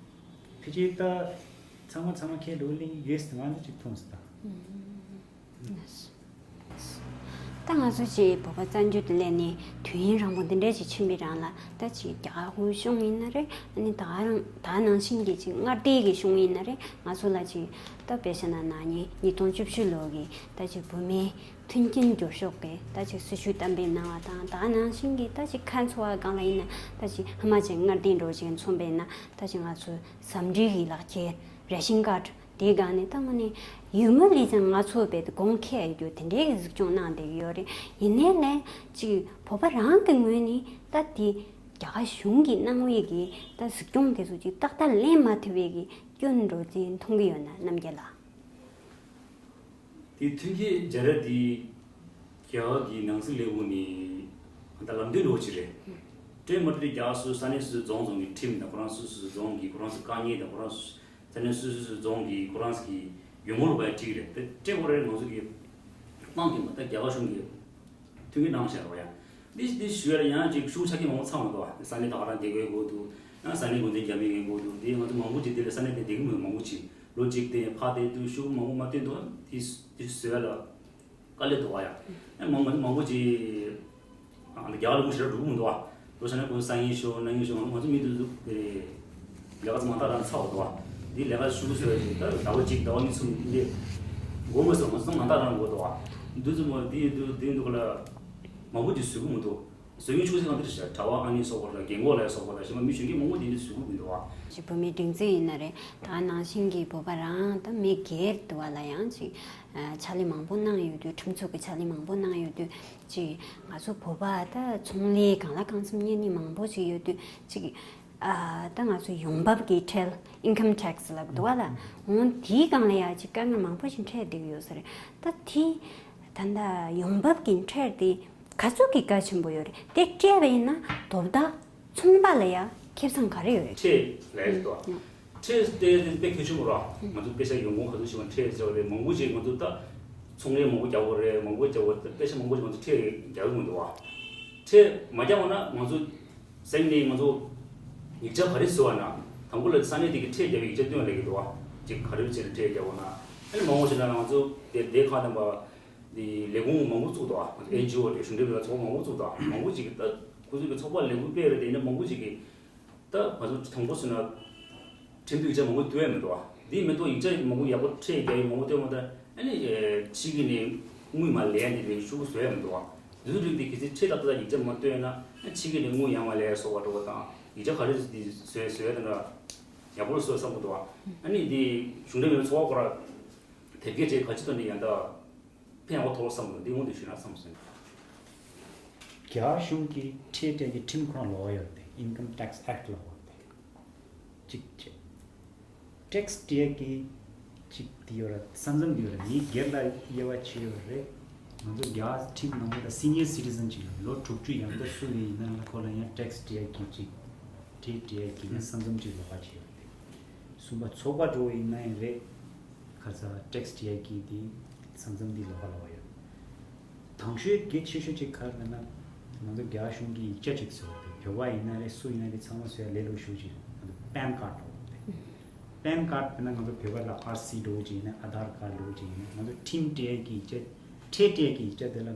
ཕལ་ཆེར་ད་ཚང་མ་ཚང་མ་ཁྱེད་འགྲོ་གླེང་ཡོད་ཟེར་ང་ཚོ་ཅིག་མཐོང་ཟེར་ད། ཨུམ། ལགས་སོ། ད་ང་ཚོ་ཅིག་བོད་པ་བཙན་བྱོལ་དུ་སླེབས་ནས་དུས་ཡུན་རིང་པོ་འདི་འདྲ་ཅིག་ཕྱིན་པའི་རིང་ལ། ད་ཅིག་རྒྱ་གར་གཞུང་ཡིན་ན་རེད། ཨ་ནི་ད་ག་རང་ད་ག་ནང་བཞིན་གྱི་ཅིག་མངའ་སྡེ་གི་གཞུང་ཡིན་ན་རེད། ང་ཚོ་ལ་ཅིག་ད་དཔེ་བཞག་ན་ན་ནིང་ཉིས་སྟོང་བཅུ་བཞི་ལོ་གི་ད་ཅིག་བོད་མིའི་མཐུན་རྐྱེན་སྒྱུར་ཕྱོགས་ཀྱི་ད་ཅིག་སྲི་ཞུ་གཏན་འབེབས་གནང་བ་དང་། ད་ག་ནང་བཞིན་གྱི་ད་ཅིག་ཁ་འཚོ་བ་སྒང་ལ་ཡིན་ན། ད་ཅིག་ཧི་མ་ཅལ་མངའ་སྡེ་འདྲ་བོ་ཅིག་མཚོན་པ་ཡིན་ན། ད་ཅིག་ང་ཚོ་ཟམ་འབྲི་གི་ལག་ཁྱེར་རེ་ཤན་ཀར་དེའི་སྒང་ནས་ད་དངོས་གནས་ཡུལ་མི་ལས་ཀྱང་ང་ཚོ་བས་གོང་ཁེ་ཡོད་རྒྱུ་དེ་འདྲའི་གི་གཟིགས་སྐྱོང་གནང་བསྡད་ཀྱི་ཡོད་རེད། ཡིན་ནའི་ལས་ཅིག་བོད་པ་རང་གི་ངོས་ནས་ད་དེ་རྒྱ་གར་གཞུང་གིས་གནང་བའི་གི་ད་གཟིགས་སྐྱོང་དེ་ཚོ་ཅིག་ཏག་ཏག་ལེན་མ་ཐུབ་པའི་གི་སྐྱོན་འགྲོ་རྩིས་མཐོང་གི་ཡོད་ན། རྣམ་རྒྱལ་ལགས། དེ་མཐུན་རྐྱེན་སྦྱར་ཡ་དེ་རྒྱ་གར་གྱི་ནང་སྲིད་ལས་ཁུངས་ནས་ད་ལམ་སྟོན་འགྲོ་བ་ཅིག་རེད། སྤྲད་མ་སྤྲད་རྒྱ་གར་སོ་སོའི་ས་གནས་སོ་སོའི་རྫོང་རྫོང་གི་ཁྲིམས་དང་། ཁོ་རང་སོ་སོའི་རྫོང་གི་ཁོ་རང་ཚོའི་དཀའ་ངལ་དང་། ཁོ་རང་ཚོ་ས་གནས་སོ་སོ་སོའི་རྫོང་གི་ཁོ་རང་ཚོ་གི་ཡོང་སྒོ་ལ་བབ་ཡ་འགྲིག་གི་རེད། དེ་སྤྲད་དགོས་རེད། ང་ཚོ་གི་དབང་གིས་མ། ད་རྒྱ་གར་གཞུང་གིས་མཐུན་རྐྱེན་གནང་བཞག་རོགས་ཡ། འདི་འདི་ཞུ་ཡ་ལ་ཡང་ཅིག་ཤུགས་ཆ་རྐྱེན་མང་པོ་ཚང་མི་འདུག་ཨ། ས་གནས་ད་ག་རང་བསྡད་དགོས་དགོས་འདུག། ཡང་ས་གནས་འགོ་འཛིན་རྒྱ་མི་ངན་དགོས་འདུག། དེ་ང་ཚོ་མང་པོ་ཅིག་དེ་ལ་ས་གནས་དེ་བསྡད་ཀྱི་མི་མང་པོ་ཅིག་ལོ་གཅིག་དེ་ཕར་བསྡད་དུས་ཤུགས་མང་པོ་མ་བཏོན་འདུག་ཨ། དེ་དེ་བཟོ་ཡ་ལ་དཀའ་ལས་འདུག་ཨ་ཡ། ཡང་མང་མང་མང་པོ་ཅིག་ཨ་འདི་རྒྱ་གར་ལ་མུ་ཞེ་དྲག་འགྲོ་གི་མི་འདུག་ཨ། ལོ་ས་གནས་ཁོང་སང་ཉིན་ཤོག་གནངས་ཉིན་ཤོག་ང་ཚོ་མི་འདུག་འདུག་དེ་ལས་ཀ་ཚོ་མང་དག་རང་ཚར་བ་འདུག་ཨ། འདི་ལས་ཀ་ཤུགས་བཟོ་ཡ་ཅིག་ད་ཟླ་བ་གཅིག་ཟླ་བ་གཉིས་ཚུར་འདི་འགོར་དགོས་སོང་། ང་ཚོ་མང་དག་རང་འགོར་འདུག་ཨ། འདུག་ཚོ་མོ་འདི་འདུག་འདི་འདུག་ལ་མང་པོ་ཅིག་བཟོ་གི་མི་འདུག། བཟོ་མཁན་ཆུ་ཚོད་གང་དེར་བཞག། གྲྭ་པ་ཨ་ནི་སོགས་པ་དང་རྒན་གོག་ལ་སོགས་པ་དང་གཞན་པ་མི་གཞོན་སྐྱེས་མང་པོ་དེ་འདྲ་བཟོ་གི་མི་འདུག་བ། ཅིག་བོད་མིའི་སྒྲིག་འཛུགས་ཡིན་ན་རེད། ད་ནང་བཞིན་གྱི་བོད་པ་རང་ད་མི་སྒེར་དུ་བ་ལ་ཡང་ཅིག་ཨ་ཕྱག་ལས་མང་པོ་གནང་ཡོད་དུས། ཁྲིམས་ཚོགས་ཀྱི་ཕྱག་ལས་མང་པོ་གནང་ཡོད་དུས། ཅིག་ང་ཚོ་བོད་པ་ད་ཚོང་ལས་གང་ལ་གང་འཚམ་གཉེར་མཁན་མང་པོ་ཅིག་ཡོད་དུས། ཅིག་ཨ་ད་ང་ཚོ་ཡོང་འབབ་ཀྱི་ཁྲལ། Income tax ལབ་འདུག་བ་ལ། འོང་དེའི་སྒང་ལ་ཡང་ཅིག་དཀའ་ངལ་མང་པོ་ཞིག་འཕྲད་བསྡད་ཀྱི་ཡོད་ས་རེད། ད་དེ་ད་ལྟ་ཡོང་འབབ་ཀྱི་ཁྲལ་དེ་ག་ཚོད་ཀྱི་གལ་ཆེན་པོ་ཡོད་རེད། དེ་སྤྲད་པ་ཡིན་ན་དོ་བདག་ཚོང་པ་ལ་ཡང་ཁེ་བཟང་ག་རེ་ཡོད་རེད། ཁྲལ་ལས་དོ། ཁྲལ་སྤྲད་དེ་དཔེ་གལ་ཆེན་པོ་ར། ང་ཚོ་དཔེ་ཆ་ཡོང་ཁུངས་ག་ཚོད་ཞིག་ཁྲལ་ཟེར་བ་རེད། མང་པོ་ཞིག་ང་ཚོ་ད་ཚོང་ལས་མང་པོ་རྒྱག་དགོས་རེད། མང་པོ་རྒྱག་དགོས། དཔེ་ཆ་མང་པོ་ཞིག་ང་ཚོ་ཁྲལ་རྒྱག་གི་མི་འདུག་བ། ཁྲལ་མ་རྒྱག་པ་ན་ང་ཚོ་སེམས་ནས་ང་ཚོ་ཡིག་ཆ་ག་རེ་བཟོ་བ་ན། དང་པོ་ལ་ས་གནས་དེ་གི་ཁྲལ་རྒྱག་པའི་ཡིག་ཆ་སྟོན་ལེགས་ཀྱི་འདུག་བ། ཅིག་ག་རེ་བྱས་ནས་ཁྲལ་རྒྱག་དགོས་ན། ཨ་ནི་མང་པོ་ཞིག་ན་ང་ཚོ་དེ་དེ་ཁག་དང་པ་དེ་ལས་ཁུངས་མང་པོ་བཙུགས་འདུག་བ། ཨེན་ཇི་ཨོ་དེ་གཞུང་འབྲེལ་མེད་པའི་ཚོགས་པ་མང་པོ་བཙུགས་འདུག་བ། མང་པོ་ཅིག་གི་ད་ཁོ་ཚོ་གི་ཚོགས་པ་ལས་འགུལ་སྤེལ་རེད། དེ་ཡིན་ན་མང་པོ་ཅིག་གི་ད་ང་ཚོ་དང་པོ་བཟོས་ན་ཁྲིམས་དུ་ཡིག་ཆ་མང་པོ་བཏོན་ཡ་མི་འདུག་བ། འདི་མི་འདུག་ཡིག་ཆ་མང་པོ་ཡག་པོ་ཁྲལ་རྒྱག་ཡ་མང་པོ་བཏོན་མ་ཐག་ཨ་ནི་ཕྱི་གི་ནས་དངུལ་མར་ལེན་ཡ་འདི་ལས་ཤུགས་བཟོ་ཡ་མི་འདུག་བ། འདི་ཚོ་རིགས་འདི་གལ་སྲིད་ཁྲལ་ཏག་ཏག་ཡིག་ཆ་མ་བཏོན་ན། ཨ་ཕྱི་གི་ནས་དངུལ་ཡར་མར་ལེན་ཡ་སོགས་པ་འགྲོ་བ་དང་། ཡིག་ཆ་ག་རེ་འདི་བཟོས་བཟོས་ཡ་དང་འདྲ་ཡག་པོ་བཟོ་བསམ་གི་འདུག་བ། ཨ་ནི་འདི་གཞུང་འབྲེལ་མེད་པའི་ཚོགས་པ་ཁོ་ར་དེབ་སྐྱེལ་བྱས་ག་ཅི་ཐོག་ནས་ཡང་ད་ཕན་ཡག་པོ་ཐོགས་བསམ་གི་འདུག། འདི་དངོས་དུ་ཞུས་ན་བསམ་སོང་། རྒྱ་གཞུང་གི་ཁྲལ་སྤྲད་ཀྱི་ཁྲིམས་ཁོ་རང་ལོགས་ཡོད་རེད། དེ་Income Tax Act ལབ་ཡོད་རེད། གཅིག་བྱས། ཊེག་སི་སྤྲད་ཀྱི་གཅིག་དེ་ཡོད་རེད། ས་མཚམས་དེ་ཡོད་རེད། མི་སྒེར་ལ་དབྱེ་བ་ཕྱེ་ཡོད་རེད། ང་ཚོ་རྒྱ་ཁྲིམས་ནང་ལ་སི་ནི་ཡར་སི་ཊི་ཟན་ཅིག་ལ་ལོ་དྲུག་ཅུ་ཡང་དག་སུ་ཡིན་ན་ལ་ཁོ་ལ་ཡང་ཊེག་སི་སྤྲད་ཀྱི་གཅིག་ཁྲལ་སྤྲད་ཀྱི་ཡང་ས་མཚམས་ཅིག་ལོགས་ཀ་ཕྱེ་ཡོད་རེད། གསུམ་པ་ཚོགས་པ་འགྲོ་བ་ཡིན་ན་ཡང་རེད། ཁ་ཚ་ཊེག་སི་སྤྲད་ཀྱི་དེ་ས་མཚམས་དེ་ལོགས་ཀ་ལོགས་ཡོད། དང་ཤོས་གལ་ཆེ་ཤོས་གཅིག་ག་རེ་ལབ་ན། ང་ཚོ་རྒྱ་གཞུང་གི་ཡིག་ཆ་གཅིག་བཟོ་བ་དེ་བོད་པ་ཡིན་ན་རེད། སུ་ཡིན་ན་རེད། ཚང་མ་བཟོ་ཡ་ལས་སླ་ཤོས་གཅིག་ང་ཚོ་པན་ཀར་འགྲོ་བ་དེ། པན་ཀར་དཔེར་ན་ང་ཚོ་བོད་པ་ལ་ཨར་སི་འགྲོ་བ་གཅིག་ཡིན་ན། ཨ་དྷར་ཀར་འགྲོ་བ་གཅིག་ཡིན་ན། ང་ཚོ་ཁྲིམས་སྤྲད་ཀྱི་ཡིག་ཆ། ཁྲལ་སྤྲད་ཀྱི་ཡིག་ཆ་དེ་ལ་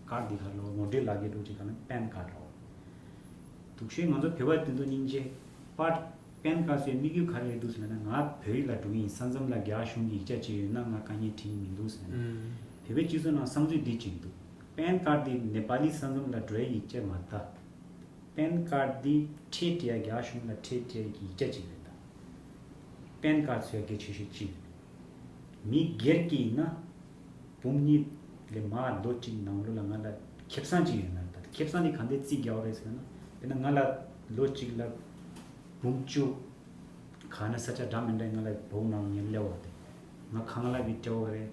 ཀར་འདི་ག་ལོ་ངོ་སྤྲོད་ལག་འཁྱེར་འགྲོ་བ་གཅིག་ག་ལ་པན་ཀར་འགྲོ། འདུག་ཤོས་ང་ཚོ་བོད་པ་དེ་ཚོ་སྙིང་རྗེ། པར་པན་ཀར་བཟོས་དམིགས་ཡུལ་ག་རེ་རེད་འདུག་ཟེར་ན། ང་བོད་ཡིག་ལ་འགྲོ་གི་ཡིན། ས་མཚམས་ལ་རྒྱ་གཞུང་གི་ཡིག་ཆ་ཅིག་ཡོད་ན་ང་དཀའ་ངལ་འཕྲད་ཀྱི་མི་འདུག་ཟེར་ན། བོད་པའི་སྤྱི་ཚོགས་ནང་བསམ་ཚུལ་འདི་ཅིག་འདུག། པན་ཀར་འདི་ནེ་པ་ལི་ས་མཚམས་ལ་འགྲོ་ཡའི་ཡིག་ཆ་མ་རེད་ད། པན་ཀར་འདི་ཁྲལ་སྤྲད་ཡ། རྒྱ་གཞུང་ལ་ཁྲལ་སྤྲད་ཡ་གི་ཡིག་ཆ་ཅིག་རེད་ད། པན་ཀར་བཟོ་ཡ་གལ་ཆེ་ཤོས་གཅིག་རེད། མི་སྒེར་གྱི་ཡིན་ན། འབུམ་གཉིས་ལས་མར་ལོ་གཅིག་ནང་ལོགས་ལ་ང་ལ་ཁེ་བཟང་ཅིག་ཡོད་ན། ད་ཁེ་བཟང་དེ་ག་འདྲ་རྩིས་རྒྱག་པ་རེད་ཟེར་ན། དཔེར་ན་ང་ལ་ལོ་གཅིག་ལ་འབུམ་བཅུ། ག་ན་ས་ཆ་འདྲ་མི་འདྲ་ང་ལ་བོགས་ནང་ཉར་སླེབས་པ་དེ། ང་ཁང་གླ་གི་སྤྲད་པ་རེད།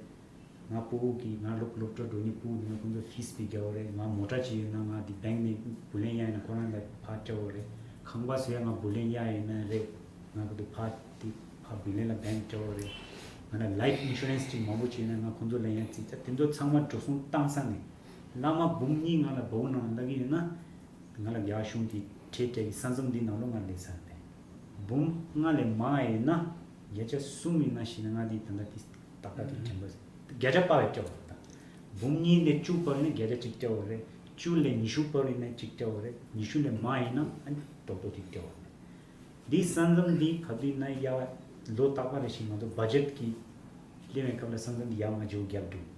ང་སྤུ་གུ་གི་ང་སློབ་སློབ་གྲྭ་འགྲོ་མཁན་སྤུ་གུ་གི་ང་ཁོང་ཚོ་ཕིས་པི་རྒྱག་པ་རེད། ང་མོ་ཊ་ཅིག་ཡོད་ན་ང་དེ་བེང་ནས་བུ་ལོན་གཡར་ཡིན་ན་ཁོ་རང་ལ་ཕར་སྤྲད་པ་རེད། ཁང་པ་བཟོ་ཡ་ང་བུ་ལོན་གཡར་ཡིན་ན་རེད། ང་གི་དུ་ཕར་དེ་ཕར་བུ་ལོན་ལ་བེང་སྤྲད་པ་རེད། ང་ལ་ལའིཕ་ཨིན་ཤུ་རན་སི་ཅིག་མང་པོ་ཅིག་ཡོད་ན་ང་ཁོང་ཚོ་ལ་ཡང་རྩིས་ཆ་དེ་ཚོ་ཚང་མ་འགྲོ་སོང་བཏང་ས་ནས། བླ་མ་འབུམ་གཉིས་ང་ལ་བོགས་ནང་ལ་གི་ཡོད་ན། ང་ལ་རྒྱ་གཞུང་གི་ཁྲལ་སྤྲད་ཀྱི་ས་མཚམས་འདི་ནང་ལོགས་ང་སླེབས་ས་རེད། འབུམ་ལྔ་ལས་མང་ཡིན་ན། བརྒྱ་ཆ་གསུམ་ཡིན་ན་ཞིག་ན་ང་འདི་ད་ལྟ་འདི་ཏག་ཏག་འདི་དྲན་པ་བརྒྱ་ཆ་དཔག་པའི་སྤྲད་པ་དང་། འབུམ་གཉིས་ནས་བཅུ་བར་ཡིན་ན་བརྒྱ་ཆ་གཅིག་སྤྲད་དགོས་རེད། བཅུ་ལས་ཉི་ཤུ་བར་ཡིན་ན་གཅིག་སྤྲད་དགོས་རེད། ཉི་ཤུ་ལས་མང་ཡིན་ན་ཨ་ནི་རྡོག་རྡོག་གཅིག་སྤྲད་དགོས་རེད། འདིའི་ས་མཚམས་འདི་ག་དུས་ན་ཡ་ལོ་རྟག་པ་རེ་བཞིན་ང་ཚོ་བ་ཇེཊ་གི་ལེན་པའི་སྐབས་ལ་ས་མཚམས་འདི་ཡར་མར་བརྗེ་པོ་རྒྱབ་འགྲོ་གི་རེད།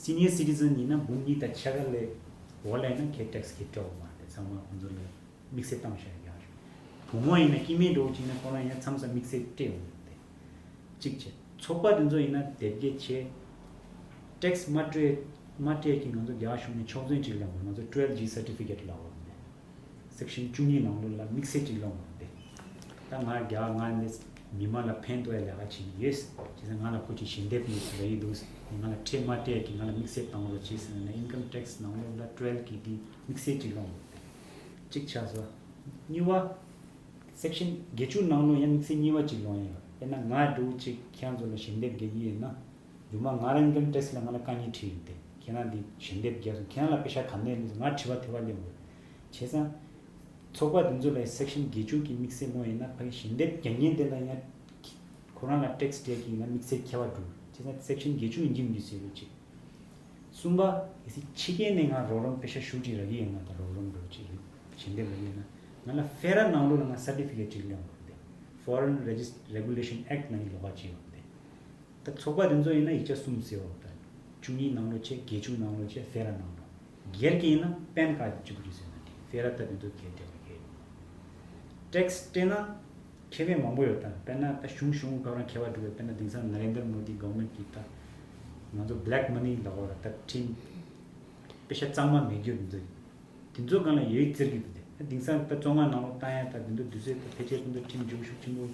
སི་ནི་ཡར་སི་ཊི་ཟན་ཡིན་ན་འབུམ་གཉིས་དང་ཕྱེད་ཀ་ལས་འོག་ལ་ཡིན་ན་ཁྱེད་ཊེག་སི་ཁྱེད་སྤྲད་དགོས་མ་རེད། ཚང་མ་ཁོང་ཚོ་ལ་དམིགས་བསལ་བཏང་བཞག་ཡག་རེད། བུ་མོ་ཡིན་ན་སྐྱེ་དམན་འདྲ་བོ་ཅིག་ཡིན་ན་ཁོ་རང་ཡང་མཚམས་མཚམས་དམིགས་བསལ་སྤྲད་ཡོང་གི་རེད། གཅིག་བྱས། ཚོགས་པ་དེ་ཚོ་ཡིན་ན་དེབ་སྐྱེལ་བྱས། ཊེག་སི་མ་སྤྲད་མ་སྤྲད་ཀྱི་ང་ཚོ་རྒྱ་གར་གཞུང་ནས་ཆོག་མཆན་ཅིག་སློང་བ། ང་ཚོ་ཊུ་ཝེལ་ཇི་སར་ཊི་ཕི་ཀེཊ་ལབ་པ་རེད། སེག་ཤན་བཅུ་གཉིས་ནང་ལོགས་ལ་དམིགས་བསལ་ཅིག་སློང་བ་རེད། ད་ང་རྒྱ་ང་འདི་མི་མང་ལ་ཕན་ཐོགས་ཡ་ལས་ཀ་བྱེད་ཀྱི་ཡོད། བྱས་ཙང་ང་ལ་ཁོ་ཅིག་ཞལ་འདེབས་ནས་རེ་ཡི་འདུག་ང་ལ་ཁྲལ་མ་སྤྲད་ཀྱི་ང་ལ་དམིགས་བསལ་བཏང་རོགས་བྱས་ཟེར་ནས་ཨིན་ཀམ་ཊེག་སི་ནང་ལོགས་ལ་ཊུ་ཝེལ་གྱི་དེ་དམིགས་བསལ་ཅིག་སློང་བ་རེད། གཅིག་ཆགས་སོང་། གཉིས་པ། སེག་ཤན་བརྒྱད་ཅུ་ནང་ལོགས་ཡང་དམིགས་བསལ་གཉིས་པ་ཅིག་ལོང་ཡོད། དཔེར་ན་ང་འདྲ་བོ་ཅིག་ཁྱེད་རང་ཚོ་ལ་ཞལ་འདེབས་རྒྱག་གི་ཡོད་ན། རྒྱུ་མ་ང་རང་ཨིན་ཀམ་ཊེག་སི་ལ་ང་ལ་དཀའ་ངལ་འཕྲད་ཡོད་དེ། ཁྱེད་རང་འདི་ཞལ་འདེབས་རྒྱག་སོང་། ཁྱེད་རང་ལ་པེ་ཤ་ག་ནས་སླེབས་སོང་། ང་དྲི་བ་དེ་བ་སླེབས་འོང་། བྱས་ཙང་། ཚོགས་པ་འདི་ཚོ་ལ་སེག་ཤན་བརྒྱད་ཅུ་གི་དམིགས་བསལ་མོ་ཡིན་ན་ཕ་གི་ཞལ་འདེབས་རྒྱག་མཁན་དེ་ལ་ཡང་ཁོ་རང་ལ་ཊེག་སི་སྤྲད་ཀྱི་ཡིན་ན་དམིགས་བསལ་ཁྱད་པར་འགྲོ། བྱས་ཙང་སེག་ཤན་བརྒྱད་ཅུ་ཡིན་གཅིག་མིན་གཅིག་བཟོས་ཡོད་ཅིག་གསུམ་པ། གལ་སྲིད་ཕྱི་རྒྱལ་ནས་ང་རོགས་རམ་པེ་ཤ་ཞུ་ཅིག་རག་གི་ཡོད་ན། ད་རོགས་རམ་འགྲོ་ཅིག་རེད། ཞལ་འདེབས་རག་གི་ཡོད་ན། ང་ལ་ཕེ་ར་ནང་ལོགས་ལ་ང་སར་ཊི་ཕི་ཀེཊ་ཅིག་སློང་དགོས་རེད། Foreign Regis- Regulation Act ནང་གི་ལོགས་ཀ་ཅིག་ཡོད་རེད། ད་ཚོགས་པ་དེ་ཚོ་ཡིན་ན་ཡིག་ཆ་གསུམ་ཟེར་བ་དང་། བཅུ་གཉིས་ནང་ལོགས་བྱས། བརྒྱད་ཅུ་ནང་ལོགས་བྱས། ཕེ་ར་ནང་ལོགས། སྒེར་གྱི་ཡིན་ན་པན་ཀར་ཌི་གཅིག་པུ་རེད་ཟེར་ན་འགྲིག་ཕེ་ར་ད་དེ་ཚོ་གལ་ཏེ་བ་གལ་ཡོད། ཊེག་སི་སྤྲད་ན་ཁེ་ཕན་མང་པོ་ཡོད་དང་། དཔེར་ན་ད་གཞུང་གཞུང་ག་རང་ཁེ་བ་འགྲོ་བའི། དཔེར་ན་དེང་སང་ན་རེན་དར་མོ་དི་གོ་ཝར་མེན་ཊི་གི་ད་ང་ཚོ་བྷི་ལེག་མ་ནི་ལབ་པ་ད་ཁྲིམས་པེ་ཤ་གཙང་མ་མེད་རྒྱུ་དེ་ཚོ་དེ་ཚོ་སྒང་ལ་ཡོད་ཟེར་གྱི་འདུག་དེ་དེང་སང་ད་བཙོན་ཁང་ནང་ལོགས་བཏང་ཡ་ད་དེ་ཚོ་དུས་ཚོད་ད་ཕལ་ཆེར་ཁོང་ཚོ་ཁྲིམས་འཇུག་ཤུགས་ཆེན་པོ་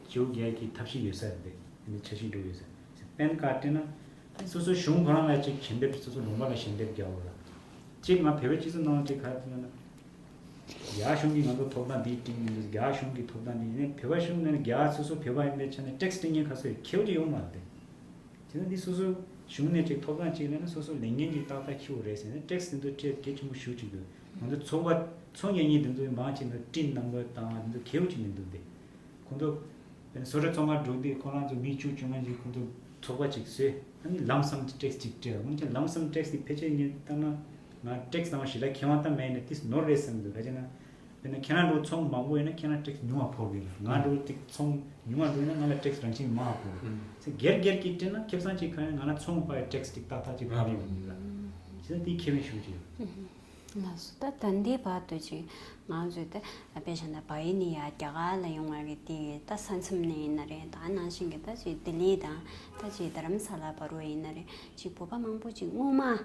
ཅིག་བྱེད་རྒྱུ་གི་ཐབས་ཤེས་ཡོད་ས་རེད། དེ་ནི་འཆར་གཞི་འགྲོ་ཡོད་ས་རེད། པན་ཀར་ཌི་སྤྲད་ན་སོ་སོའི་གཞུང་ཁོ་རང་ལ་ཅིག་ཞལ་འདེབས། སོ་སོ་ལུང་པ་ལ་ཞལ་འདེབས་རྒྱག་དགོས་ར། གཅིག་ང་བོད་པའི་སྤྱི་ཚོགས་ནང་ཅིག་ག་རེ་ཟེར་ན། རྒྱ་གཞུང་གིས་ང་ཚོ་ཐོབ་ཐང་འདི་སྤྲད་མི་འདུག་རྒྱ་གཞུང་གིས་ཐོབ་ཐང་འདི་ཡིན་ནའི་བོད་པ་གཞུང་ནས་རྒྱ་སོ་སོ་བོད་པ་ཡིན་པའི་ཆ་ནས་ཊེག་སི་སྤྲད་མཁན་ཁ་སོ་ཡི་ཁེ་བོ་ཅིག་ཡོང་མ་རེད། དེ་ནས་འདི་སོ་སོ་གཞུང་ནས་ཅིག་ཐོབ་ཐང་ཅིག་ལེན་ན་སོ་སོ་ལེན་མཁན་ཅིག་ཏག་ཏག་ཁེ་བོ་རེད་ཟེར་ནས་ཊེག་སི་འདི་ཚོ་ཁྲལ་གལ་ཆེན་པོ་ཞེ་པོ་ཅིག་འདུག་ང་ཚོ་ཚོང་པ་ཚོང་རྒྱག་མཁན་འདི་ཚོ་མང་ཆེ་འདི་ཊིན་ནམ་བར་དང་འདི་ཚོ་ཁེ་བོ་ཅིག་མི་འདུག་སྟེ། ཁོང་ཚོ་བཟོ་གྲྭ་ཚོང་ཁང་འགྲོ་དུས་ཁོ་རང་ཚོ་མི་བཅུ་བཅོ་ལྔ་ཅིག་ཁོང་ཚོ་ཚོགས་པ་ཅིག་བཟོས། ཨ་ནི་ལམ་སམ་ཊེག་སི་ཅིག་སྤྲད། འོན་ཀྱང་ལམ་སམ་ཊེག་སི་དེ་ཕལ་ཆེར་ངས་བལྟས་ན་ང་ཊེག་སི་ནང་ཞེ་དྲག་ཁེ་དབང་བཏང་མེད་ནས་དེ་ནོར་རེད་བསམ་འདུག་ག་ཅི་ན། དཔེར་ན་ཁྱེད་རང་འགྲོ་ཚོང་མང་པོ་ཡོད་ན་ཁྱེད་རང་ཊེག་སི་ཉུང་བ་ཕོག་གི་རེད། ང་འགྲོ་ཊེག་སི་ཚོང་ཉུང་བ་འགྲོ་ཡིན་ན་ང་ལ་ཊེག་སི་རང་བཞིན་མང་བ་ཕོག་གི་རེད། ཚེ་སྒེར་སྒེར་གྱིས་སྤྲད་ན་ཁེ་བཟང་ཅིག་གང་ཡིན་ང་ལ་ཚོང་པ་ཡི་ཊེག་སི་ཅིག་ཏག་ཏག་ཅིག་ཕར་ཡོང་གི་རེད། བྱས་ཙང་དེ་ཁེ་ཕན་ཞེ་པོ་ཅིག་ཡོད། ལགས་སོ། ད་ད་ལྟའི་བར་དུ་ཅིག་ང་ཚོས་ད་དཔེ་བཞག་ན་བལ་ཡུལ་ནས་ཡར་རྒྱ་གར་ལ་ཡོང་བ་རེད་དེ། ད་ས་མཚམས་ནས་ཡིན་ན་རེད། ད་ནང་བཞིན་གྱི་ད་ཅིག་ལྡི་ལི་དང་ད་ཅིག་རྡ་རམ་ས་ལ་བར་དུ་ཡིན་ན་རེད། ཅིག་བོད་པ་མང་པོ་ཅིག་དངུལ་སྨར་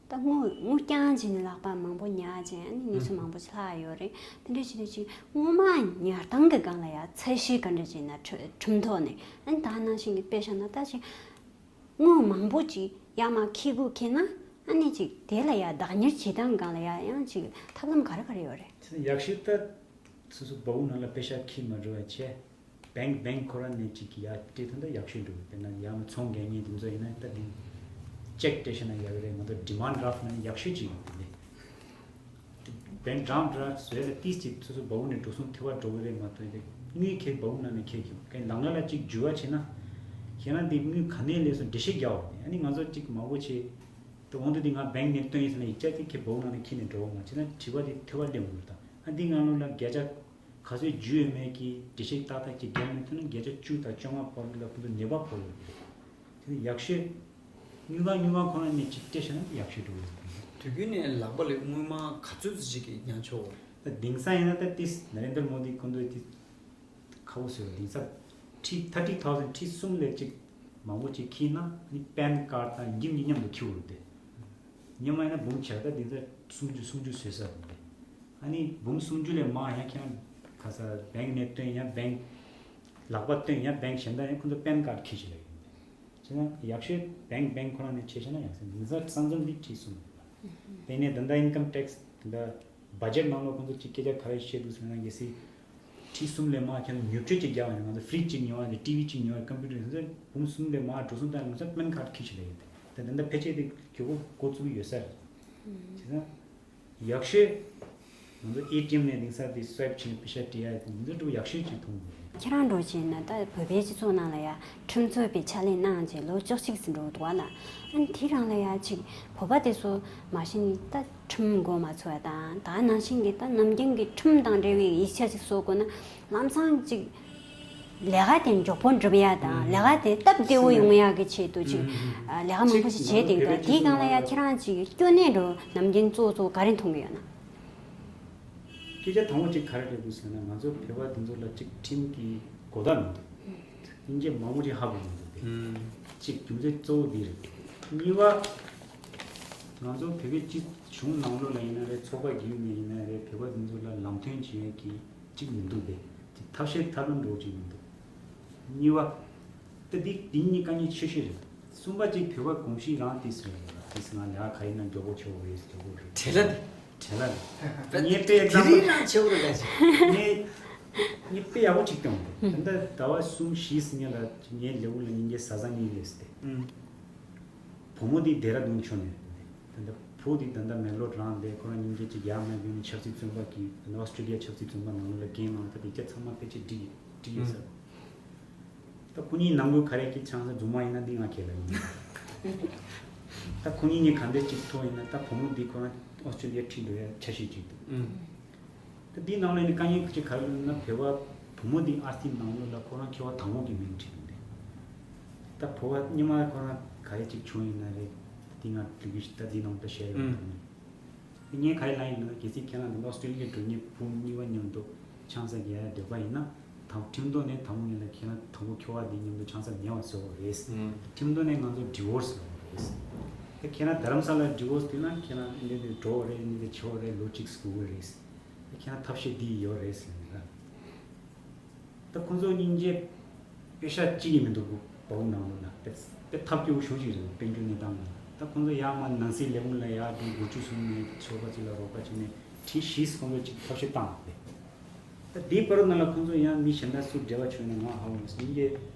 ད་དངུལ་དངུལ་རྐྱང་བྱས་ནས་ལག་པ་མང་པོ་ཉར་བྱས། ཨ་ནི་མི་ཚོ་མང་པོ་ཅིག་ལྷག་ཡོད་རེད། དེ་འདྲ་བྱས་ནས་ཅིག་དངུལ་སྨར་ཉར་སྟངས་ཀྱི་སྒང་ལ་ཡ་ཚད་གཞི་ག་འདྲ་ཅིག་ན་ཁྲིམས་ཁྲིམས་ཐོག་ནས། ཨ་ནི་ད་ནང་བཞིན་གྱི་དཔེ་བཞག་ན་ད་ཅིག་དངུལ་མང་པོ་ཅིག་ཡར་མར་འཁྱེར་དགོས་འཁེལ་ན། ཨ་ནི་ཅིག་དེ་ལ་ཡ་བདག་གཉེར་བྱེད་སྟངས་སྒང་ལ་ཡ་ཡང་ཅིག་ཐབས་ལམ་ག་རེ་ག་རེ་ཡོད་རེད། དེ་ནི་ཡག་ཤོས་ད་སོ་སོ་བ་འུ་ནང་ལ་པེ་ཤ་འཁྱེར་མ་འགྲོ་བ་བྱས། བེང་བེང་ཁོ་རང་ནས་ཅིག་གི་ཡ་སྤྲད་ཐུབ་ན་ད་ཡག་ཤོས་འགྲོ་གི། དཔེར་ན་ཡར་མར་ཚོང་རྒྱག་མཁན་དེ་ཚོ་ཡིན་ན་ད་དེ་ཅེག་སྤྲད་ཤེས་ན་ཡག་གི་རེད། མ་གཏོགས་ཌི་མན་ཌི་ཌ་ར་ཕཊ་ནང་ཡག་ཤོས་ཅིག་ཡོད་དེ་ནི། བེང་ཌི་མན་ཌི་ཌ་ར་ཕཊ་བཟོས་ལ་ཏིས་ཅིག་སོ་སོ་བ་འུ་ནས་འགྲོ་སོང་ཐེ་བ་འགྲོ་གི་རེད་མ་གཏོགས་དེ་དངུལ་ཁྱེར་བ་འུ་ནང་ནས་འཁྱེར་གྱི་ཡོད། ལམ་ཁ་ལ་ཅིག་འགྱུར་བ་བྱས་ན་ཁྱེད་རང་དེ་དངུལ་ག་ནས་སླེབས་སོང་འགྲེལ་བཤད་རྒྱག་འོང་། ཨ་ནི་ང་ཚོ་ཅིག་མང་པོ་བྱས། ད་འོང་དུས་དེ་ང་བེང་ནས་བཏོན་ཡིན་ཟེར་ན་ཡིག་ཆ་དེ་ཁྱེད་བ་འུ་ནང་ནས་འཁྱེར་ནས་འགྲོ་འོང་། མ་བྱས་ན་དྲི་བ་དེ་ཐེ་བ་སླེབས་འོང་གི་རེད། ད་ཨ་འདི་ང་ལོ་ལ་བརྒྱ་ཆ་ག་ཚོད་འཇུས་ཡོད་མེད་ཀྱི་འགྲེལ་བཤད་ཏག་ཏག་ཅིག་རྒྱབ་མི་ཐུབ་ན་བརྒྱ་ཆ་བཅུ་དང་བཅོ་ལྔ་བར་ལ་ཁོང་ཚོ་ནད་པ་ཕོག་ཡོད་རེད། དེ་ནི་ཡག་ཤོས་དངུལ་ཁང་དངུལ་ཁང་ཁོ་རང་ནས་ཅིག་སྤྲད་བཞག་ན་ཡག་ཤོས་འགྲོ་གི་རེད། དུས་རྒྱུན་ནས་ལག་པ་ལ་དངུལ་སྨར་ག་ཚོད་ཙམ་ཅིག་གི་ཉར་ཆོག་གི་རེད། ད་དེང་སང་ཡིན་ན་ད་ཏིས་ན་རེན་དར་མོ་དི་ཁོང་ཚོས་དེ་ཁ་བོ་བཟོས་པ། དེང་སང་ཁྲི་ཐར་ཊི་ཐའུ་ཟན་ཁྲི་གསུམ་ལས་ཅིག་མང་པོ་ཅིག་འཁྱེར་ན་ནི་པན་ཀར་དང་འགྲིམ་གྱི་མཉམ་དུ་འཁྱེར་དགོས་རེད་དེ། སྔོན་མ་ཡིན་ན་འབུམ་ཕྱེད་ཀ་དེ་ཚོ་སུམ་ཅུ་སུམ་ཅུ་བཟོས་ས་རེད། ཨ་ནི་འབུམ་སུམ་ཅུ་ལས་མང་ཡང་ཁྱེད་རང་ག་ས་བེང་ནས་བཏོན་ཡང་བེང་ལག་པ་བཏོན་ཡང་བེང་གཞན་དག་ཡང་ཁོང་ཚོ་པན་ཀར་འཁྱེར་ཞིག་ལ་ཡོད། བྱས་ན་ཡག་ཤོས་བེང་བེང་ཁོ་རང་ནས་བྱས་བྱས་ན་ཡག་ས་འདི་ཚོ་ས་མཚམས་འདི་ཁྲིད་གསུམ་རེད། དེ་ནས་ད་ལྟ་ཨིན་ཀམ་ཊེག་སི་ད་ལྟ་བ་ཇེཊ་ནང་ལོགས་ཁོང་ཚོ་གཅིག་སྐད་ཆ་ག་རེ་བཤད་འདུག་ཟེར་ན་གལ་སྲིད་ཁྲི་གསུམ་ལས་མང་ཁྱོན་ཉོ་སྤྱོད་ཅིག་རྒྱག་པ་ཡིན་ན། ང་ཚོ་ཕི་རིཇ་ཅིག་ཉོ་བ་རེད། ཊི་ཝི་ཅིག་ཉོ་བ་རེད། ཀམ་པུ་ཊར་ཡིན་ན་འབུམ་གསུམ་ལས་མང་འགྲོ་སོང་བཏང་ཡོང་ས་པན་ཀར་འཁྱེར་ཞིག་ལ་ཡོད། དེ་ད་ལྟ་ཕལ་ཆེར་དེ་གྱོད་པོ་འགོ་བཙུགས་ཡོད་ས་རེད། བྱས་ཙང་ཡག་ཤོས་ང་ཚོ་ཨེ་ཊི་ཨེམ་ནས་དེང་སང་དེ་སུའེབ་བྱས་ནས་པེ་ཤ་སྤྲད་ཡ་དེ་འདི་འདྲ་ཡག་ཤོས་ཅིག་མཐོང་གི་ཡོད། ཁྱེད་རང་འགྲོ་བྱས་ན་ད་བོད་པའི་སྤྱི་ཚོགས་ནང་ལ་ཡ་ཁྲིམས་རྩོད་པའི་ཕྱག་ལས་གནང་བྱས་ལོ་བཅུ་གཅིག་ཙམ་འགྲོ་འདུག་བ་ན། ཨ་ནི་དེ་རང་ལ་ཡ་ཅིག་བོད་པ་དེ་ཚོ་མ་གཞི་ནས་ད་ཁྲིམས་མགོ་མ་ཚོས་པ་དང་ད་ནང་བཞིན་གྱི་ད་ནམ་རྒྱུན་གྱི་ཁྲིམས་དང་འབྲེལ་བའི་ཡིག་ཆ་ཅིག་བཟོ་དགོས་ན་ལམ་སང་ཅིག་ལས་ཀ་དེ་མགྱོགས་པོ་འགྲུབ་ཡ་དང་ལས་ཀ་དེ་སྟབས་བདེ་བོ་ཡོང་ཡ་གི་ཆེད་དུ་ཅིག་ལས་ཀ་མང་པོ་ཞིག་བྱས་འདུག་ད་དེའི་སྒང་ལ་ཡ་ཁྱེད་རང་ཅིག་སྐྱོ་གནད་འགྲོ་ནམ་རྒྱུན་གཙོ་བོ་གཙོ་བོ་ག་རེ་མཐོང་གི་ཡོད་ན། སྐད་ཆ་དང་པོ་གཅིག་ག་རེ་རེད་འདུག་ཟེར་ན། ང་ཚོ་བོད་པ་འདི་ཚོ་ལ་གཅིག་ཁྲིམས་ཀྱི་གོ་བརྡ་མི་འདུག་སྙིང་རྗེ་མང་པོ་ཅིག་ཧ་གོ་མི་འདུག་སྟེ། གཅིག་རྒྱུ་མཚན་གཙོ་བོ་འདི་རེད། གཉིས་པ། ང་ཚོ་བོད་པའི་སྤྱི་གཞུང་ནང་ལོགས་ལ་ཡིན་ན་རེད། ཚོགས་པ་བརྒྱུད་ནས་ཡིན་ན་རེད། བོད་པ་འདི་ཚོ་ལ་ལམ་སྟོན་བྱེད་ཡས་ཀྱི་གཅིག་མི་འདུག་སྟེ། གཅིག་ཐབས་ཤེས་ཐབས་ལམ་འགྲོ་གཅིག་མི་འདུག་གཉིས་པ། ད་འདི་འདི་གཉིས་དཀའ་ངལ་ཆེ་ཤོས་རེད། གསུམ་པ་གཅིག་བོད་པ་གོམས་གཤིས་རང་ཏིས་རེད། ཏིས་ང་ལས་ཀ་ག་ཡིན་ན་མགྱོགས་པོ་ཆེ་བོ་རེད། མགྱོགས་པོ་རེད། བྲེལ་ལ་འདི། བྲེལ་ལ་རེད། ངས་དཔེ་དེ་རིང་རང་ཆེ་བོ་རེད་ལ་ཅིག་ངས་ངས་དཔེ་ཡག་པོ་གཅིག་སྟོན་འོང་། ད་ལྟ་ཟླ་བ་གསུམ་བཞི་ཟིན་ཉེ་ལ་ངའི་ལེའུ་ལ་སྙིང་རྗེ་བཟའ་ཚང་གཉིས་སླེབས་སྟེ། བུ་མོ་འདི་ལྡེ་ར་ལྡུན་ཆོ་ནས་ད་ལྟ་བུ་འདི་ད་ལྟ་མེག་ལོར་རང་ལས་ཁོ་རང་སྙིང་རྗེ་གཅིག་ཡག་མེད་པའི་ཆབ་སྲིད་བཙོན་པ་གི་ཨོ་སི་ཀྲི་ལི་ཡ་ཆབ་སྲིད་བཙོན་པ་ནང་ལོགས་ལ་འགན་བླངས། ད་དེ་སྐད་ཚང་མ་ཕལ་ཆེར་འགྲིག་འགྲིག་ཡོད་ས་རེད། ད་ཁོ་གཉིས་ནང་ཁུལ་ག་རེ་གི་ཆང་ས་རྫུན་མ་ཡིན་ན་འདི་ང་ཁས་ལེན་ཡིན། ད་ཁོ་གཉིས་གཉིས་ག་འདྲ་གཅིག་ཐུག་ཡིན་ན་ད་བུ་མོ་འདི་ཁོ་རང་ཨོ་སི་ཀྲི་ལི་ཡ་ཁྲིད་འགྲོ་ཡ་འཆར་གཞི་གཅིག་འདུག་ད་འདི་ནང་ལ་ནི་དཀའ་ངལ་གཅིག་ག་རེ་ཡོད་ན། བོད་པ་བུ་མོ་འདི་ཨ་རྟི་ནང་ལོགས་ལ་ཁོ་རང་ཁྱོ་ག་དང་པོ་གི་མིང་ཁྲིད་འདུག་སྟེ། ད་བོད་པ་སྔོན་མ་ཁོ་རང་ག་རེ་གཅིག་བྱུང་ཡིན་ན་རེད། ད་འདི་ང་ལུས་ཀྱི་ད་འདི་ནང་ད་བཤད་ཡོད་ད་ནི། ངས་ག་རེ་ལབ་ཡིན་ན། གལ་སྲིད་ཁྱེད་རང་འདི་ཨོ་སི་ཀྲི་ལི་ཡ་འགྲོ་མཁན་བུ་གཉིས་པ་མཉམ་དུ་ཆང་ས་རྒྱག་ཡ་འདོད་པ་ཡིན་ན། དང་ཁྲིམས་ཐོག་ནས་དང་པོ་ཉིད་ལ་ཁྱེད་རང་དང་པོ་ཁྱོ་ག་འདི་མཉམ་དུ་ཆང་ས་ཉལ་བ་བཟོ་དགོས་རེད། ཁྲིམས་ཐོག་ནས་ང་ཚོ་ཌི་ཝོར་སི་ལབ་དགོས་རེད། ད་ཁྱེད་རང་རྡ་རམ་ས་ལ་ཌི་ཝོར་སི་དེ་ན་ཁྱེད་རང་འདི་འདི་འགྲོ་བ་རེད། འདི་འདི་བྱེད་བ་རེད། ལོ་གཅིག་སྒུག་དགོས་རེད། ད་ཁྱེད་རང་ཐབས་ཤེས་འདི་ཡོད་རེད་ཟེར་ནས་ར། ད་ཁོང་ཚོ་སྙིང་རྗེ་དཔེ་ཤ་གཅིག་ཡིན་མི་འདུག་བ་བུ་ནང་ལོགས་ལ་དཔེ་དཔེ་ཐབས་སྐྱོ་བོ་ཞེ་པོ་ཅིག་རེད། དཔལ་འབྱོར་གནས་སྟངས་ལ། ད་ཁོང་ཚོ་ཡར་མར་ནང་སྲིད་ལས་ཁུངས་ལ་ཡར་འགྲོ་དགུ་བཅུ་སོང་ནས་ཚོགས་པ་ཅིག་ལ་རོགས་པ་བྱས་ནས་ཁྲི་བཞི་ཁོང་ཚོ་ཅིག་ཐབས་ཤེས་བཏང་བ་རེད། ད་དེའི་བར་ན་ལ་ཁོང་ཚོ་ཡང་མི་གཞན་དག་སུ་འབྲེལ་བ་བྱུང་ན་ང་ཧ་གོ་མ་སོང་། སྙིང་རྗེ་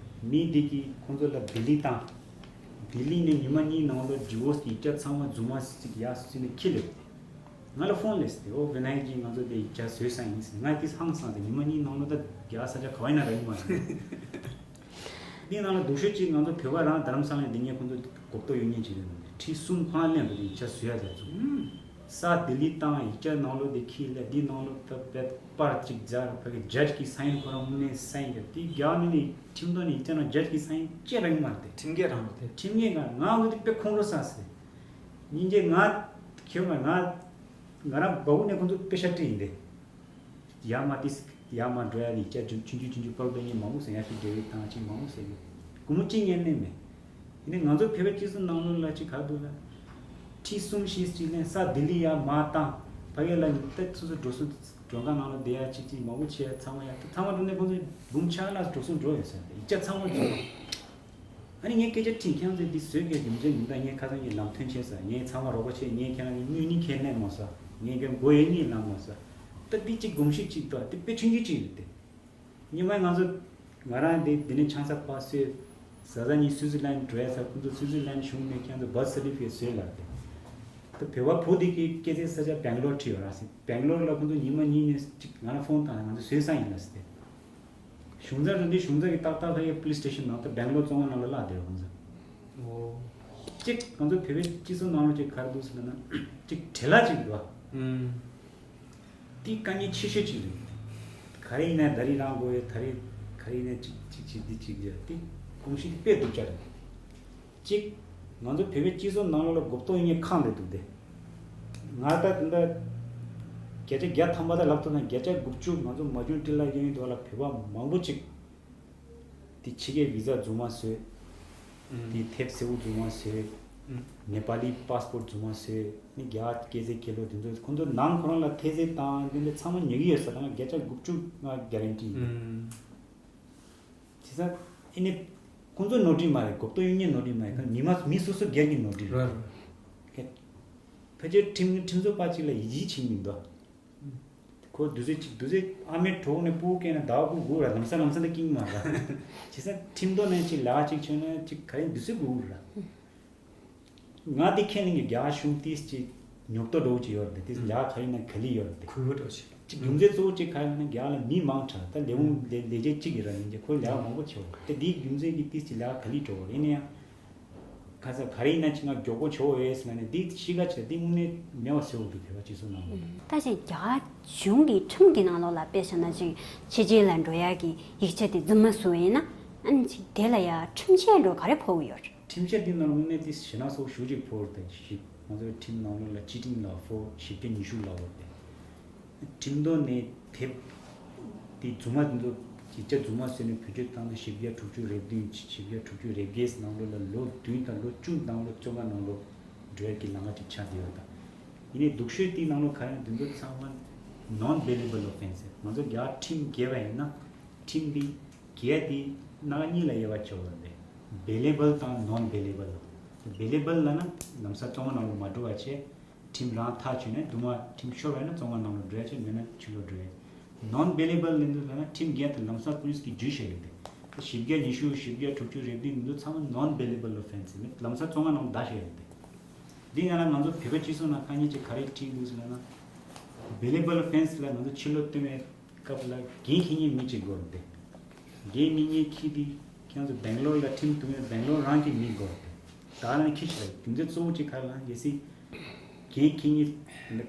མི་འདི་གིས་ཁོང་ཚོ་ལ་ལྡི་ལི་བཏང་། ལྡི་ལི་ནས་ཉི་མ་གཉིས་ནང་ལ་ཌི་ཝོར་སི་ཡིག་ཆ་ཚང་མ་རྫུན་མ་ཅིག་ཡར་བཟོས་ནས་འཁྱེར་སླེབས་ཏེ། ང་ལ་ཕོན་སླེབས་ཏེ། ཨོ་བི་ནའི་ཀྱིས་ང་ཚོ་དེ་ཡིག་ཆ་བཟོས་ས་ཡིན་ཟེར། ང་དེ་ཧང་སངས་ཏེ། ཉི་མ་གཉིས་ནང་ལོ་ད་རྒྱ་ས་ཆ་ག་བ་ཡིན་ན་རག་གི་མ་རེད། འདི་ནང་ལ་སྡུག་ཤོས་གཅིག་ང་ཚོ་བོད་པ་རང་རྡ་རམ་ས་ལ་ཡིན་དེ་ངས་ཁོང་ཚོ་གོ་རྟོགས་ཡོད་མཁན་ཅིག་རེད། ཁྲི་གསུམ་ཁོ་རང་ལེན་འདུག་ཡིག་ཆ་བཟོས་ཡ་དེ་ཚོ། ས་ལྡི་ལི་བཏང་། ཡིག་ཆ་ནང་ལོ་དེ་ཁྱི་ལས་འདི་ནང་ལོ་ད་པད་པར་གཅིག་སྦྱར། ཕ་གི་ཇཇ་གི་སའིན་ཁོ་རང་དངོས་གནས་སའིན་རྒྱབ་དེ་རྒྱ་ནི་ནི་ཁྲིམས་དོན་ནི་ཡིག་ཆ་ནང་ཇཇ་གི་སའིན་ཅེ་རང་མ་རེད་དེ། ཁྲིམས་འགལ་རང་རེད་དེ། ཁྲིམས་འགལ་ང་ང་འོ་དེ་དཔེ་ཁོང་ཁྲོ་ཟ་སེ། སྙིང་རྗེ་ང་ཁྱེད་མ་ང་ང་རང་བ་འུ་ནས་ཁོང་ཚོ་དཔེ་ཤ་སྤྲད་ཡིན་ཏེ། ཡར་མར་ཏིས་ཡར་མར་འགྲོ་ཡ་ནི་ཅ་ཆུང་ཆུང་ཆུང་ཆུང་ཆུང་པར་དོ་ཉི་མང་པོ་ཟེར་ཡ་ཁྱི་འབྲེལ་བའི་དང་ཅི་མང་པོ་ཟེར་ཡོད། སྒོར་མོ་གཅིག་ཉན་ནས་མེད། ཡིན་ནའི་ང་ཚོ་བོད་པའི་སྤྱི་ཚོགས་ནང་ལོགས་ལ་ཅི་ག་འདུག་ལ། ཁྲི་གསུམ་བཞི་གཅིག་ལེན་ས་ལྡི་ལི་ཡར་མར་བཏང་། ཕ་གི་ལ་ནི་ཏེ་སོ་སོ་འགྲོ་སོང་མགྲོན་ཁང་ནང་ལ་བསྡད་ཡ་ཅིག་ཅིག་མང་པོ་བྱས་ཡ་ཚང་མ་ཡ་ད་ཚང་མ་འགྲོ་ནས་ཁོང་ཚོ་འབུམ་ཆ་ལ་འགྲོ་སོང་འགྲོ་ཡོད་ཟེར་ཡིག་ཆ་ཚང་མ་འགྲོ། ཨ་ནི་ངས་སྐད་ཆ་དྲིས། ཁྱེད་རང་ཚོས་འདི་བཟོས་དགོས་རྒྱུ་མཚན་མི་འདུག་ངས་ཁ་སང་གི་ལམ་སྟོན་བྱས་ས། ངས་ཚང་མ་རོགས་པ་བྱས། ངས་ཁྱེད་རང་གི་དངུལ་ནི་ཁས་ལེན་མ་ས། ངས་ཀྱང་མགོ་ཡོད་གཉིད་ལངས་མ་ས། ད་འདི་གཅིག་གོམས་གཤིས་གཅིག་འདུག་དེ་དཔེ་ཆུང་ཆུང་གཅིག་རེད་དེ། ཉི་མ་ང་ཚོ་ང་རང་འདི་འདི་ནས་ཆང་ས་ཕར་གསོས། བཟའ་ཚང་གཉིས་སུའུ་ཙི་ལན་འགྲོ་ཡ་ས། ཁོང་ཚོ་སུའུ་ཙི་ལན་གཞུང་ནས་ཁྱེད་ཚོ་བར་ཐི་སར་ཊི་ཕི་ཀེཊ་བཟོས་ལབ་དེ། ད་བོད་པ་བུ་འདི་གི་སྐྱེས་ཚེས་ས་ཆ་སྦེང་ལོར་བྲིས་ཡོད་ར་ཟེར། སྦེང་ལོར་ལ་ཁོང་ཚོ་ཉི་མ་གཉིས་ནས་གཅིག་ང་རང་ཕོན་བཏང་། ང་ཚོ་བཟོས་ས་ཡིན་ལ་ཟེར་ཏེ། གཞུང་ཚབ་རེད་འདི། གཞུང་ཚབ་ཀྱི་ཏག་ཏག་ལྷ་ཡའི་པུ་ལི་སི་སི་ཊེ་ཤན་ནང་དུ་སྦེང་ལོར་བཙོན་ཁང་ནང་ལ་བརླག་བསྡད་ཡོད་ཁོང་ཚོ། ཨོ། གཅིག་ང་ཚོ་བོད་པའི་སྤྱི་ཚོགས་ནང་ལ་གཅིག་ག་རེ་འདུག་ཟེར་ན། གཅིག་བྲེལ་ལ་གཅིག་འདུག་ཨ། ཨུམ། འདི་དཀའ་ངལ་ཆེ་ཤོས་གཅིག་རེད། ག་རེ་ཡིན་ན་ད་རེས་རང་དགོས་ཡོད། ད་རེས་ག་རེ་ཡིན་ན་གཅིག་གཅིག་བྱེད་འདི་གཅིག་བྱེད་འདི་གོམས་གཤིས་འདི་དཔེ་སྡུག་ཅག་རེད། གཅིག་ང་ཚོ་བོད་པའི་སྤྱི་ཚོགས་ནང་ལོགས་ལ་མགོ་ཐོག་ཡིན་ངེས་ཁེངས་བསྡད་འདུག་སྟེ། ང་ད་ད་ལྟ་བརྒྱ་ཆ་བརྒྱ་ཐམ་པ་ད་ལབ་ཐུབ་ན་བརྒྱ་ཆ་དགུ་བཅུ་ང་ཚོ་མ་བྱུང་ཏི་ལ་ཡོང་ཡིན་འདུག་ལ། བོད་པ་མང་པོ་ཅིག་དེ་ཕྱི་རྒྱལ་བི་ཛ་རྫུན་མ་བཟོས། དེ་དེབ་གསལ་པོ་རྫུན་མ་བཟོས། ནེ་པ་ལི་པཱ་སི་པོར་ཊི་རྫུན་མ་བཟོས། ནི་རྒྱ་སྐྱེས་ཚེས་སྐྱེས་ལོ་དེ་ཚོ་ཁོང་ཚོ་ནང་ཁོ་རང་ལ་ཐེལ་ཙེ་དང་དེ་འདྲ་ཚང་མ་ཉོ་གི་ཡོད་ས་དང་བརྒྱ་ཆ་དགུ་བཅུ་ང་གྷ་རན་ཊི་ཡིན། བྱས་ཙང་ཨེ་ནི་ཁོང་ཚོ་ནོར་འཁྲུལ་མ་རེད། གོ་བརྡ་གཡུག་མཁན་ནོར་འཁྲུལ་མ་རེད། ཁོ་མི་མ་མི་སོ་སོ་སྒེར་གྱི་ནོར་འཁྲུལ་རེད། རེད། ཕལ་ཆེར་ཁྲིམས་ཁྲིམས་རྩོད་པ་གཅིག་ལ་ཡིད་ཆེས་ཀྱི་མི་འདུག་ཁོ་དུས་ཚོད་གཅིག་དུས་ཚོད་ཨ་མའི་གྲོགས་ནས་སྤུ་གུ་སྐྱེས་ནས་ཟླ་བ་དགུ་དགུ་ར་ལམ་སང་ལམ་སང་ད་སྐྱིད་མ་ར། བྱས་ཙང་ཁྲིམས་དོན་ནས་གཅིག་ལས་ཀ་གཅིག་བྱས་ན་གཅིག་ག་རེ་དུས་ཚོད་དགུ་ར། ང་དེ་ཁས་ལེན་གྱི་རྒྱ་གཞུང་ཏིས་ཅིག་ཉོབ་ཏོ་འགྲོ་གི་ཡོད་རེད། ཏིས་རྒྱ་ག་རེ་ན་ག་ལི་ཡོད་རེད། གུས་པ་འགྲོ་ཆེ། རྒྱུ་མཚན་གཙོ་བོ་གཅིག་ག་རེ་ཡིན་ན། རྒྱ་ལ་མི་མང་དྲགས། ད་ལས་ཁུངས་ལས་ལས་བྱེད་གཅིག་གི་ར་ཡིན་གྱི་ཁོའི་ལས་ཀ་མང་པོ་བྱེད་འོ། དེ་འདིའི་རྒྱུ་མཚན་གྱིས་ཏིས་ཀྱི་ལས་ཀ་ག་ལེར་འགྲོ་འོ། ཡིན་ན་ཡང་ཁ་ས་ག་རེ་ཡིན་ན་ཅི་ང་མགྱོགས་པོ་བྱེད་འོ་ཡས་ལ་ནི་འདི་གཤིས་ཀ་བྱས་འདི་དངོས་གནས་མེད་པ་བཟོས་འོ། འདུག་བོད་པ་སྤྱི་ཚོགས་ནང་ལོགས་ལ། ད་ཅིག་རྒྱ་གཞུང་གི་ཁྲིམས་ཀྱི་ནང་ལོགས་ལ་དཔེ་བཞག་ན་ཅིག་ཕྱི་རྒྱལ་ལ་འགྲོ་ཡག་གི་ཡིག་ཆ་དེ་རྫུན་མ་བཟོ་བ་ཡིན་ན་ཨ་ནི་ཅིག་དེ་ལ་ཡ་ཁྲིམས་ཆད་འགྲོ་ག་རེ་ཕོག་གི་ཡོད་རེད། ཁྲིམས་ཆད་འདི་ནང་དངོས་གནས་དེ་ཞེད་སྣང་ཚ་པོ་ཞེ་པོ་ཅིག་ཕོག་རེད། དེ་ཞིབ་ང་ཚོའི་ཁྲིམས་ནང་ལོགས་ལ་ཅི་ཊིང་ལབ་ཕོག་ཞིབ་རྒྱ་ཉེས་ཤུགས་ལབ་ཕོག་དེ། ཁྲིམས་དོན་ནས་དེབ་དེ་རྫུན་མ་དེ་ཚོ་ཡིག་ཆ་རྫུན་མ་བཟོས་ནས་བེད་སྤྱོད་བཏང་ན་བཞི་བརྒྱ་དྲུག་ཅུ་རེ་བདུན་བཞི་བརྒྱ་དྲུག་ཅུ་རེ་བརྒྱད་ནང་ལོགས་ལ་ལོ་བདུན་དང་ལོ་བཅུ་ནང་ལོགས་བཙོན་ཁང་ནང་ལོགས་འགྲོ་ཡག་གི་ལམ་ཁ་ཅིག་ཆགས་བསྡད་ཡོད་ད། ཡིན་ནའི་སྡུག་ཤོས་དེའི་ནང་ལོགས་ག་རེ་ཡིན་ན་དེ་ཚོ་ཚང་མ་non bailable offence། ང་ཚོ་རྒྱ་ཁྲིམས་འགལ་བ་ཡིན་ན་ཁྲིམས་དེ་འགལ་དེ་སྣ་ཁ་གཉིས་ལ་དབྱེ་བ་ཕྱེ་བ་རེད། bailable དང་non bailable། bailable ལབ་ན་ལམ་སང་བཙོན་ཁང་ནང་ལོགས་མ་འགྲོ་བ་བྱས། ཁྲིམས་རང་ཐག་ཆོད་ནས་དུ་མ་ཁྲིམས་ཤོར་བ་ཡིན་ན་བཙོན་ཁང་ནང་ལ་འགྲོ་ཡ་ཆེད་མེད་ན་ཕྱི་ལོགས་འགྲོ་ཡ། non bailable ལབ་དུས་ལབ་ན་ཁྲིམས་འགལ་དུས་ལམ་སང་པུ་ལིས་ཀྱིས་འཇུས་བཞག་ཡོད་དེ། བཞི་བརྒྱ་ཉི་ཤུ་བཞི་བརྒྱ་དྲུག་ཅུ་རེ་བདུན་འདི་ཚང་མ་non bailable offence ལབ་ལམ་སང་བཙོན་ཁང་ནང་བསྡད་བཞག་ཡོད་དེ། འདི་ང་ལ་ང་ཚོ་བོད་པ་སྤྱི་ཚོགས་ནང་དཀའ་ངལ་ཅིག་ག་རེ་འཕྲད་འདུག་ཟེར་ན། bailable offence ལ་ང་ཚོ་ཕྱི་ལོགས་བཏོན་པའི་སྐབས་ལ་འགན་འཁྱེར་མཁན་མི་གཅིག་དགོས་རེད་དེ། འགན་མི་གཉིས་འཁྱེར་དུས་ཁྱེད་ཚོ་སྦེང་ལོར་ལ་ཁྲིམས་གཏུག་ན་སྦེང་ལོར་རང་གི་མི་དགོས་རེད་དེ། ད་ལན་འཁྱེར་ཤག་རྒྱུ་མཚན་གཙོ་བོ་གཅིག་ག་རེ་ལབ་ན་གལ་སྲིད་འགན་འཁྱེར་མཁན་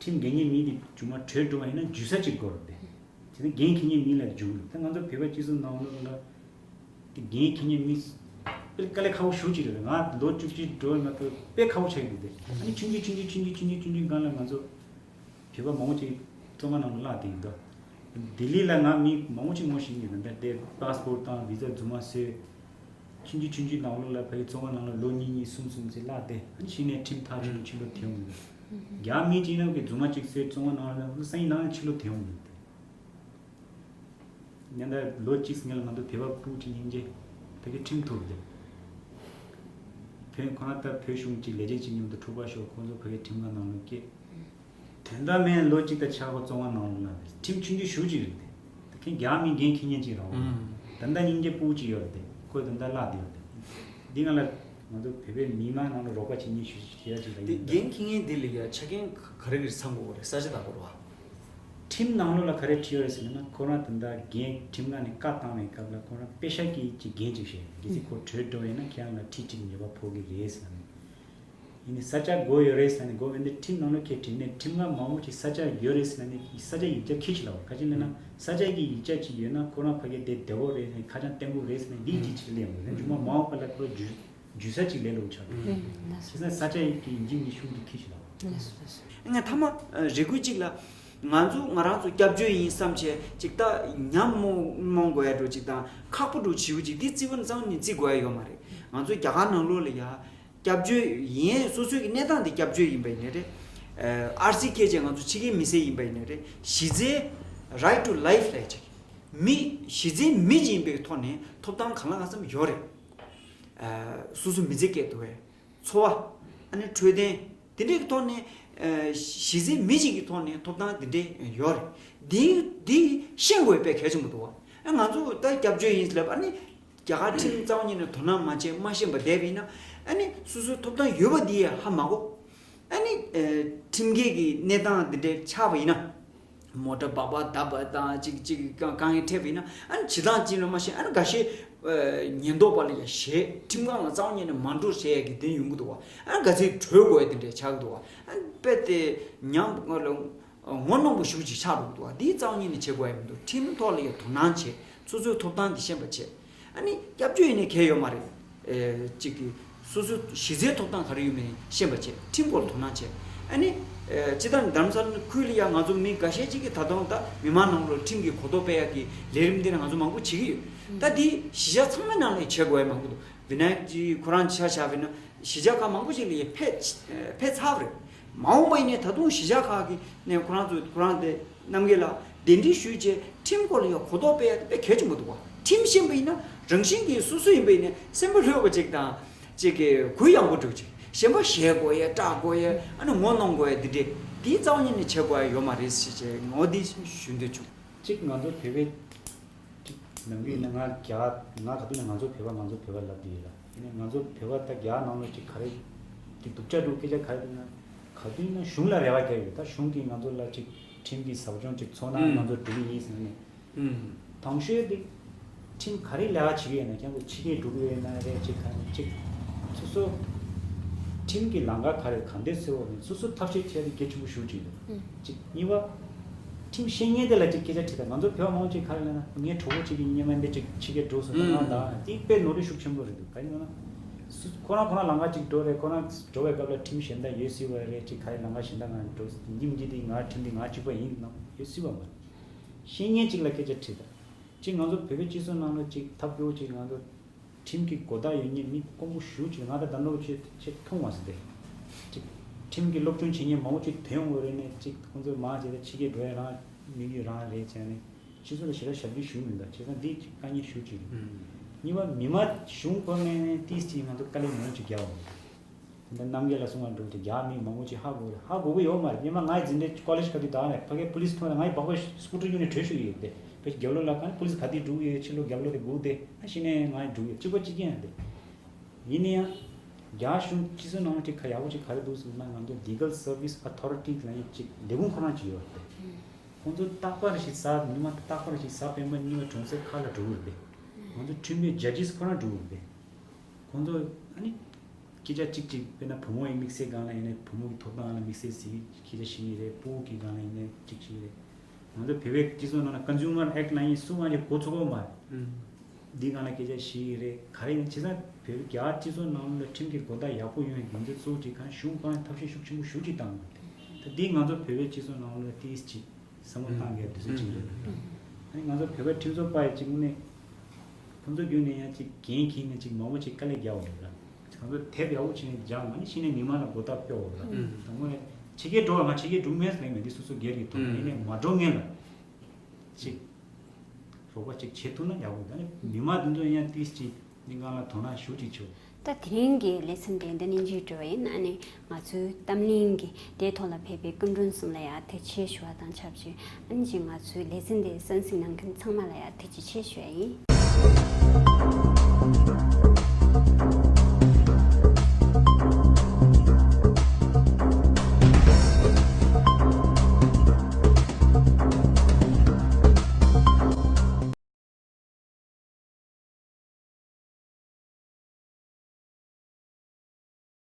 ཁྲིམས་འགལ་མཁན་མི་དེ་རྗེས་མ་བྲོས་འགྲོ་བ་ཡིན་ན་འཇུ་ས་གཅིག་དགོས་རེད་དེ། དེ་ནི་འགན་འཁྱེར་མཁན་མི་ལ་འཇུ་རེད། ད་ང་ཚོ་བོད་པ་སྤྱི་ཚོགས་ནང་ལོགས་ལ་དེ་འགན་འཁྱེར་མཁན་མི་དཔེ་དཀའ་ལས་ཁག་པོ་ཞེ་པོ་ཅིག་རེད། ང་ལོ་བཅུ་གཅིག་འགྲོ་བའི་ནང་དུ་དཔེ་ཁག་པོ་ཆགས་ཀྱི་འདུག་དེ། ཨ་ནི་ཆུང་ཆུང་ཆུང་ཆུང་ཆུང་ཆུང་ཆུང་ཆུང་ཆུང་སྒང་ལ་ང་ཚོ་བོད་པ་མང་པོ་ཅིག་བཙོན་ཁང་ནང་ལ་བརླག་བསྡད་ཡིན་ད། ལྡི་ལི་ལ་ང་མི་མང་པོ་ཅིག་ངོ་ཤེས་ཀྱི་ཡོད་ད། དེ་པཱ་སི་པོར་དང་བི་ཟ་རྫུན་མ་བཟོས། ཆུང་ཆུང་ཆུང་ཆུང་ནང་ལོགས་ལ་ཕ་གི་བཙོན་ཁང་ནང་ལ་ལོ་གཉིས་གཉིས་གསུམ་གསུམ་ཙམ་བརླག་སྟེ། ཨ་ནི་གཞི་ནས་ཁྲིམས་ཐག་ཆོད་ནས་ཕྱི་ལོགས་ཐོན་ཡོང་གི་འདུག་རྒྱ་མི་གཅིག་ནང་གི་རྫུན་མ་གཅིག་བཟོས་བཙོན་ཁང་ནང་ལ་སང་ཉིན་ནང་ལ་ཕྱི་ལོགས་ཐོན་ཡོང་གི་འདུག་ཉེ་ད་ལོ་གཅིག་སྔོན་ལ་ང་ཚོ་བོད་པ་སྤུ་གུ་གཅིག་སྙིང་རྗེ་ཕ་གི་ཁྲིམས་ཐོབ་འདུག་བོད་ཁོ་རང་ད་བོད་གཞུང་གཅིག་ལས་བྱེད་གཅིག་མཉམ་དུ་འཁྲུག་པ་ཤོར། ཁོ་ཚོ་ཕ་གི་ཁྲིམས་ཁང་ནང་ལ་སྐྱེལ། དོན་དག་མེད་ལོ་གཅིག་དང་ཕྱེད་ཀ་བཙོན་ཁང་ནང་ལ་ཁྲིམས་ཆུང་ཆུང་ཞེ་པོ་ཅིག་རེད་དེ། ད་ཁྱེད་རྒྱ་མི་འགན་འཁྱེར་མཁན་ཅིག་རེད་བ། ཨང་། ད་ལྟ་སྙིང་རྗེ་སྤུ་གུ་ཅིག་ཡོད་རེད་དེ། ཁོས་ད་ལྟ་བརླག་བསྡད་ཡོད་རེད་དེ། འདི་ང་ལ་ང་ཚོ་བོད་པའི་མི་མང་ནང་ལ་རོགས་པ་བྱེད་མཁན་ཞུ་ཞུ་ཡ་ཅིག་རེད། དེ་ཡིན་ད། འགན་འཁྱེར་མཁན་འདི་ལ་ཡ་ཆ་རྐྱེན་ག་རེ་ག་རེ་ཚང་དགོས་རེད། ས་ཆ་བདག་པོ་རེད་བ། ཁྲིམས་ནང་ལོགས་ལ་ག་རེ་བྲིས་ཡོད་རེད་ཟེར་ན། ཁོ་རང་ད་ལྟ་འགན་ཁྲིམས་ཁང་ནས་བཀའ་བཏང་བའི་སྐབས་ལ་ཁོ་རང་པེ་ཤག་གི་ཅིག་འགན་ཅིག་བཞེས། གལ་སྲིད་ཁོ་བྲོས་འགྲོ་ཡིན་ན་ཁྱེད་རང་ལ་ཁྲི་གཅིག་ཉེས་པ་ཕོག་གི་རེད་ཟེར་ནས། ཡིན་ནའི་ས་ཆ་དགོས་ཡོད་རེད་ཟེར་ནས་དགོས་མེད་འདི་ཁྲིམས་ནང་ལོགས་ཁྱེད་བྲིས་ནས་ཁྲིམས་ཁང་མང་པོ་ཅིག་ས་ཆ་ཡོད་རེད་ཟེར་ནས་ས་ཆ་ཡིག་ཆ་ཁྱེར་ཅིག་ལབ། ག་ཅི་ལབ་ན་ས་ཆ་གི་ཡིག་ཆ་ཅིག་ཡོད་ན་ཁོ་རང་ཕ་གི་དེ་བདེ་པོ་རེད་ཟེར་ནས་ཁ་བྱང་བརྟན་པོ་རེད་ཟེར་ནས་འདི་ཅིག་ཅིག་ལེན་དགོས་རེད། མཇུག་མ་མང་པོ་ལ་ཁོ་རང་འཇུ་འཇུ་ས་ཅིག་ལས་སླ་པོ་ཆགས་འདུག་ཨུམ། ལགས་སོ། བྱས་ཙང་ས་ཆ་ཡི་གི་ཡིན་གཅིག་མིན་གཅིག་ཤུགས་འདི་ཁྱེར་ཅིག་ལབ། ལགས་སོ། ལགས་སོ། ང་མཐའ་མ་ཨ་རེ་སྐུལ་གཅིག་ལ། ང་ཚོ་ང་རང་ཚོ་སྐྱབས་བཅོལ་ཡིན་བསམ་བྱས་ཅིག་ད་ཉམས་རྨོངས་རྨོངས་དགོས་ཡ་འགྲོ་ཅིག་དང་ཁག་པོ་འགྲོ་བྱིའུ་ཅིག་འདི་བརྩི་བ་ནི་རྩ་བ་ནས་བརྩི་དགོས་ཡ་ཡོད་མ་རེད། ང་ཚོ་རྒྱ་གར་ནང་ལོགས་ལ་ཡ་སྐྱབས་བཅོལ་ཡིན། སོ་སོའི་གི་གནས་སྟངས་འདི་སྐྱབས་བཅོལ་ཡིན་པ་ཡིན་ནའི་རེད། ཨ་ཨར་སི་སྐད་ཆ་ང་ཚོ་ཕྱི་རྒྱལ་མི་སེར་ཡིན་པ་ཡིན་ནའི་རེད། གཞི་རྩའི་right to life ལབ་ཅིག་མི་གཞི་རྩའི་མི་ཅིག་ཡིན་པའི་ཐོག་ནས་ཐོབ་ཐང་གང་ལ་གང་འཚམ་ཡོད་རེད། ཨ་སོ་སོ་མི་ཚེ་སྐྱེལ་ཐུབ་པའི་འཚོ་བ། ཨ་ནི་འཕྲོད་བསྟེན། དེ་འདྲའི་ཐོག་ནས་ཨ་གཞི་རྩའི་མི་གཅིག་གི་ཐོག་ནས་ཐོབ་ཐང་དེ་འདྲའི་ཡོད་རེད། འདི་འདི་ཤེས་དགོས་དཔེ་གལ་ཆེན་པོ་འདུག་བ། ཨ་ང་ཚོ་ད་སྐྱབས་བཅོལ་ཡིན་ལབ། ཨ་ནི་རྒྱ་གར་ཁྲིམས་རྩ་བ་ཉིད་ནས་དོ་སྣང་མ་བྱས་མ་ཤེས་པ་བསྡད་པ་ཡིན་ན། ཨ་ནི་སོ་སོའི་ཐོབ་ཐང་ཡོད་པ་འདི་ཧ་མ་གོ། ཨ་ནི་ཨ་ཁྲིམས་འགལ་གྱི་གནས་སྟངས་འདི་འདྲའི་ཆགས་པ་ཡིན་ན། མོ་ཊ་སྦག་སྦག་བརྡབས་པ་དང་ཅིག་ཅིག་དཀའ་དཀའ་ངལ་འཕྲད་པ་ཡིན་ན། ཨ་ནི་བྱེད་སྟངས་ཅིག་ལ་མ་ཤེས། ཨ་ནི་འགའ་ཤས་ཨ་ཉེན་རྟོག་པ་ལ་ཡ་ཞེད། ཁྲིམས་ཁང་ལ་རྩ་བ་ཉིད་ནས་མ་འགྲོ་ཟེར་ཡ་གི་དེ་ཡོང་གི་འདུག་བ། ཨ་ནི་ག་ཚོད་བྲོས་དགོས་ཡ་དེ་འདྲས་ཆགས་ཀྱི་འདུག་བ། ཨ་ནི་དཔེ་དེ་ཉམས་ང་ལ་ངོ་གནོང་པོ་ཞེ་པོ་ཅིག་ཆགས་འགྲོ་གི་འདུག་བ། དེ་རྩ་བ་ཉིད་ནས་བྱེད་དགོས་ཡ་མི་འདུག་ཁྲིམས་ཐོག་ལ་ཡ་དོ་སྣང་བྱེད། སོ་སོའི་ཐོབ་ཐང་དེ་ཤེས་པ་བྱེད། ཨ་ནི་སྐྱབས་བཅོལ་ཡིན་ནའི་གལ་ཡོད་མ་རེད། ཨེ་གཅིག་གིས་སོ་སོའི་གཞི་རྩའི་ཐོབ་ཐང་ག་རེ་ཡོད་མེད་ཤེས་པ་བྱེད། ཁྲིམས་སྐོར་དོ་སྣང་བྱེད། ཨ་ནི་ཨེ་སྤྱིར་བཏང་རྡ་རམ་ས་ལ་ཁུལ་ལ་ཡང་ང་ཚོ་མི་འགའ་ཤས་ཅིག་གིས་ད་དུང་ད་མི་མང་ནང་ལོགས་ཁྲིམས་ཀྱི་གོ་རྟོགས་སྤེལ་ཡག་གི་ལས་རིམ་འདི་ལ་ང་ཚོ་མང་པོ་བྱེད་ཀྱི་ཡོད། ད་འདི་གཞིས་ཆགས་ཚང་མའི་ནང་ལ་བྱེད་དགོས་ཡ་མང་པོ་འདུག་བི་ནའི་ཀྱི་ཁོ་རང་ཆ་བཞག་པ་ཡིན་ན་གཞིས་ཆགས་ཁག་མང་པོ་ཅིག་ལ་ཡ་ཕེབས་ཕེབས་ཚར་བ་རེད། མ་འོངས་པ་ཡིན་ནའི་ད་དུང་གཞིས་ཆགས་ཁག་གི་ནས་ཁོ་རང་ཚོ་ཁོ་རང་དེ་རྣམ་རྒྱལ་ལགས་གདན་འདྲེན་ཞུས་རྗེས་ཁྲིམས་སྐོར་ལ་ཡང་གོ་རྟོགས་སྤེལ་ཡ་དེ་དཔེ་གལ་ཆེན་པོ་འདུག་བ། ཁྲིམས་ཤེས་པ་ཡིན་ན་རང་བཞིན་གྱིས་སོ་སོ་ཡིན་པ་ཡིན་ན་སེམས་པ་ལྷོད་པ་ཅིག་དང་ཅིག་གི་གུ་ཡངས་པོ་འདུག་ཅིག་གཞན་པ་ཞེད་དགོས་ཡ་སྐྲག་དགོས་ཡ་ཨ་ནི་ངོ་གནོང་དགོས་ཡ་འདི་འདྲས་འདིའི་རྩ་བ་ཉིད་ནས་བྱེད་དགོས་ཡ་ཡོད་མ་རེད་ཟེར་བྱས་ངོ་འདི་ཞུ་འདོད་བྱུང་། གཅིག་ང་ཚོ་བོད་པའི་ནམ་རྒྱུན་ཡིན་ན་ང་རྒྱ་གར་ང་ག་དུས་ནས་ང་ཚོ་བོད་པ་ང་ཚོ་བོད་པ་ལབ་ཀྱི་ཡོད་ལ། ཡིན་ནའི་ང་ཚོ་བོད་པ་ད་རྒྱ་གར་ནང་ལ་ཅིག་ག་རེ་ཅིག་སྡུག་ཅག་འདུག་སྐད་ཆ་ག་རེ་འདུག་ན་ག་དུས་ཡིན་ན་གཞུང་ལ་རེ་བ་རྒྱག་ཡོད། ད་གཞུང་གིས་ང་ཚོ་ལ་ཅིག་ ཁྲིམས་ཀྱི་ཟབ་སྦྱོང་ཅིག་ཚོགས་ན་ང་ཚོ་འགྲོ་གི་ཡིན་ཟེར་ནས། དང་ཤོས་དེ་ཁྲིམས་ག་རེ་ལས་ཀ་བྱེད་ཀྱི་ཡོད་ན་ཁྱེད་ཚོ་ཕྱི་རྒྱལ་འགྲོ་གི་ཡོད་ན་རེད་ཅིག་ག་ཅིག་སོ་སོ་ཁྲིམས་ཀྱི་ལམ་ཁ་ག་རེ་གང་འདྲས་འཚོལ་བ་ནས་སོ་སོ་ཐབས་ཤེས་བྱས་ཏེ་གལ་ཆེན་པོ་ཞེ་ཅིག་རེད། ཅིག་གཉིས་པ། ཁྲིམས་ཤེས་མཁན་དེ་ལ་ཅིག་སྐད་ཆ་དྲིས་དང་ང་ཚོ་བོད་མང་ཆེ་ག་རེ་ལབ་ན་ངའི་གྲོགས་པོ་གཅིག་གིས་སྔོན་མ་འདི་ཅིག་ཕྱི་རྒྱལ་འགྲོ་སོང་ང་དང་དེ་དཔེ་ནོར་འཁྲུལ་ཤུགས་ཆེན་པོ་རེད་འདུག་ག་རེ་ཡིན་ན། སུ་ཁོ་རང་ཁོ་རང་ལམ་ཁ་ཅིག་འགྲོ་རེད། ཁོ་རང་འགྲོ་བའི་སྐབས་ལ་ཁྲིམས་གཞན་དག་ཡོད་སྲིད་པ་རེད། ཅིག་ག་རེ་ལམ་ཁ་གཞན་དག་ང་འགྲོ་ཉིན་གཅིག་དེ་ང་ཁྲིམས་འདི་ང་གཅིག་པ་ཡིན་ནམ་ཡོད་སྲིད་པ་མ་རེད། ཤེས་མཁན་གཅིག་ལ་སྐད་ཆ་དྲིས་དང་། ཅིག་ང་ཚོ་བོད་པའི་སྤྱི་ཚོགས་ནང་ལ་ཅིག་ཐབས་སྐྱོ་བོ་ཅིག་ང་ཚོ་ཁྲིམས་ཀྱི་གོ་བརྡ་ཡོད་མཁན་མི་དཀོན་པོ་ཞེ་ཅིག་ང་ད་ལྟ་ལོ་ཆེ་ཆེ་མཐོང་མ་སོང་སྟེ། ཅིག་ཁྲིམས་ཀྱི་སློབ་སྦྱོང་བྱེད་མཁན་མང་པོ་ཅིག་ཐོན་ཡོང་གི་རེད་ནས་ཅིག་ཁོང་ཚོས་མ་བྱས་ཏེ་ཕྱི་རྒྱལ་འགྲོ་ཡ་རང་དམིགས་ཡུལ་རང་རེད་བྱས་ནས་སྤྱི་ཚོགས་ལ་ཞེ་དྲག་ཞབས་འདེགས་ཞུ་མི་འདུག་བྱས་ཙང་འདི་ཅིག་དཀའ་ངལ་ཞེ་ཅིག་རེད། གཉིས་པ་མི་མང་གཞུང་ཁོ་ནས་ཏིས་ཅིག་ང་ཚོ་དཀའ་ལས་མང་པོ་ཅིག་རྒྱག་འོང་། དེ་འདྲ་རྣམ་རྒྱལ་ལ་གསུང་བ་འགྲོ་དེ་རྒྱ་མི་མང་པོ་ཅིག་ཧ་གོ་རེད། ཧ་གོ་གི་ཡོད་མ་རེད། སྔོན་མ་ང་ཡི་འཛིན་གྲྭའི་ཀོ་ལེཇ་ཁ་ཐུག་དག་ནས་ཕ་གིའི་པུ་ལིས་ཐོག་ནས་ང་ཡི་སྦག་སྦག་སི་ཀུ་ཊར་གཡུགས་ནས་བྲོས་ཤོག་ཡོད་དེ་བེད་རྒྱབ་ལོགས་ལ་གང་པུ་ལིས་ག་དུས་འགྲོ་གི་ཡོད། ཕྱི་ལོགས་རྒྱབ་ལོགས་དེ་སྒུག་དེ་ཨ་ཤི་ནས་ང་ཡི་འགྲོ་གི་ཡོད་གཅིག་པ་གཅིག་རྐྱང་ཡང་དེ། ཡིན་ན་ཡང་རྒྱ་གཞུང་སྤྱི་ཚོགས་ནང་ཅིག་ཁ་ཡག་པོ་ཅིག་ག་རེ་འདུག་ཟེར་ན་ང་ཚོ་ལི་གལ་སར་བིས་ཨ་ཐོ་རི་ཊི་ལ་ཡིན་ཅིག་ལས་ཁུངས་ཁོ་རང་ཅིག་ཡོད་དེ། ཁོང་ཚོ་རྟག་པར་ཞིག་གཟའ་ཉི་མ་རྟག་པར་ཞིག་གཟའ་སྤེན་པ་གཉིས་པ་གྲོང་གསེབ་ཁག་ལ་འགྲོ་གི་རེད་དེ། ང་ཚོ་འཕྲིན་པའི་ཇ་ཇིས་ཁོ་རང་འགྲོ་གི་རེད་དེ། ཁོང་ཚོ་ཨ་ནི་སྐད་ཆ་གཅིག་གཅིག་དཔེར་ན་བུ་མོ་ཡི་དམིགས་བསལ་སྒང་ལ་ཡིན་ནའི་བུ་མོ་གི་ཐོབ་ཐང་ལ་དམིགས་བསལ་ཟིག་སྐད་ཆ་བཤད་ཀྱི་རེད། སྤུ་གུ་གི་སྒང་ལ་ཡིན་ནའི་གཅིག་བཤད་ཀྱི་རེད། ང་ཚོ་བོད་པའི་སྤྱི་ཚོགས་ནང་ལ་ཀོན་ཛུ་མར་ཨེག་ལབ་ཡིན་སུ་ང་ཡི་གོ་ཚོད་མ་རེད། འདི་སྒང་ལ་སྐད་ཆ་བཤད་ཀྱི་རེད། ག་རེ་ཡིན་བྱས་ཙང་བོད་རྒྱ་སྤྱི་ཚོགས་ནང་ལ་ཁྲིམས་ཀྱི་གོ་བརྡ་ཡག་པོ་ཡོང་ཡ་ང་ཚོའི་གཙོ་བོ་གཅིག་གང་གཞུང་ཁོ་རང་ཐབས་ཤེས་ཤུགས་ཆེན་པོ་ཞེ་ཅིག་བཏང་དགོས་རེད། ད་འདི་ང་ཚོ་བོད་པའི་སྤྱི་ཚོགས་ནང་ལ་ཏིས་ཅིག་བསམ་བློ་བཏང་དགོས་དུས་ཚོད་ཅིག་རེད། ཨ་ནི་ང་ཚོ་བོད་པའི་ཁྲིམས་བཟོ་པ་ཡི་གཅིག་ནས་ཁོང་ཚོ་བརྒྱུད་ནས་ཡང་ཅིག་འགན་འཁྱེར་ནས་ཅིག་མང་པོ་ཅིག་དཀའ་ལས་རྒྱག་པ་རེད་ལ། ང་ཚོ་དེབ་ཡག་པོ་བྱས་ནས་སྦྱངས་མ་ནི་ཤི་ནས་མི་མང་ལ་གོ་བརྡ་སྤྲོད་པ་རེད་ལ། དང་པོ་ནས་ཕྱི་རྒྱལ་འགྲོ་བ་ང་ཕྱི་རྒྱལ་འགྲོ་མེད་ཟེར་མེད་འདི་སོ་སོ་སྒེར་གྱི་ཐོག་ནས་ཡིན་ནས་མ་འགྲོ་མཁན་ལ་ཅིག་རོགས་པ་ཅིག་བྱེད་ཐུབ་ན་ཡག་པོ་རེད། ཨ་ནི་མི་མང་འདི་ཚོ་ཡང་ཏིས་ཅིག་འདི་སྒང་ལ་དོ་སྣང་ཞེ་ཅིག་བྱེད། ད་དེ་རིང་གི་ལེ་ཚན་དེ་འདི་ནས་མཇུག་སྒྲིལ་བ་ཡིན། ཨ་ནི་ང་ཚོའི་གཏམ་གླེང་གི་དེའི་ཐོག་ལ་ཕེབས་པའི་སྐུ་མགྲོན་གསུམ་ལ་ཡང་ཐུགས་རྗེ་ཆེ་ཞུ་བ་དང་ཆབས་ཅིག་ཨ་ནི་ཅིག་ང་ཚོའི་ལེ་ཚན་དེ་གསན་གཟིགས་གནང་མཁན་ཚང་མ་ལ་ཡང་ཐུགས་རྗེ་ཆེ་ཞུ་བ་ཡིན།